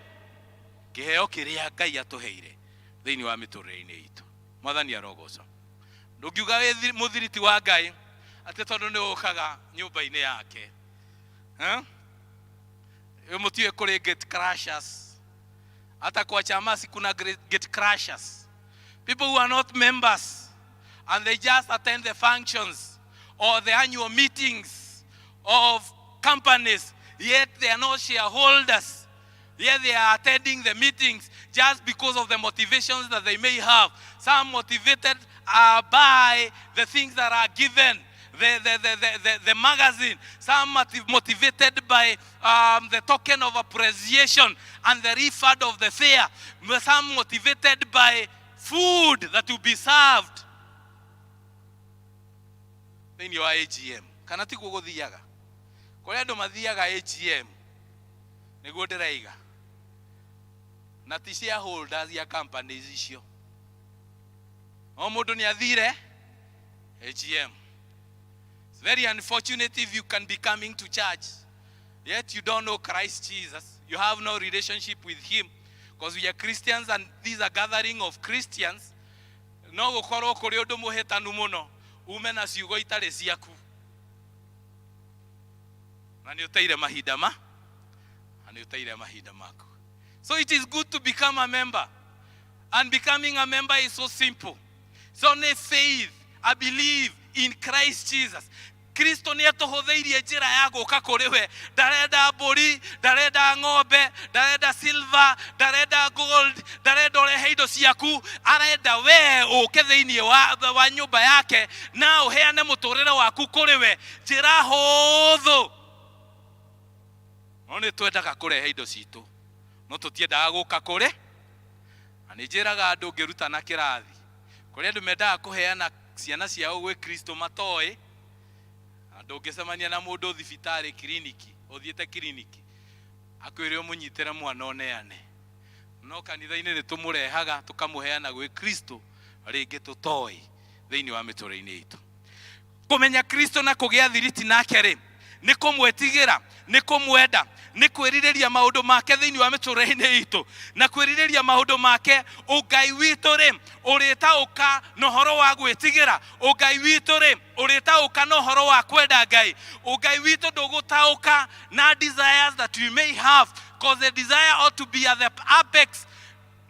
kĩheo kĩrĩa Ngai atũheire thĩinĩ wa mĩtũrĩre-inĩ itũ. Mwathani arogocwo. Ndũngiuga wĩ mũthiriti wa Ngai atĩ tondũ nĩ ũkaga nyũmba-inĩ yake. Eh? Mũtiũĩ kũrĩ gate crashers? Hata kwa chama kuna gate crashers, people who are not members and they just attend the functions or the annual meetings of companies, yet they are not shareholders. Yet they are attending the meetings just because of the motivations that they may have. Some motivated by the things that are given, the magazine. Some motivated by the token of appreciation and the refund of the fare. Some motivated by food that will be served. Thĩinĩ wa AGM, kana tiguo gũthiaga? Kũrĩa andũ mathiaga AGM nĩguo ndĩraiga, na ti shareholders ya companies icio. O mũndũ nĩ athire AGM. It's very unfortunate if you can be coming to church, yet you don't know Christ Jesus. You have no relationship with him, because we are Christians and these are gathering of Christians. No gũkorwo kũrĩ ũndũ mũhĩtanu mũno ume na ciugo itarĩ ciaku na nĩ ũteire mahinda ma na nĩ ũteire mahinda maku. So it is good to become a member, and becoming a member is so simple. It's only faith, I believe in Christ Jesus. Kristo nĩ atũhũthĩirie njĩra ya gũka kũrĩ we. Ndarenda mbũri, ndarenda ng'ombe, ndarenda silver, ndarenda gold, ndarenda ũrehe indo ciaku. Arenda we ũke thĩinĩ wa nyũmba yake na ũheane mũtũrĩre waku kũrĩ we, njĩra hũthũ. No nĩ twendaga kũrehe indo citũ, no tũtiendaga gũka kũrĩ. Na nĩ njĩraga andũ ngĩrutana kĩrathi, kũrĩ andũ mendaga kũheana ciana ciao gwĩ Kristo matoĩ. Na ndũngĩcemania na mũndũ thibitarĩ, kiriniki, ũthiĩte kiriniki, akwĩre ũmũnyitĩre mwana ũneane, no kanitha-inĩ nĩ tũmũrehaga tũkamũheana gwĩ Kristo rĩngĩ tũtoĩ thĩinĩ wa mĩtũrĩre-inĩ itũ. Kũmenya Kristo na kũgĩa thiriti nake rĩ, nĩ kũmwetigĩra, nĩ kũmwenda, nĩ kwĩrirĩria maũndũ make thĩinĩ wa mĩtũrĩre-inĩ itũ na kwĩrirĩria maũndũ make. Ũngai witũ rĩ, ũrĩtaũka na ũhoro wa gwĩtigĩra. Ũngai witũ rĩ, ũrĩtaũka na ũhoro wa kwenda Ngai. Ũngai witũ ndũgũtaũka na desires that we may have, because the desire ought to be at the apex.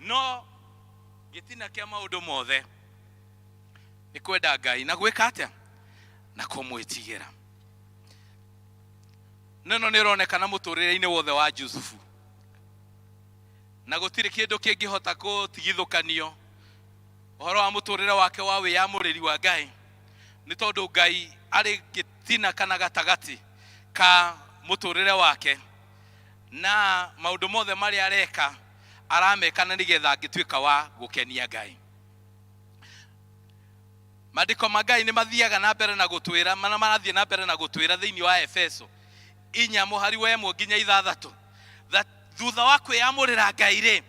No gĩtina kĩa maũndũ mothe nĩ kwenda Ngai na gwĩka atĩa? Na kũmwĩtigĩra. Neno nĩ ĩronekana mũtũrĩre-inĩ wothe wa Jusufu, na gũtirĩ kĩndũ kĩngĩhota gũtigithũkanio ũhoro wa mũtũrĩre wake wa wĩyamũrĩri wa Ngai, nĩ tondũ Ngai arĩ gĩtina kana gatagatĩ ka mũtũrĩre wake, na maũndũ mothe marĩa areka arameka na nĩgetha angĩtuĩka wa gũkenia Ngai. Maandĩko ma Ngai nĩ mathiaga na mbere na gũtwĩra, mana marathiĩ na mbere na gũtwĩra thĩinĩ wa Efeso 4 mũhari wa 1 nginya 6, that thutha wa kwĩyamũrĩra Ngai rĩ,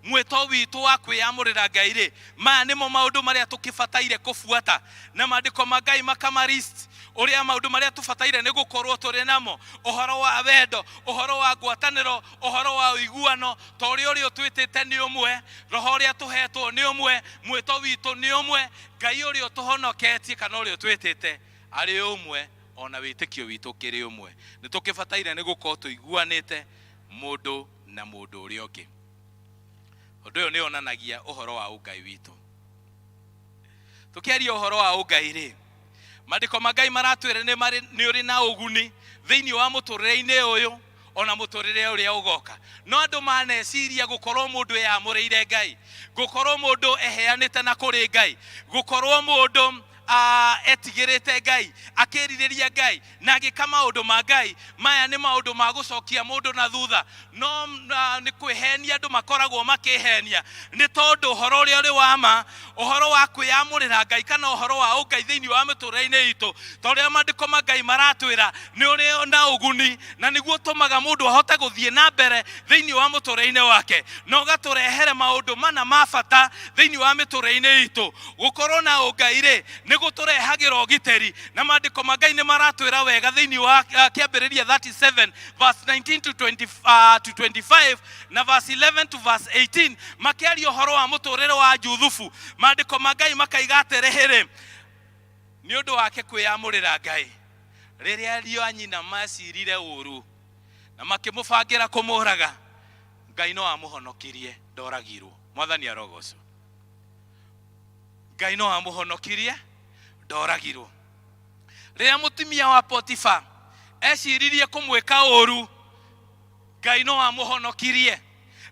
mwĩto witũ wa kwĩyamũrĩra Ngai rĩ, maya nĩmo maũndũ marĩa tũkĩbataire kũbuata. Na maandĩko ma Ngai makamarist ũrĩa maũndũ marĩa tũbataire nĩ gũkorwo tũrĩ namo: ũhoro wa wendo, ũhoro wa ngwatanĩro, ũhoro wa ũiguano, ta ũrĩa ũtwĩtĩte nĩ ũmwe, roho ũrĩa tũhetwo nĩ ũmwe, mwĩto witũ nĩ ũmwe, Ngai ũrĩa ũtũhonoketie kana ũrĩa ũtwĩtĩte arĩ ũmwe, ona wĩtĩkio witũ kĩrĩ ũmwe. Nĩ tũkĩbataire nĩ gũkorwo tũiguanĩte mũndũ na mũndũ ũrĩa ũngĩ. Ũndũ ũyũ nĩ onanagia ũhoro wa ũngai witũ. Tũkĩaria ũhoro wa ũngai rĩ, maandĩko ma Ngai maratwĩra nĩ nĩ ũrĩ na ũguni thĩinĩ wa mũtũrĩre-inĩ ũyũ ona mũtũrĩre ũrĩa ũgoka. No andũ maneciria gũkorwo mũndũ eyamũrĩire Ngai, gũkorwo mũndũ eheanĩte na kũrĩ Ngai, gũkorwo mũndũ etigĩrĩte Ngai, akĩrirĩria Ngai na agĩka maũndũ ma Ngai, maya nĩ maũndũ ma gũcokia mũndũ na thutha. No nĩ kwĩhenia andũ makoragwo makĩhenia, nĩ tondũ ũhoro ũrĩa ũrĩ wa ma, ũhoro wa kwĩyamũrĩra Ngai kana ũhoro wa ũngai thĩinĩ wa mĩtũrĩre-inĩ itũ, ta ũrĩa maandĩko ma Ngai maratwĩra, nĩ ũrĩ na ũguni na nĩguo ũtũmaga mũndũ ahote gũthiĩ na mbere thĩinĩ wa mũtũrĩre-inĩ wake, na ũgatũrehere maũndũ mana ma bata thĩinĩ wa mĩtũrĩre-inĩ itũ. Gũkorwo na ũngai rĩ, nĩ gũtũrehagĩra ũgitĩri, na maandĩko ma Ngai nĩ maratwĩra wega thĩinĩ wa Kĩambĩrĩria 37 verse 19 to 20, to 25 na verse 11 to verse 18, makĩaria ũhoro wa mũtũrĩre wa Juthubu. Maandĩko ma Ngai makaiga atĩrĩrĩ, nĩ ũndũ wake kwĩyamũrĩra Ngai, rĩrĩa ariũ a nyina macirire ũru na makĩmũbangĩra kũmũraga, Ngai no amũhonokirie, ndoragirwo. Mwathani arogocwo. Ngai no amũhonokirie, ndoragirwo. Rĩrĩa mũtumia wa Potifa eciririe kũmwĩka ũru, Ngai no amũhonokirie.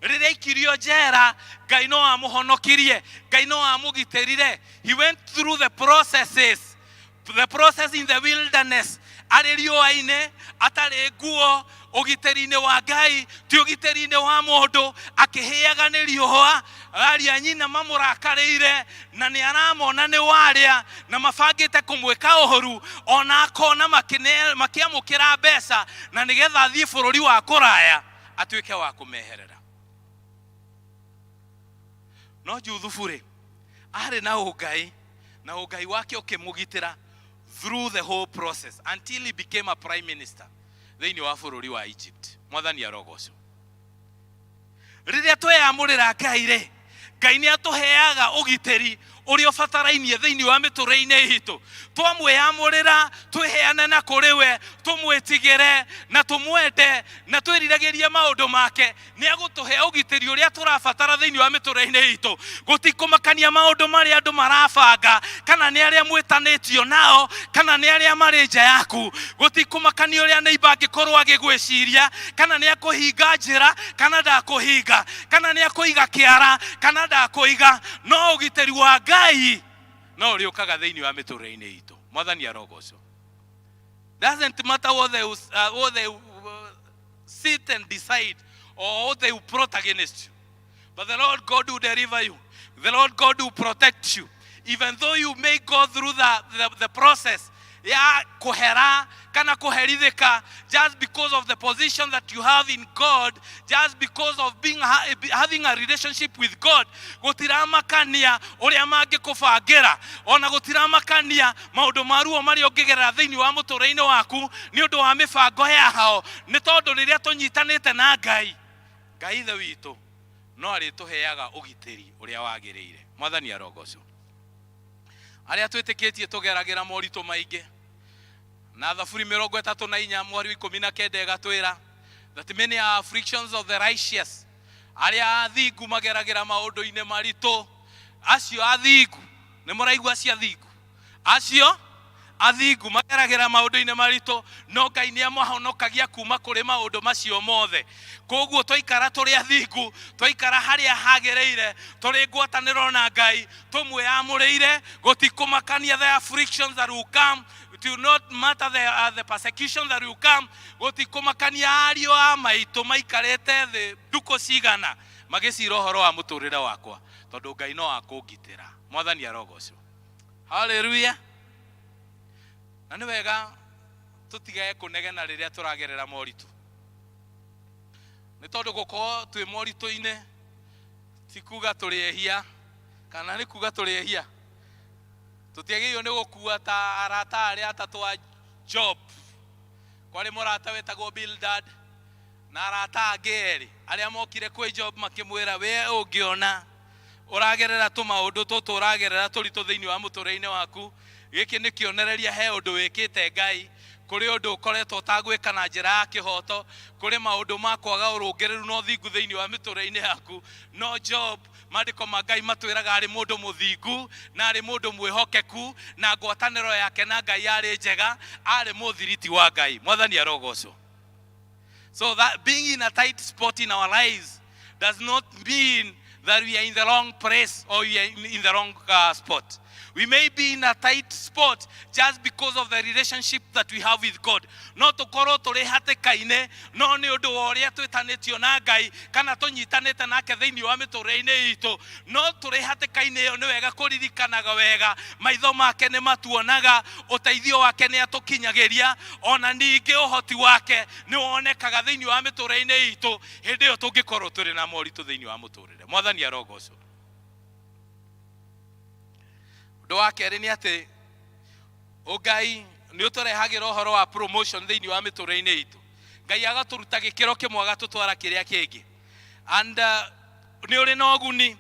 Rĩrĩa aikirio njera, Ngai no amũhonokirie, Ngai no amũgitĩrire. He went through the processes, the process in the wilderness, arĩ riũa-inĩ, atarĩ nguo, ũgitĩri-inĩ wa Ngai, ti ũgitĩri-inĩ wa mũndũ, akĩhĩaga nĩ riũa, aria nyina mamũrakarĩire na nĩ aramona nĩ warĩa na mabangĩte kũmwĩka ũhoru, ona akona makĩamũkĩra mbeca na nĩgetha athiĩ bũrũri wa kũraya atuĩke wa kũmeherera. No Juthubu rĩ, arĩ na ũngai, na ũngai wake ũkĩmũgitĩra through the whole process until he became a prime minister thĩinĩ wa bũrũri wa Egypt. Mwathani arogocwo. Rĩrĩa tweyamũrĩra Ngai rĩ, Ngai nĩ atũheaga ũgitĩri ũrĩa ũbatarainie thĩinĩ wa mĩtũrĩre-inĩ itũ. Twamwĩyamũrĩra, twĩheane na kũrĩ we, tũmwĩtigĩre na tũmwende na twĩriragĩrie maũndũ make, nĩ agũtũhe ũgitĩri ũrĩa tũrabatara thĩinĩ wa mĩtũrĩre-inĩ itũ. Gũtikũmakania maũndũ marĩa andũ marabanga, kana nĩ arĩa mwĩtanĩtio nao, kana nĩ arĩa marĩ nja yaku. Gũtikũmakania ũrĩa neighbor angĩkorwo agĩgwĩciria, kana nĩ akũhinga njĩra kana ndakũhinga, kana nĩ akũiga kĩara kana ndakũiga, no ũgitĩri wa Ngai no ũrĩũkaga thĩinĩ wa mĩtũrĩre-inĩ itũ. Mwathani arogocwo. Doesn't matter what they sit and decide or what they will plot against you, but the Lord God will deliver you. The Lord God will protect you, even though you may go through the process ya kuhera kana kuherithika, just because of the position that you have in God, just because of being having a relationship with God. Gutiramakania uria mangikubangira, ona gutiramakania maundu ma ruo maria ũngĩgerera thĩinĩ wa mũtũrĩre-inĩ waku nĩ ũndũ wa mĩbango yao, nĩ tondũ rĩrĩa tũnyitanĩte na Ngai, Ngai ithe witũ no arĩtũheaga ũgitĩri ũrĩa wagĩrĩire. Mwathani arogocwo. Arĩa twĩtĩkĩtie tũgeragĩra moritũ maingĩ, na Thaburi 34 mweri wa 19 ĩgatwĩra that many are afflictions of the righteous. Arĩa athingu mageragĩra maũndũ-inĩ maritũ. Acio athingu, nĩ mũraigua acio athingu? Acio athingu mageragĩra maũndũ-inĩ maritũ, no Ngai nĩ amahonokagia kuma kũrĩ maũndũ macio mothe. Koguo twaikara tũrĩ athingu, twaikara harĩa hagĩrĩire, tũrĩ ngwatanĩro na Ngai, tũmwĩamũrĩire, gũtikũmakania the afflictions that will come, it will not matter the persecution that will come, gũtikũmakania ariũ a maitũ maikarĩte thĩ ndukũ cigana magĩcira ũhoro wa mũtũrĩre wakwa, tondũ Ngai no akũngitĩra. Mwathani arogocwo. Haleluya. Na nĩ wega tũtigage kũnegena rĩrĩa tũragerera moritũ, nĩ tondũ gũkorwo twĩ moritũ-inĩ ti kuga tũrĩ ehia, kana nĩ kuga tũrĩ ehia. Tũtiagĩrĩirwo nĩ gũkua ta arata arĩa atatũ a Job. Kwarĩ mũrata wetagwo Bildad na arata angĩ erĩ arĩa mokire kwĩ Job makĩmwĩra, we ũngĩona ũragerera tũmaũndũ tũtũ ũragerera tũritũ thĩinĩ wa mũtũrĩre-inĩ waku, gĩkĩ nĩ kĩonereria he ũndũ wĩkĩte Ngai, kũrĩ ũndũ ũkoretwo ũtagwĩka na njĩra ya kĩhoto, kũrĩ maũndũ ma kwaga ũrũngĩrĩru na ũthingu thĩinĩ wa mĩtũrĩre-inĩ yaku. No Job, maandĩko ma Ngai matwĩraga arĩ mũndũ mũthingu na arĩ mũndũ mwĩhokeku, na ngwatanĩro yake na Ngai yarĩ njega, arĩ mũthiriti wa Ngai. Mwathani arogocwo. So that being in a tight spot in our lives does not mean that we are in the wrong place or we are in the wrong spot. We may be in a tight spot just because of the relationship that we have with God. No tũkorwo tũrĩ hatĩka-inĩ, no nĩ ũndũ wa ũrĩa twĩtanĩtio na Ngai kana tũnyitanĩte nake thĩinĩ wa mĩtũrĩre-inĩ itũ. No tũrĩ hatĩka-inĩ ĩyo, nĩ wega kũririkanaga wega maitho make nĩ matuonaga, ũteithio wake nĩ atũkinyagĩria, ona ningĩ ũhoti wake nĩ wonekaga thĩinĩ wa mĩtũrĩre-inĩ itũ hĩndĩ ĩyo tũngĩkorwo tũrĩ na moritũ thĩinĩ wa mũtũrĩre. Mwathani arogocwo. Ũndũ wa kerĩ nĩ atĩ Ũngai nĩ ũtũrehagĩra ũhoro wa promotion thĩinĩ wa mĩtũrĩre-inĩ itũ. Ngai agatũruta gĩkĩro kĩmwe agatũtwara kĩrĩa kĩngĩ. And nĩ ũrĩ na ũguni,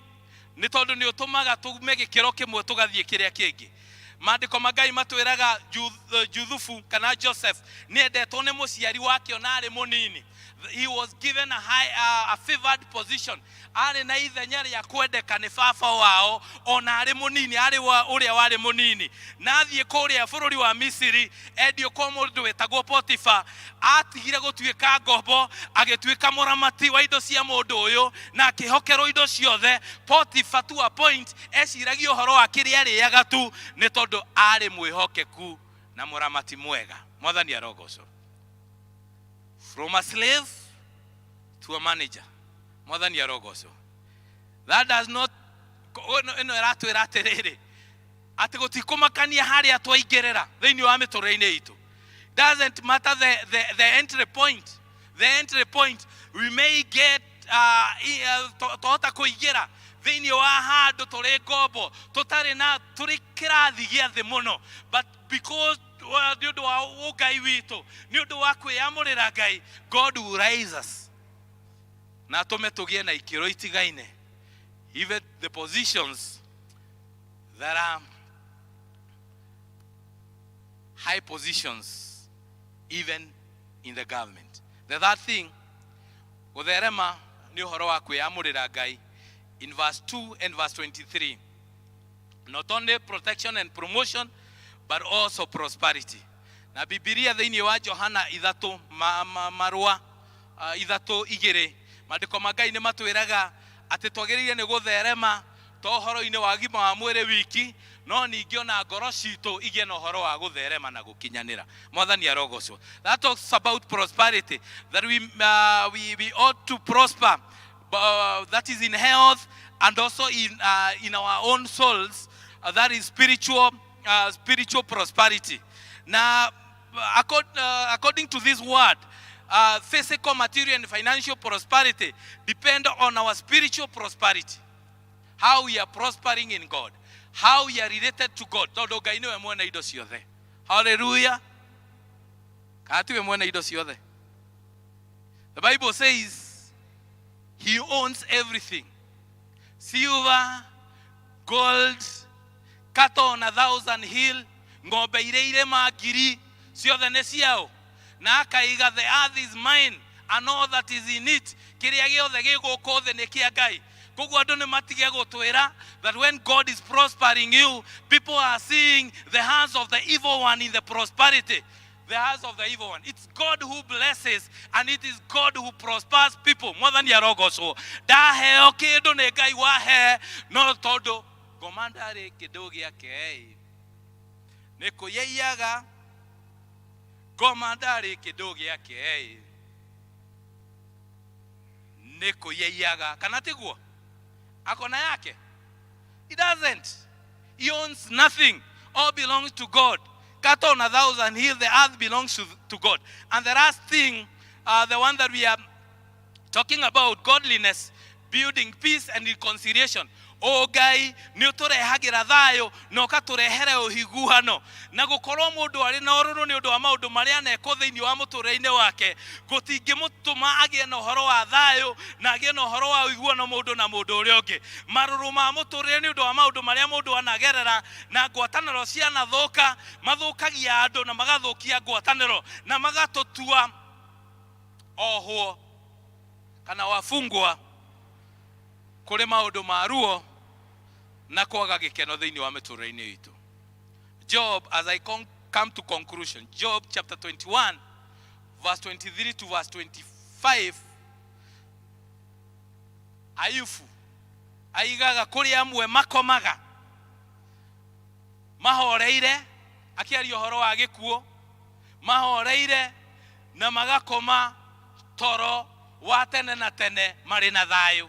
nĩ tondũ nĩ ũtũmaga tume gĩkĩro kĩmwe tũgathiĩ kĩrĩa kĩngĩ. Maandĩko ma Ngai matwĩraga Juthufu kana Joseph nĩ endetwo nĩ mũciari wake ona arĩ mũnini. He was given a favored position. Arĩ na ithenya rĩa kwendeka nĩ baba wao ona arĩ mũnini, arĩ wa ũrĩa warĩ mũnini. Na athiĩ kũrĩa bũrũri wa Misiri, endio kwa mũndũ wetagwo Potifa, atigire gũtuĩka ngombo, agĩtuĩka mũramati wa indo cia mũndũ ũyũ na akĩhokerwo indo ciothe. Potifa to a point eciragia ũhoro wa kĩrĩa arĩaga tu, nĩ tondũ arĩ mwĩhokeku na mũramati mwega. Mwathani arogocwo. From a slave to a manager. Mwathani arogocwo. That does not, ĩno ĩratwĩra atĩrĩrĩ, atĩ gũtikũmakania harĩa twaingĩrĩra thĩinĩ wa mĩtũrĩre-inĩ itũ. Doesn't matter the entry point. The entry point we may get, twahota kũingĩra thĩinĩ wa handũ tũrĩ ngombo, tũtarĩ na tũrĩ kĩrathi gĩa thĩ mũno, but because nĩ ũndũ wa ũngai witũ, nĩ ũndũ wa kwĩyamũrĩra Ngai, God will raise us na atũme tũgĩe na ikĩro itigaine, even the positions that are high positions even in the government. The third thing, gũtherema nĩ ũhoro wa kwĩyamũrĩra Ngai. In verse 2 and verse 23, not only protection and promotion but also prosperity. Na Bibilia thĩinĩ wa Johana 3, marũa 3:2, maandĩko ma Ngai nĩ matwĩraga atĩ twagĩrĩire nĩ gũtherema to ũhoro-inĩ wa ũgima wa mwĩrĩ wiki, no ningĩ ona ngoro citũ igĩe na ũhoro wa gũtherema na gũkinyanĩra. Mwathani arogocwo. That talks about prosperity, that we ought to prosper, that is in health and also in our own souls, that is spiritual prosperity. Na according to this word, physical, material and financial prosperity depend on our spiritual prosperity, how we are prospering in God, how we are related to God, tondũ Ngai nĩwe mwene indo ciothe. Hallelujah. Kana tiwe mwene indo ciothe? The Bible says he owns everything, silver, gold, cattle on a thousand hill, ng'ombe iria irĩma ngiri, ciothe nĩ ciao. Na akaiga, "The earth is mine and all that is in it. Kĩrĩa gĩothe gĩ gũkũ thĩ nĩ kĩa Ngai. Koguo andũ nĩ matige gũtwĩra that when God is prospering you, people are seeing the hands of the evil one in the prosperity. The hands of the evil one. It's God who blesses and it is God who prospers people. Mwathani arogocwo. Ndaheo kĩndũ nĩ Ngai wahe, no tondũ ngoma ndarĩ kĩndũ gĩake nĩ kũyaiyaga. Ngoma ndarĩ kĩndũ gĩake nĩ kũyaiyaga, kana tiguo? Akona yake? He doesn't. He owns nothing. All belongs to God. Cattle on a thousand hill, the earth belongs to God. And the last thing, the one that we are talking about, godliness, building peace and reconciliation. O Ngai nĩ ũtũrehagĩra thayũ na ũkatũrehere ũhiguano. Na gũkorwo mũndũ arĩ na ũrũrũ nĩ ũndũ wa maũndũ marĩa anekwo thĩinĩ wa mũtũrĩre-inĩ wake gũtingĩmũtũma agĩe na ũhoro wa thayũ na agĩe na ũhoro wa ũiguano mũndũ na mũndũ ũrĩa ũngĩ. Marũrũ ma mũtũrĩre nĩ ũndũ wa maũndũ marĩa mũndũ anagerera na ngwatanĩro cianathũka, mathũkagia andũ na magathũkia ngwatanĩro na magatũtua ohwo kana wafungwa kũrĩ maũndũ ma ruo na kwaga gĩkeno thĩinĩ wa mĩtũrĩre-inĩ itũ. Job, as I come to conclusion, Job chapter 21 verse 23 to verse 25, Ayubu aigaga kũrĩ amwe makomaga mahoreire, akĩaria ũhoro wa gĩkuũ, mahoreire na magakoma toro wa tene na tene marĩ na thayũ,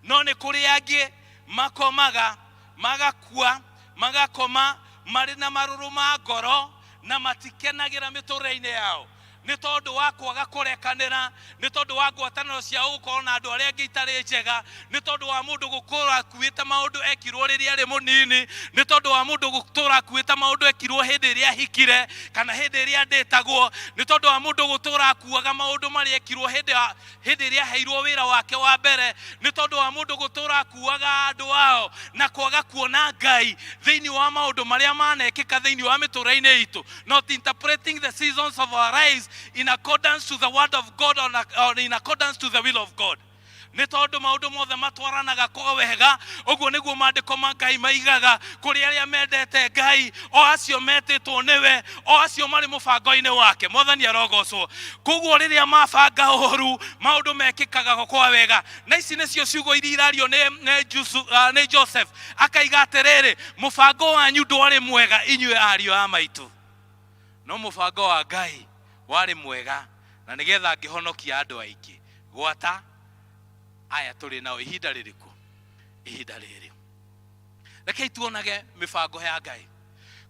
no nĩ kũrĩ angĩ makomaga magakua, magakoma marĩ na marũrũ ma ngoro na matikenagĩra mĩtũrĩre-inĩ yao nĩ tondũ wa kwaga kũrekanĩra, nĩ tondũ wa ngwatanĩro cia gũkorwo na andũ arĩa angĩ itarĩ njega, nĩ tondũ wa mũndũ gũkũra akuĩte maũndũ ekirwo rĩrĩa arĩ mũnini, nĩ tondũ wa mũndũ gũtũra akuĩte maũndũ ekirwo hĩndĩ ĩrĩa ahikire kana hĩndĩ ĩrĩa ndĩtagwo, nĩ tondũ wa mũndũ gũtũra akuaga maũndũ marĩa ekirwo hĩndĩ ĩrĩa aheirwo wĩra wake wa mbere, nĩ tondũ wa mũndũ gũtũra akuaga andũ ao na kwaga kuona Ngai thĩinĩ wa maũndũ marĩa manekĩka thĩinĩ wa mĩtũrĩre-inĩ itũ, not interpreting the seasons of our lives in accordance to the word of God or in accordance to the will of God. Nĩ tondũ maũndũ mothe matwaranaga kwa wega, ũguo nĩguo maandĩko ma Ngai maigaga, kũrĩ arĩa mendete Ngai, o acio metĩtwo nĩwe, o acio marĩ mũbango-inĩ wake. Mwathani arogocwo. Koguo rĩrĩa mabanga ũru, maũndũ mekĩkaga kwa wega. Na ici nĩcio ciugo iria irario nĩ Joseph, akaiga atĩrĩrĩ, mũbango wanyu ndwarĩ mwega, inyuĩ ariũ a maitũ, no mũbango wa Ngai warĩ mwega, na nĩgetha ngĩhonokia andũ aingĩ gwata aya tũrĩ nao ihinda rĩrĩkũ, ihinda rĩrĩ. Rekei tuonage mĩbango ya Ngai,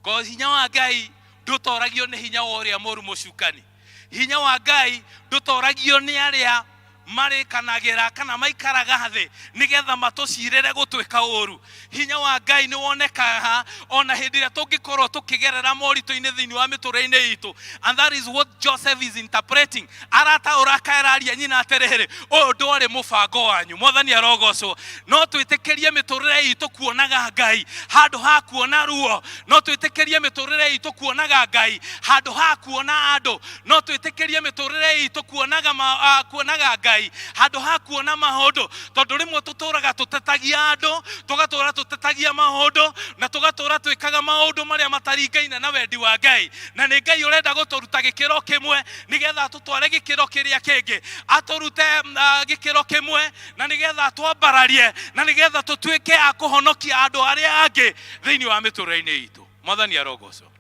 ko hinya wa Ngai ndũtoragio nĩ hinya wa ũrĩa mũru mũcukani. Hinya wa Ngai ndũtoragio nĩ arĩa marĩkanagĩra kana maikaraga thĩ nĩgetha matũcirĩre gũtwĩka ũru. Hinya wa Ngai nĩ wonekaga ona hĩndĩ ĩrĩa tũngĩkorwo tũkĩgerera moritũ-inĩ thĩinĩ wa mĩtũrĩre-inĩ itũ. And that is what Joseph is interpreting. Arataũra, akaeraria nyina atĩrĩrĩ, ũyũ ndwarĩ mũbango wanyu. Mwathani arogocwo. No twĩtĩkĩrie mĩtũrĩre itũ kuonaga Ngai handũ ha kuona ruo. No twĩtĩkĩrie mĩtũrĩre itũ kuonaga Ngai handũ ha kuona andũ. No twĩtĩkĩrie mĩtũrĩre itũ kuonaga Ngai handũ ha kuona maũndũ, tondũ rĩmwe tũtũraga tũtetagia andũ, tũgatũra tũtetagia maũndũ, na tũgatũra twĩkaga maũndũ marĩa mataringaine na wendi wa Ngai. Na nĩ Ngai ũrenda gũtũruta gĩkĩro kĩmwe nĩgetha atũtware gĩkĩro kĩrĩa kĩngĩ, atũrute gĩkĩro kĩmwe na nĩgetha atwambararie na nĩgetha tũtuĩke a kũhonokia andũ arĩa angĩ thĩinĩ wa mĩtũrĩre-inĩ itũ. Mwathani arogocwo.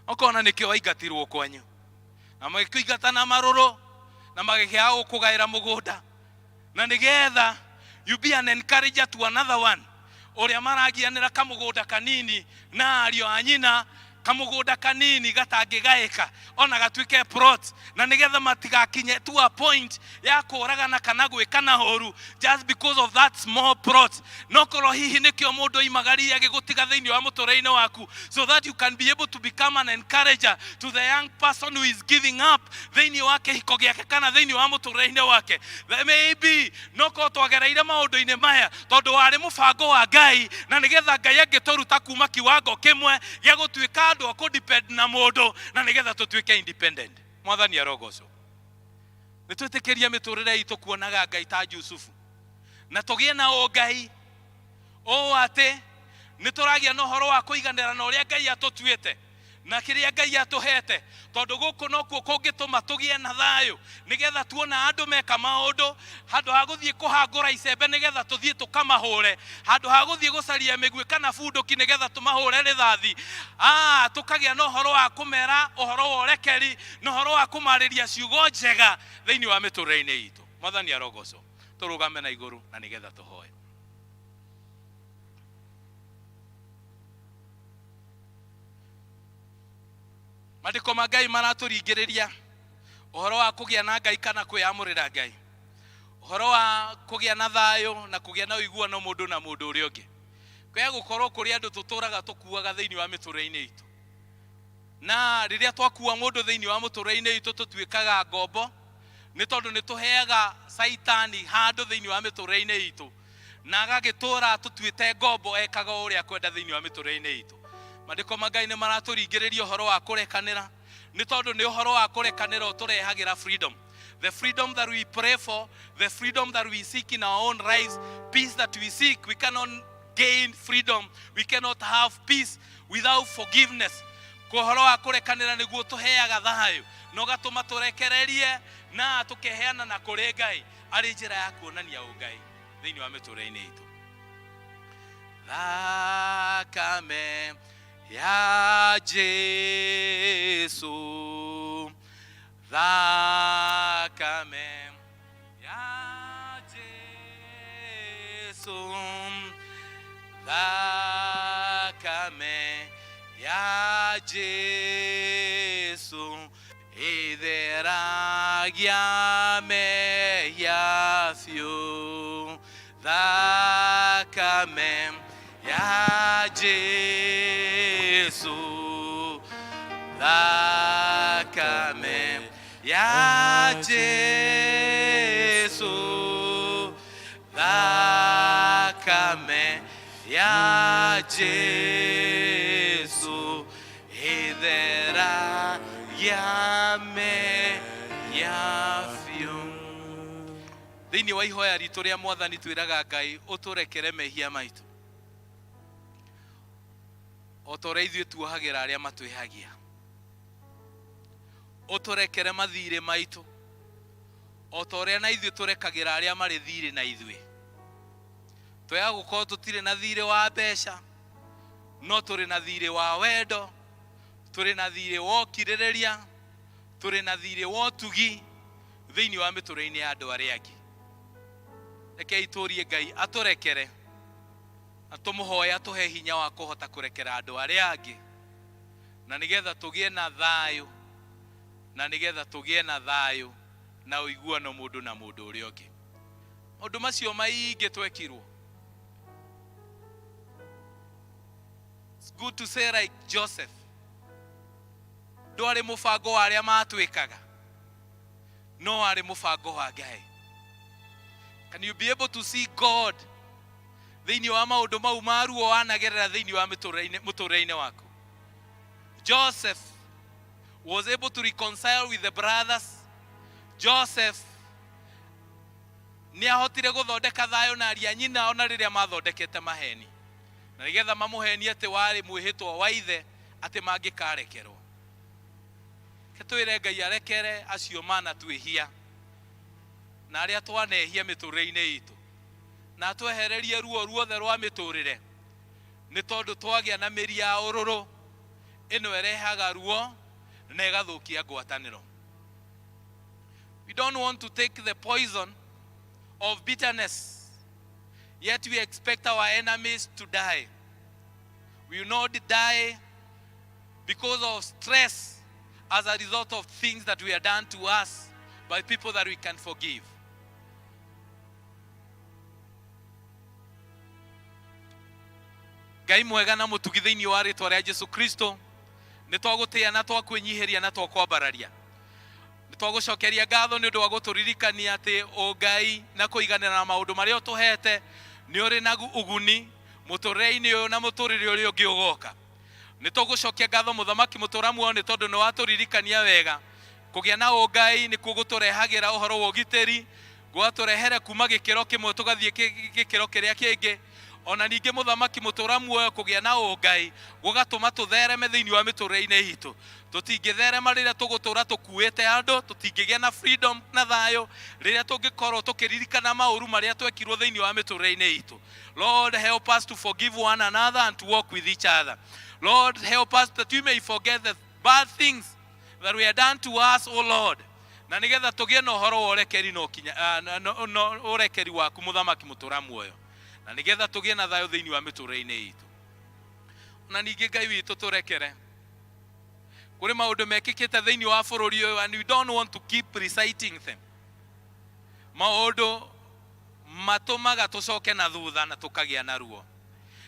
Ũkona nĩkĩo waingatirwo kwanyu na magĩkũingata na marũrũ na magĩkĩaga gũkũgaĩra mũgũnda, na nĩgetha you be an encourager to another one ũrĩa maragianĩra kamũgũnda kanini na ariũ a nyina, kamũgũnda kanini gatangĩgaĩka ona gatuĩke plot, na nĩgetha matigakinye to a point ya kũragana kana gwĩkana ũru just because of that small plot. No korwo hihi nĩkĩo mũndũ oimagaria agĩgũtiga thĩinĩ wa mũtũrĩre-inĩ waku, so that you can be able to become an encourager to the young person who is giving up thĩinĩ wa kĩhiko gĩake kana thĩinĩ wa mũtũrĩre-inĩ wake. Maybe no korwo twagereire maũndũ-inĩ maya tondũ warĩ mũbango wa Ngai, na nĩgetha Ngai angĩtũruta kuma kiwango kĩmwe gĩa gũtuĩka andũ a kũdepend na mũndũ, na nĩgetha tũtuĩke independent. Mwathani arogocwo. Nĩ twĩtĩkĩrie mĩtũrĩre itũ kuonaga Ngai ta Jusufu, na tũgĩe na ũngai ũũ atĩ nĩ tũragĩa na ũhoro wa kũiganĩra na ũrĩa Ngai atũtuĩte na kĩrĩa Ngai atũhete, tondũ gũkũ nokuo kũngĩtũma tũgĩe na thayũ, nĩgetha tuona andũ meka maũndũ, handũ ha gũthiĩ kũhangũra icembe nĩgetha tũthiĩ tũkamahũre, handũ ha gũthiĩ gũcaria mĩguĩ kana bunduki nĩgetha tũmahũre rĩthathi, tũkagĩa na ũhoro wa kũmera ũhoro wa ũrekeri na ũhoro wa kũmarĩria ciugo njega thĩinĩ wa mĩtũrĩre-inĩ itũ. Mwathani arogocwo. Tũrũgame na igũrũ na nĩgetha tũhoe. Mandĩko ma Ngai maratũringĩrĩria ũhoro wa kũgĩa na Ngai kana kwĩyamũrĩra Ngai, ũhoro wa kũgĩa na thayũ na kũgĩa na ũiguano mũndũ na mũndũ ũrĩa ũngĩ. Kwaya gũkorwo kũrĩ andũ tũtũraga tũkuaga thĩinĩ wa mĩtũrĩre-inĩ itũ, na rĩrĩa twakua mũndũ thĩinĩ wa mũtũrĩre-inĩ itũ tũtuĩkaga ngombo, nĩ tondũ nĩ tũheaga Caitani handũ thĩinĩ wa mĩtũrĩre-inĩ itũ, na agagĩtũra tũtuĩte ngombo, ekaga o ũrĩa akwenda thĩinĩ wa mĩtũrĩre-inĩ itũ. Mandĩko ma Ngai nĩ maratũringĩrĩria ũhoro wa kũrekanĩra, nĩ tondũ nĩ ũhoro wa kũrekanĩra ũtũrehagĩra freedom. The freedom that we pray for, the freedom that we seek in our own lives, peace that we seek. We cannot gain freedom, we cannot have peace without forgiveness. Ũhoro wa kũrekanĩra nĩguo tũheaga thayũ na ũgatũma tũrekererie na tũkeheana na kũrĩ Ngai arĩ njĩra ya kuonania ũngai thĩinĩ wa mĩtũrĩre-inĩ itũ. Thakame ya Jesu, thakame ya Jesu, thakame ya Jesu ĩtheragia mehia biũ. Thakame ya Jesu, thakame ya Jesu, thakame ya Jesu ĩtheragia mehia biũ. Thĩinĩ wa ihoya ritũ rĩa Mwathani twĩraga Ngai ũtũrekere mehia maitũ o ta ũrĩa ithuĩ tuohagĩra arĩa matwĩhagia, ũtũrekere mathirĩ maitũ o ta ũrĩa na ithuĩ tũrekagĩra arĩa marĩ thirĩ na ithuĩ. Twega gũkorwo tũtirĩ na thirĩ wa mbeca, no tũrĩ na thirĩ wa wendo, tũrĩ na thirĩ wa ũkirĩrĩria, tũrĩ na thirĩ wa ũtugi thĩinĩ wa mĩtũrĩre-inĩ ya andũ arĩa angĩ. Rekei tũrie Ngai atũrekere na tũmũhoe atũhe hinya wa kũhota kũrekera andũ arĩa angĩ, na nĩgetha tũgĩe na thayũ, na nĩgetha tũgĩe na thayũ na ũiguano mũndũ na mũndũ ũrĩa ũngĩ. Maũndũ macio maingĩ twekirwo, it's good to say like Joseph, ndwarĩ mũbango wa arĩa matwĩkaga, no warĩ mũbango wa Ngai. Can you be able to see God thĩinĩ wa maũndũ mau maruo wanagerera thĩinĩ wa mũtũrĩre-inĩ waku? Joseph was able to reconcile with the brothers. Joseph nĩ ahotire gũthondeka thayũ na aria nyina ona rĩrĩa mathondekete maheni na nĩgetha mamũhenie atĩ warĩ mwĩhĩtwa wa ithe atĩ mangĩkarekerwo. Ke twĩre Ngai arekere acio manatwĩhia na arĩa twanehia mĩtũrĩre-inĩ itũ, na atwehererie ruo ruothe rwa mĩtũrĩre, nĩ tondũ twagĩa na mĩri ya ũrũrũ ĩno ĩrehaga ruo na ĩgathũkia ngwatanĩro. We don't want to take the poison of bitterness, yet we expect our enemies to die. We will not die because of stress as a result of things that were done to us by people that we can forgive. Ngai mwega na mũtugi, thĩinĩ wa rĩtwa rĩa Jesu Kristo nĩ twagũtĩĩa na twakwĩnyihĩria na twakwambararia. Nĩ twagũcokeria ngatho nĩ ũndũ wa gũtũririkania atĩ ũngai na kũiganĩra na maũndũ marĩa ũtũhete nĩ ũrĩ na ũguni mũtũrĩre-inĩ ũyũ na mũtũrĩre ũrĩa ũngĩ ũgoka. Nĩ tũgũcokia ngatho, mũthamaki mũtũra muoyo, nĩ tondũ nĩ watũririkania wega. Kũgĩa na ũngai nĩkuo gũtũrehagĩra ũhoro wa ũgitĩri, gwatũrehere kuma gĩkĩro kĩmwe tũgathiĩ gĩkĩro kĩrĩa kĩngĩ. Ona ningĩ mũthamaki mũtũra muoyo kũgĩa na ũngai gũgatũma tũthereme thĩinĩ wa mĩtũrĩre-inĩ itũ. Tũtingĩtherema rĩrĩa tũgũtũra tũkuĩte andũ, tũtingĩgĩa na freedom na thayũ rĩrĩa tũngĩkorwo tũkĩririkana maũru marĩa twekirwo thĩinĩ wa mĩtũrĩre-inĩ itũ. Lord, help us to forgive one another and to walk with each other. Lord, help us that we may forget the bad things that were done to us, O Lord. Na nĩgetha tũgĩe na ũhoro wa ũrekeri na ũrekeri waku mũthamaki mũtũra muoyo. Na nĩgetha tũgĩe na thayũ thĩinĩ wa mĩtũrĩre-inĩ itũ. Na ningĩ Ngai witũ tũrekere. Kũrĩ maũndũ mekĩkĩte thĩinĩ wa bũrũri ũyũ and we don't want to keep reciting them. Maũndũ matũmaga tũcoke na thutha na tũkagĩa na ruo.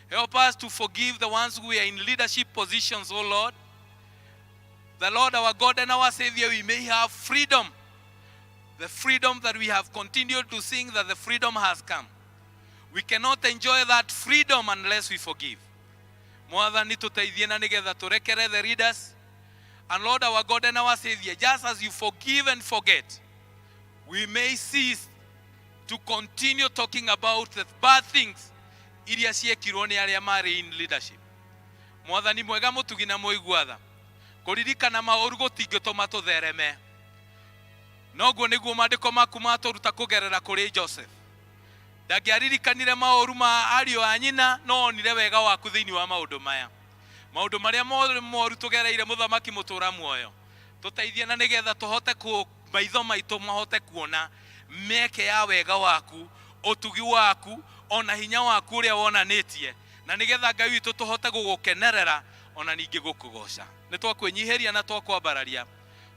Help us to forgive the ones who are in leadership positions, O Lord. The Lord our God and our Savior, we may have freedom. The freedom that we have continued to sing that the freedom has come. We cannot enjoy that freedom unless we forgive. Mwathani tũteithie na nĩgetha tũrekere the leaders. And Lord our God and our Savior, just as you forgive and forget, we may cease to continue talking about the bad things iria ciekirwo nĩ arĩa marĩ in leadership. Mwathani mwega mũtugi na mũigua tha, kũririkana maũru gũtingĩtũma tũthereme. Noguo nĩguo maandĩko maku matũruta kũgerera kũrĩ Joseph. Ndangĩaririkanire maũru ma ariũ a nyina, no onire wega waku thĩinĩ wa maũndũ maya. Maũndũ marĩa moru tũgereire mũthamaki mũtũra muoyo, tũteithie na nĩgetha tũhote maitho maitũ mahote kuona mĩeke ya wega waku, ũtugi waku, ona hinya waku ũrĩa wonanĩtie, na nĩgetha Ngai witũ tũhote gũgũkenerera ona ningĩ gũkũgoca. Nĩ twakwĩnyihĩria na twakwambararia,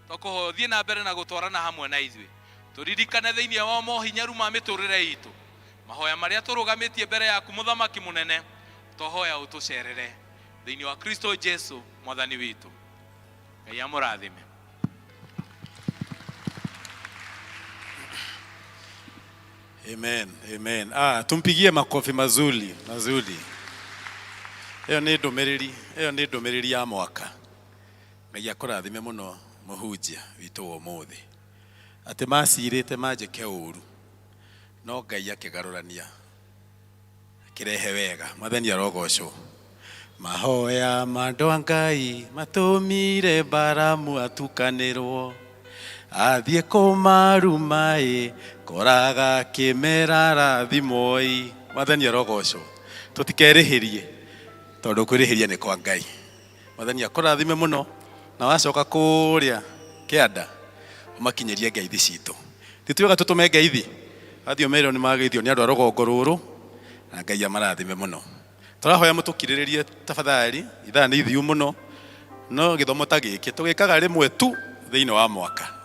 twakũhoya ũthiĩ na mbere na gũtwarana hamwe na ithuĩ. Tũririkane thĩinĩ wa mohinyaru ma mĩtũrĩre itũ, mahoya marĩa tũrũgamĩtie mbere yaku mũthamaki mũnene, twahoya ũtũcerere thĩinĩ wa Kristo Jesu mwathani witũ. Ngai amũrathime. Amen, amen. Tumpigie makofi mazuri, mazuri. Ĩyo nĩ ndũmĩrĩri, ĩyo nĩ ndũmĩrĩri ya mwaka. Ngai akũrathime mũno mũhunjia witũ wa ũmũthĩ. Atĩ macirĩte manjĩke ũru, no Ngai akĩgarũrania, akĩrehe wega. Mwathani arogocwo. Mahoya ma andũ a Ngai matũmire Baramu atukanĩrwo, athiĩ kũmaruma-ĩ, koraga kĩmera rathimoi. Mwathani arogocwo. Tũtikerĩhĩrie, tondũ kwĩrĩhĩria nĩ kwa Ngai. Mwathani akũrathime mũno, na wacoka kũrĩa kĩanda ũmakinyĩrie ngeithi citũ. Ti twega tũtũme ngeithi, wathiĩ ũmerwo nĩ mageithio nĩ andũ a rũgongo rũrũ, na Ngai amarathime mũno. Tũrahoya mũtũkirĩrĩrie tafadhali, ithaa nĩ ithiu mũno, no gĩthomo ta gĩkĩ tũgĩkaga rĩmwe tu thĩinĩ wa mwaka.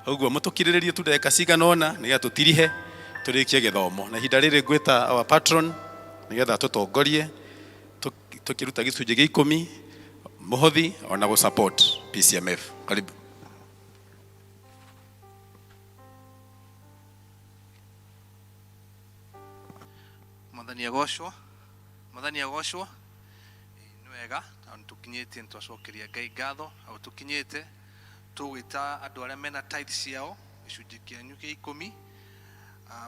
Ũguo mũtũkirĩrĩrie tu ndagĩka cigana ũna nĩgetha tũtirihe tũrĩkie gĩthomo. Na ihinda rĩrĩ ngwĩta our patron nĩgetha tũtongorie tũkĩruta gĩcunjĩ gĩa 10 mũhothi ona gũ support PCMF. Karibu. Mwathani agocwo, Mwathani agocwo. Nĩ wega na nĩ tũkinyĩtie, nĩ twacokeria Ngai ngatho hau tũkinyĩte. Tũgwĩta andũ arĩa mena tithe ciao gĩcunjĩ kĩanyu gĩa 10,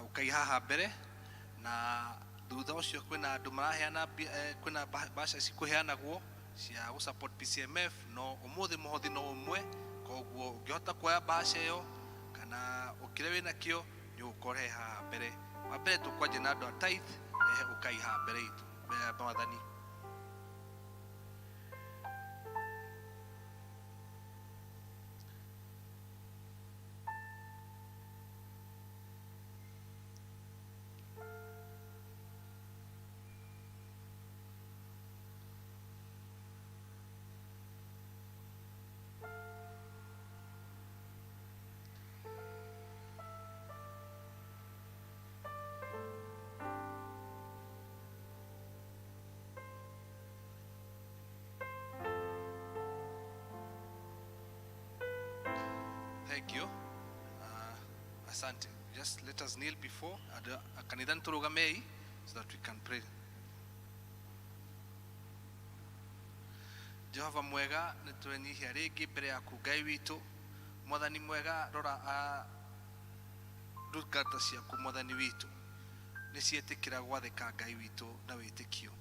ũkai haha mbere, na thutha ũcio kwĩna andũ maraheana kwĩna mbeca cikũheanagwo cia gũ support PCMF, no ũmũthĩ mũhothi no ũmwe, koguo ũngĩhota kuoya mbeca ĩyo kana ũkĩrĩa wĩna kĩo nĩ ũgũkorwo haha mbere. Wa mbere tũkwanjia na andũ a tithe, ũkai haha mbere itũ, mbere ya Mwathani. Thank you. Asante. Just let us kneel before kanitha nĩtũrũgamei so that we can pray. Jehova mwega, nĩtwenyihia rĩngĩ mbere yaku Ngai witũ. Mwathani mwega, rora ndungata ciaku Mwathani witũ, nĩ ciĩtĩkĩra gwathĩka Ngai witũ na wĩtĩkio.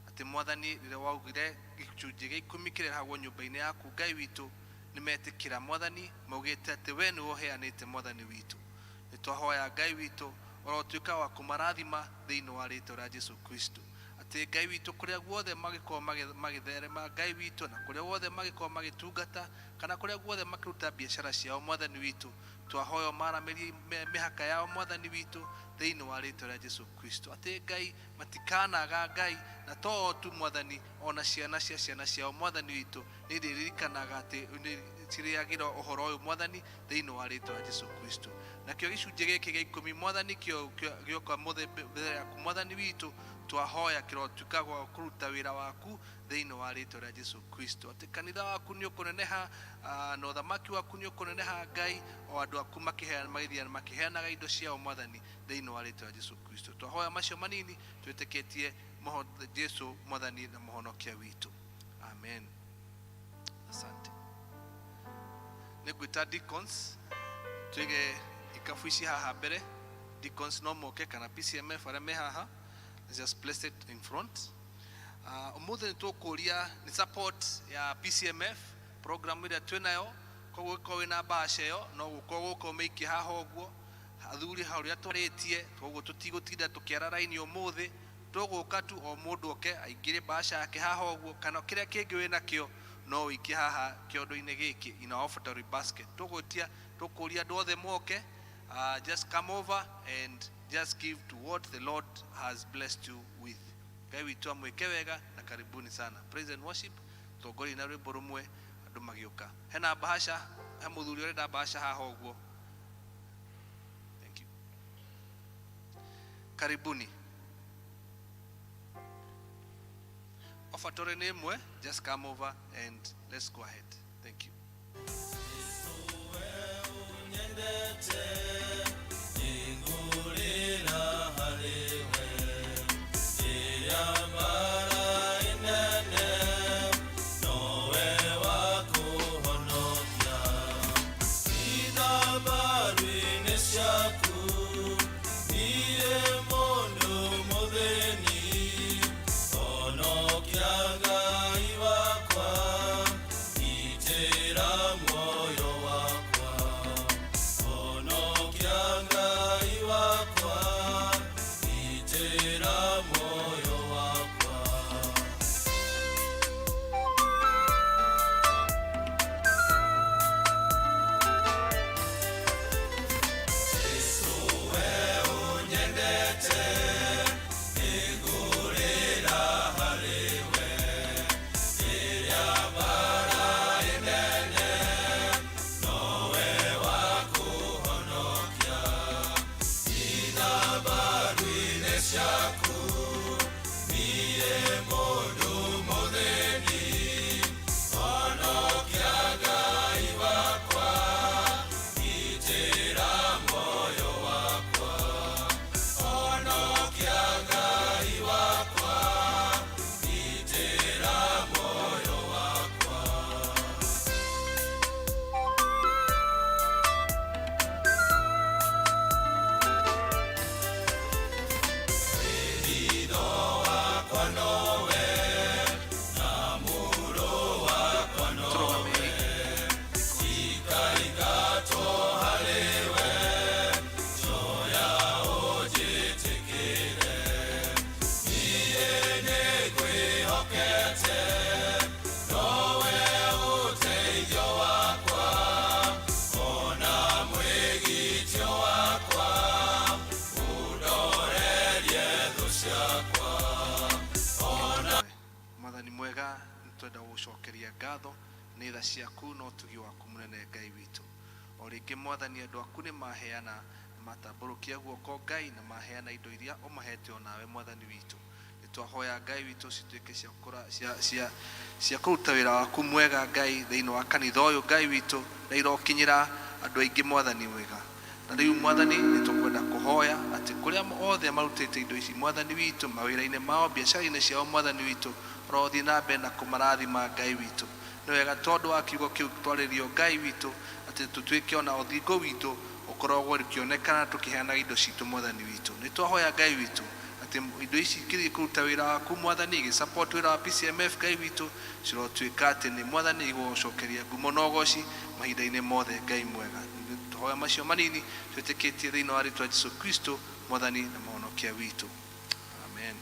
Atĩ Mwathani, rĩrĩa waugire gĩcunjĩ gĩa ikũmi kĩrehagwo nyũmba-inĩ yaku Ngai witũ, nĩ metĩkĩra Mwathani, maugĩte atĩ we nĩwe ũheanĩte Mwathani witũ. Nĩ twahoya Ngai witũ orotuĩka wa kũmarathima thĩinĩ wa rĩtwa rĩa Jesu Kristo. Atĩ Ngai witũ kũrĩa guothe magĩkorwo magĩtherema Ngai witũ, na kũrĩa guothe magĩkorwo magĩtungata, kana kũrĩa guothe makĩruta biacara ciao Mwathani witũ, twahoya ũmaramĩrie mĩhaka yao Mwathani witũ thĩinĩ wa rĩtwa rĩa Jesu Kristo. Atĩ Ngai matikanaga Ngai, na to o tu Mwathani, ona ciana cia ciana ciao Mwathani witũ nĩ irĩririkanaga atĩ nĩ cirĩagĩra ũhoro ũyũ Mwathani thĩinĩ wa rĩtwa rĩa Jesu Kristo. Nakĩo gĩcunjĩ gĩkĩ gĩa ikũmi Mwathani gĩoka mbere yaku Mwathani witũ, twahoya kĩrotuĩka gwa kũruta wĩra waku thĩinĩ wa rĩtwa rĩa Jesu Kristo. Atĩ kanitha waku nĩ ũkũneneha, na ũthamaki waku nĩ ũkũneneha Ngai, o andũ aku magĩthiĩ makĩheanaga indo ciao Mwathani thĩinĩ wa rĩtwa rĩa Jesu Kristo. Twahoya macio manini twĩtĩkĩtie Jesu Mwathani na Mũhonokia witũ. Amen. Asante. Nĩngwĩta deacons twige ikabu ici haha mbere. Deacons no moke kana PCMF arĩa me haha, just place it in front. Ũmũthĩ nĩ tũkũria nĩ support ya PCMF program ĩrĩa twĩnayo, koguo ũngĩkorwo wĩna bahasha ĩyo no gũkorwo gũka ũmĩikie haha ũguo. Athuri hau ũrĩa twarĩtie, koguo tũtigũtinda tũkĩara raini ũmũthĩ, tũgũka tu o mũndũ oke aingĩrie bahasha yake haha ũguo, kana kĩrĩa kĩngĩ wĩnakĩo no ũikie haha kĩondo-inĩ gĩkĩ in our offertory basket. Tũgũtia, tũkũria andũ othe moke, just come over and just give to what the Lord has blessed you with. Ngai witũ amwĩke wega na karibuni sana. Praise and worship, tongoria na rwĩmbo rũmwe andũ magĩũka. Hena bahasha, he mũthuri ũrenda bahasha haha ũguo. Thank you. Karibuni. Offertory nĩ ĩmwe, just come over and let's go ahead. Thank you. Mwathani mwega, nĩtwenda gũgũcokeria ngatho nĩ tha ciaku na ũtugi waku mũnene Ngai witũ. O rĩngĩ Mwathani, andũ aku nĩ maheana, matambũrũkia guoko Ngai, na maheana indo iria ũmahete onawe Mwathani witũ. Nĩ twahoya Ngai witũ cituĩke cia kũruta wĩra waku mwega Ngai thĩinĩ wa kanitha ũyũ Ngai witũ, na irokinyĩra andũ aingĩ Mwathani mwega. Na rĩu Mwathani nĩ tũkwenda kũhoya atĩ kũrĩa othe marutĩte indo ici Mwathani witũ, mawĩra-inĩ mao, biacara-inĩ ciao Mwathani witũ, ũrothiĩ na mbere na kũmarathima Ngai witũ. Nĩ wega tondũ wa kiugo kĩu twarĩrio Ngai witũ, Atĩ tũtuĩke ona ũthingo witũ ũkoragwo ũkĩonekana tũkĩheanaga indo citũ Mwathani witũ. Nĩ twahoya Ngai witũ atĩ indo ici ikĩrĩ kũruta wĩra waku Mwathani, igĩsupport wĩra wa PCMF Ngai witũ, cirotuĩka atĩ nĩ Mwathani igũgũcokeria ngumo na ũgoci mahinda-inĩ mothe Ngai mwega. Tũhoya macio manini twĩtĩkĩtie thĩinĩ wa rĩtwa Jesu Kristo Mwathani na Mũhonokia witũ. Amen.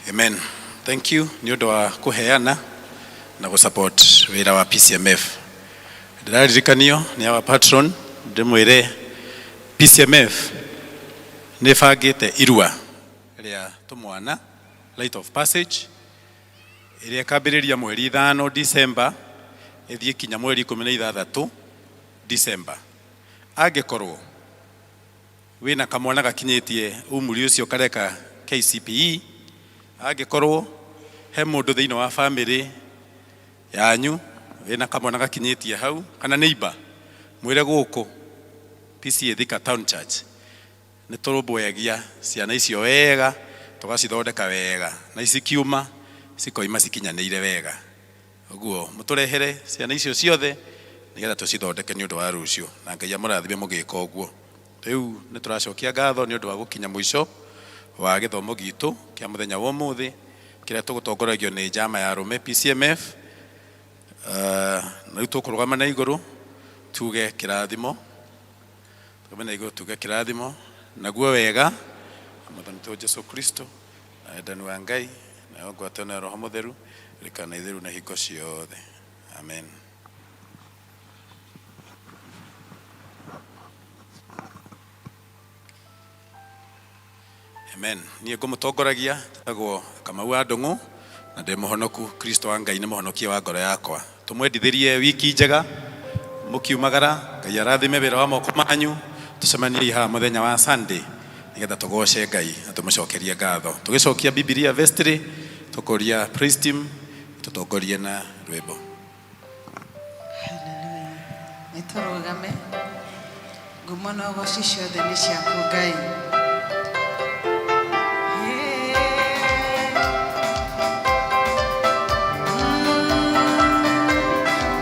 Amen. Thank you nĩ ũndũ wa kũheana na gũ-support wĩra wa PCMF. Ndĩraririkanio nĩ our patron ndĩmwĩre PCMF nĩ ĩbangĩte irua rĩa tũmwana Rite of Passage ĩrĩa ĩkambĩrĩria mweri 5 December ĩthiĩ kinya mweri 16 December. Angĩkorwo wĩna kamwana gakinyĩtie umri ũcio kareka KCPE, angĩkorwo he mũndũ thĩinĩ wa family yanyu wĩna kamwana gakinyĩtie hau kana neighbor, mwĩre gũkũ PCEA Thika Town Church nĩ tũrũmbũyagia ciana icio wega, tũgacithondeka wega na cikiuma cikoima cikinyanĩire wega. Ũguo mũtũrehere ciana icio ciothe nĩgetha tũcithondeke nĩ ũndũ wa rũciũ, na Ngai amũrathime mũgĩka ũguo. Rĩu nĩ tũracokia ngatho nĩ ũndũ wa gũkinya mũico wa gĩthomo gitũ kĩa mũthenya wa ũmũthĩ kĩrĩa tũgũtongoragio nĩ njama ya arũme PCMF. Na rĩu tũkũrũgama na igũrũ tuge kĩrathimo, tũrũgame na igũrũ tuge kĩrathimo, naguo wega Mwathani witũ Jesu Kristo na wendani wa Ngai nayo ngwatanĩro ya Roho Mũtheru rĩkana ithuĩ rĩu na hingo ciothe. Amen. Amen. Niĩ ngũmũtongoragia njĩtagwo Kamau wa Ndũng'ũ na ndĩ mũhonoku. Kristo wa Ngai nĩ mũhonokia wa ngoro yakwa. Tũmwendithĩrie wiki njega mũkiumagara. Ngai arathime wĩra wa moko manyu. Tũcemaniei haha mũthenya wa Sunday nĩgetha tũgoce Ngai na tũmũcokerie ngatho. Tũgĩcokia Bibilia vestry, tũkũria praise team tũtongorie na rwĩmbo. Hallelujah. Nĩ tũrũgame. Ngumo na ũgoci ciothe nĩ ciaku Ngai.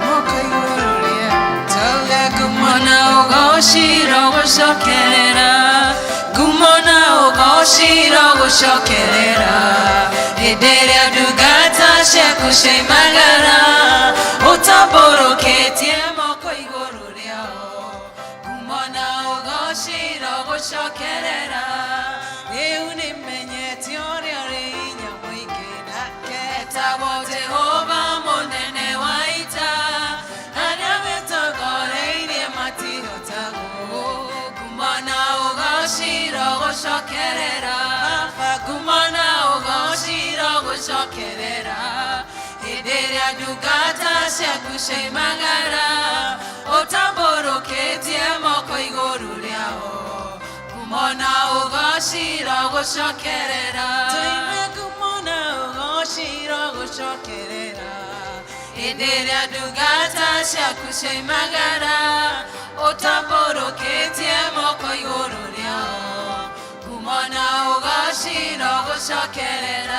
Moko igũrũ rĩa tauga ngumo na ũgoci rogũcokerera, ngumo na ũgoci rogũcokerera, hĩndĩ ĩrĩa ndungata ciaku ciaimagara ũtambũrũkĩtie moko igũrũ rĩao, ngumo na ũgoci rogũcokerera, rĩu nĩmenyete ũrĩa ũrĩ hinya mũingĩ, nake etagwo Jehova mũnene wa ita, arĩa metongoreirie matihotagwo, ngumo na ũgoci rogũcokerera, Baba ngumo na ũgoci rogũcokerera, hĩndĩ ĩrĩa ndungata ciaku ciaimagara ũtambũrũkĩtie moko igũrũ rĩao, ngumo na ũgoci rogũcokerera, tũime ngumo na ũgoci rogũcokerera, hĩndĩ ĩrĩa ndungata ciaku ciaimagara ũtambũrũkĩtie moko igũrũ rĩao, ngumo na ũgoci rogũcokerera.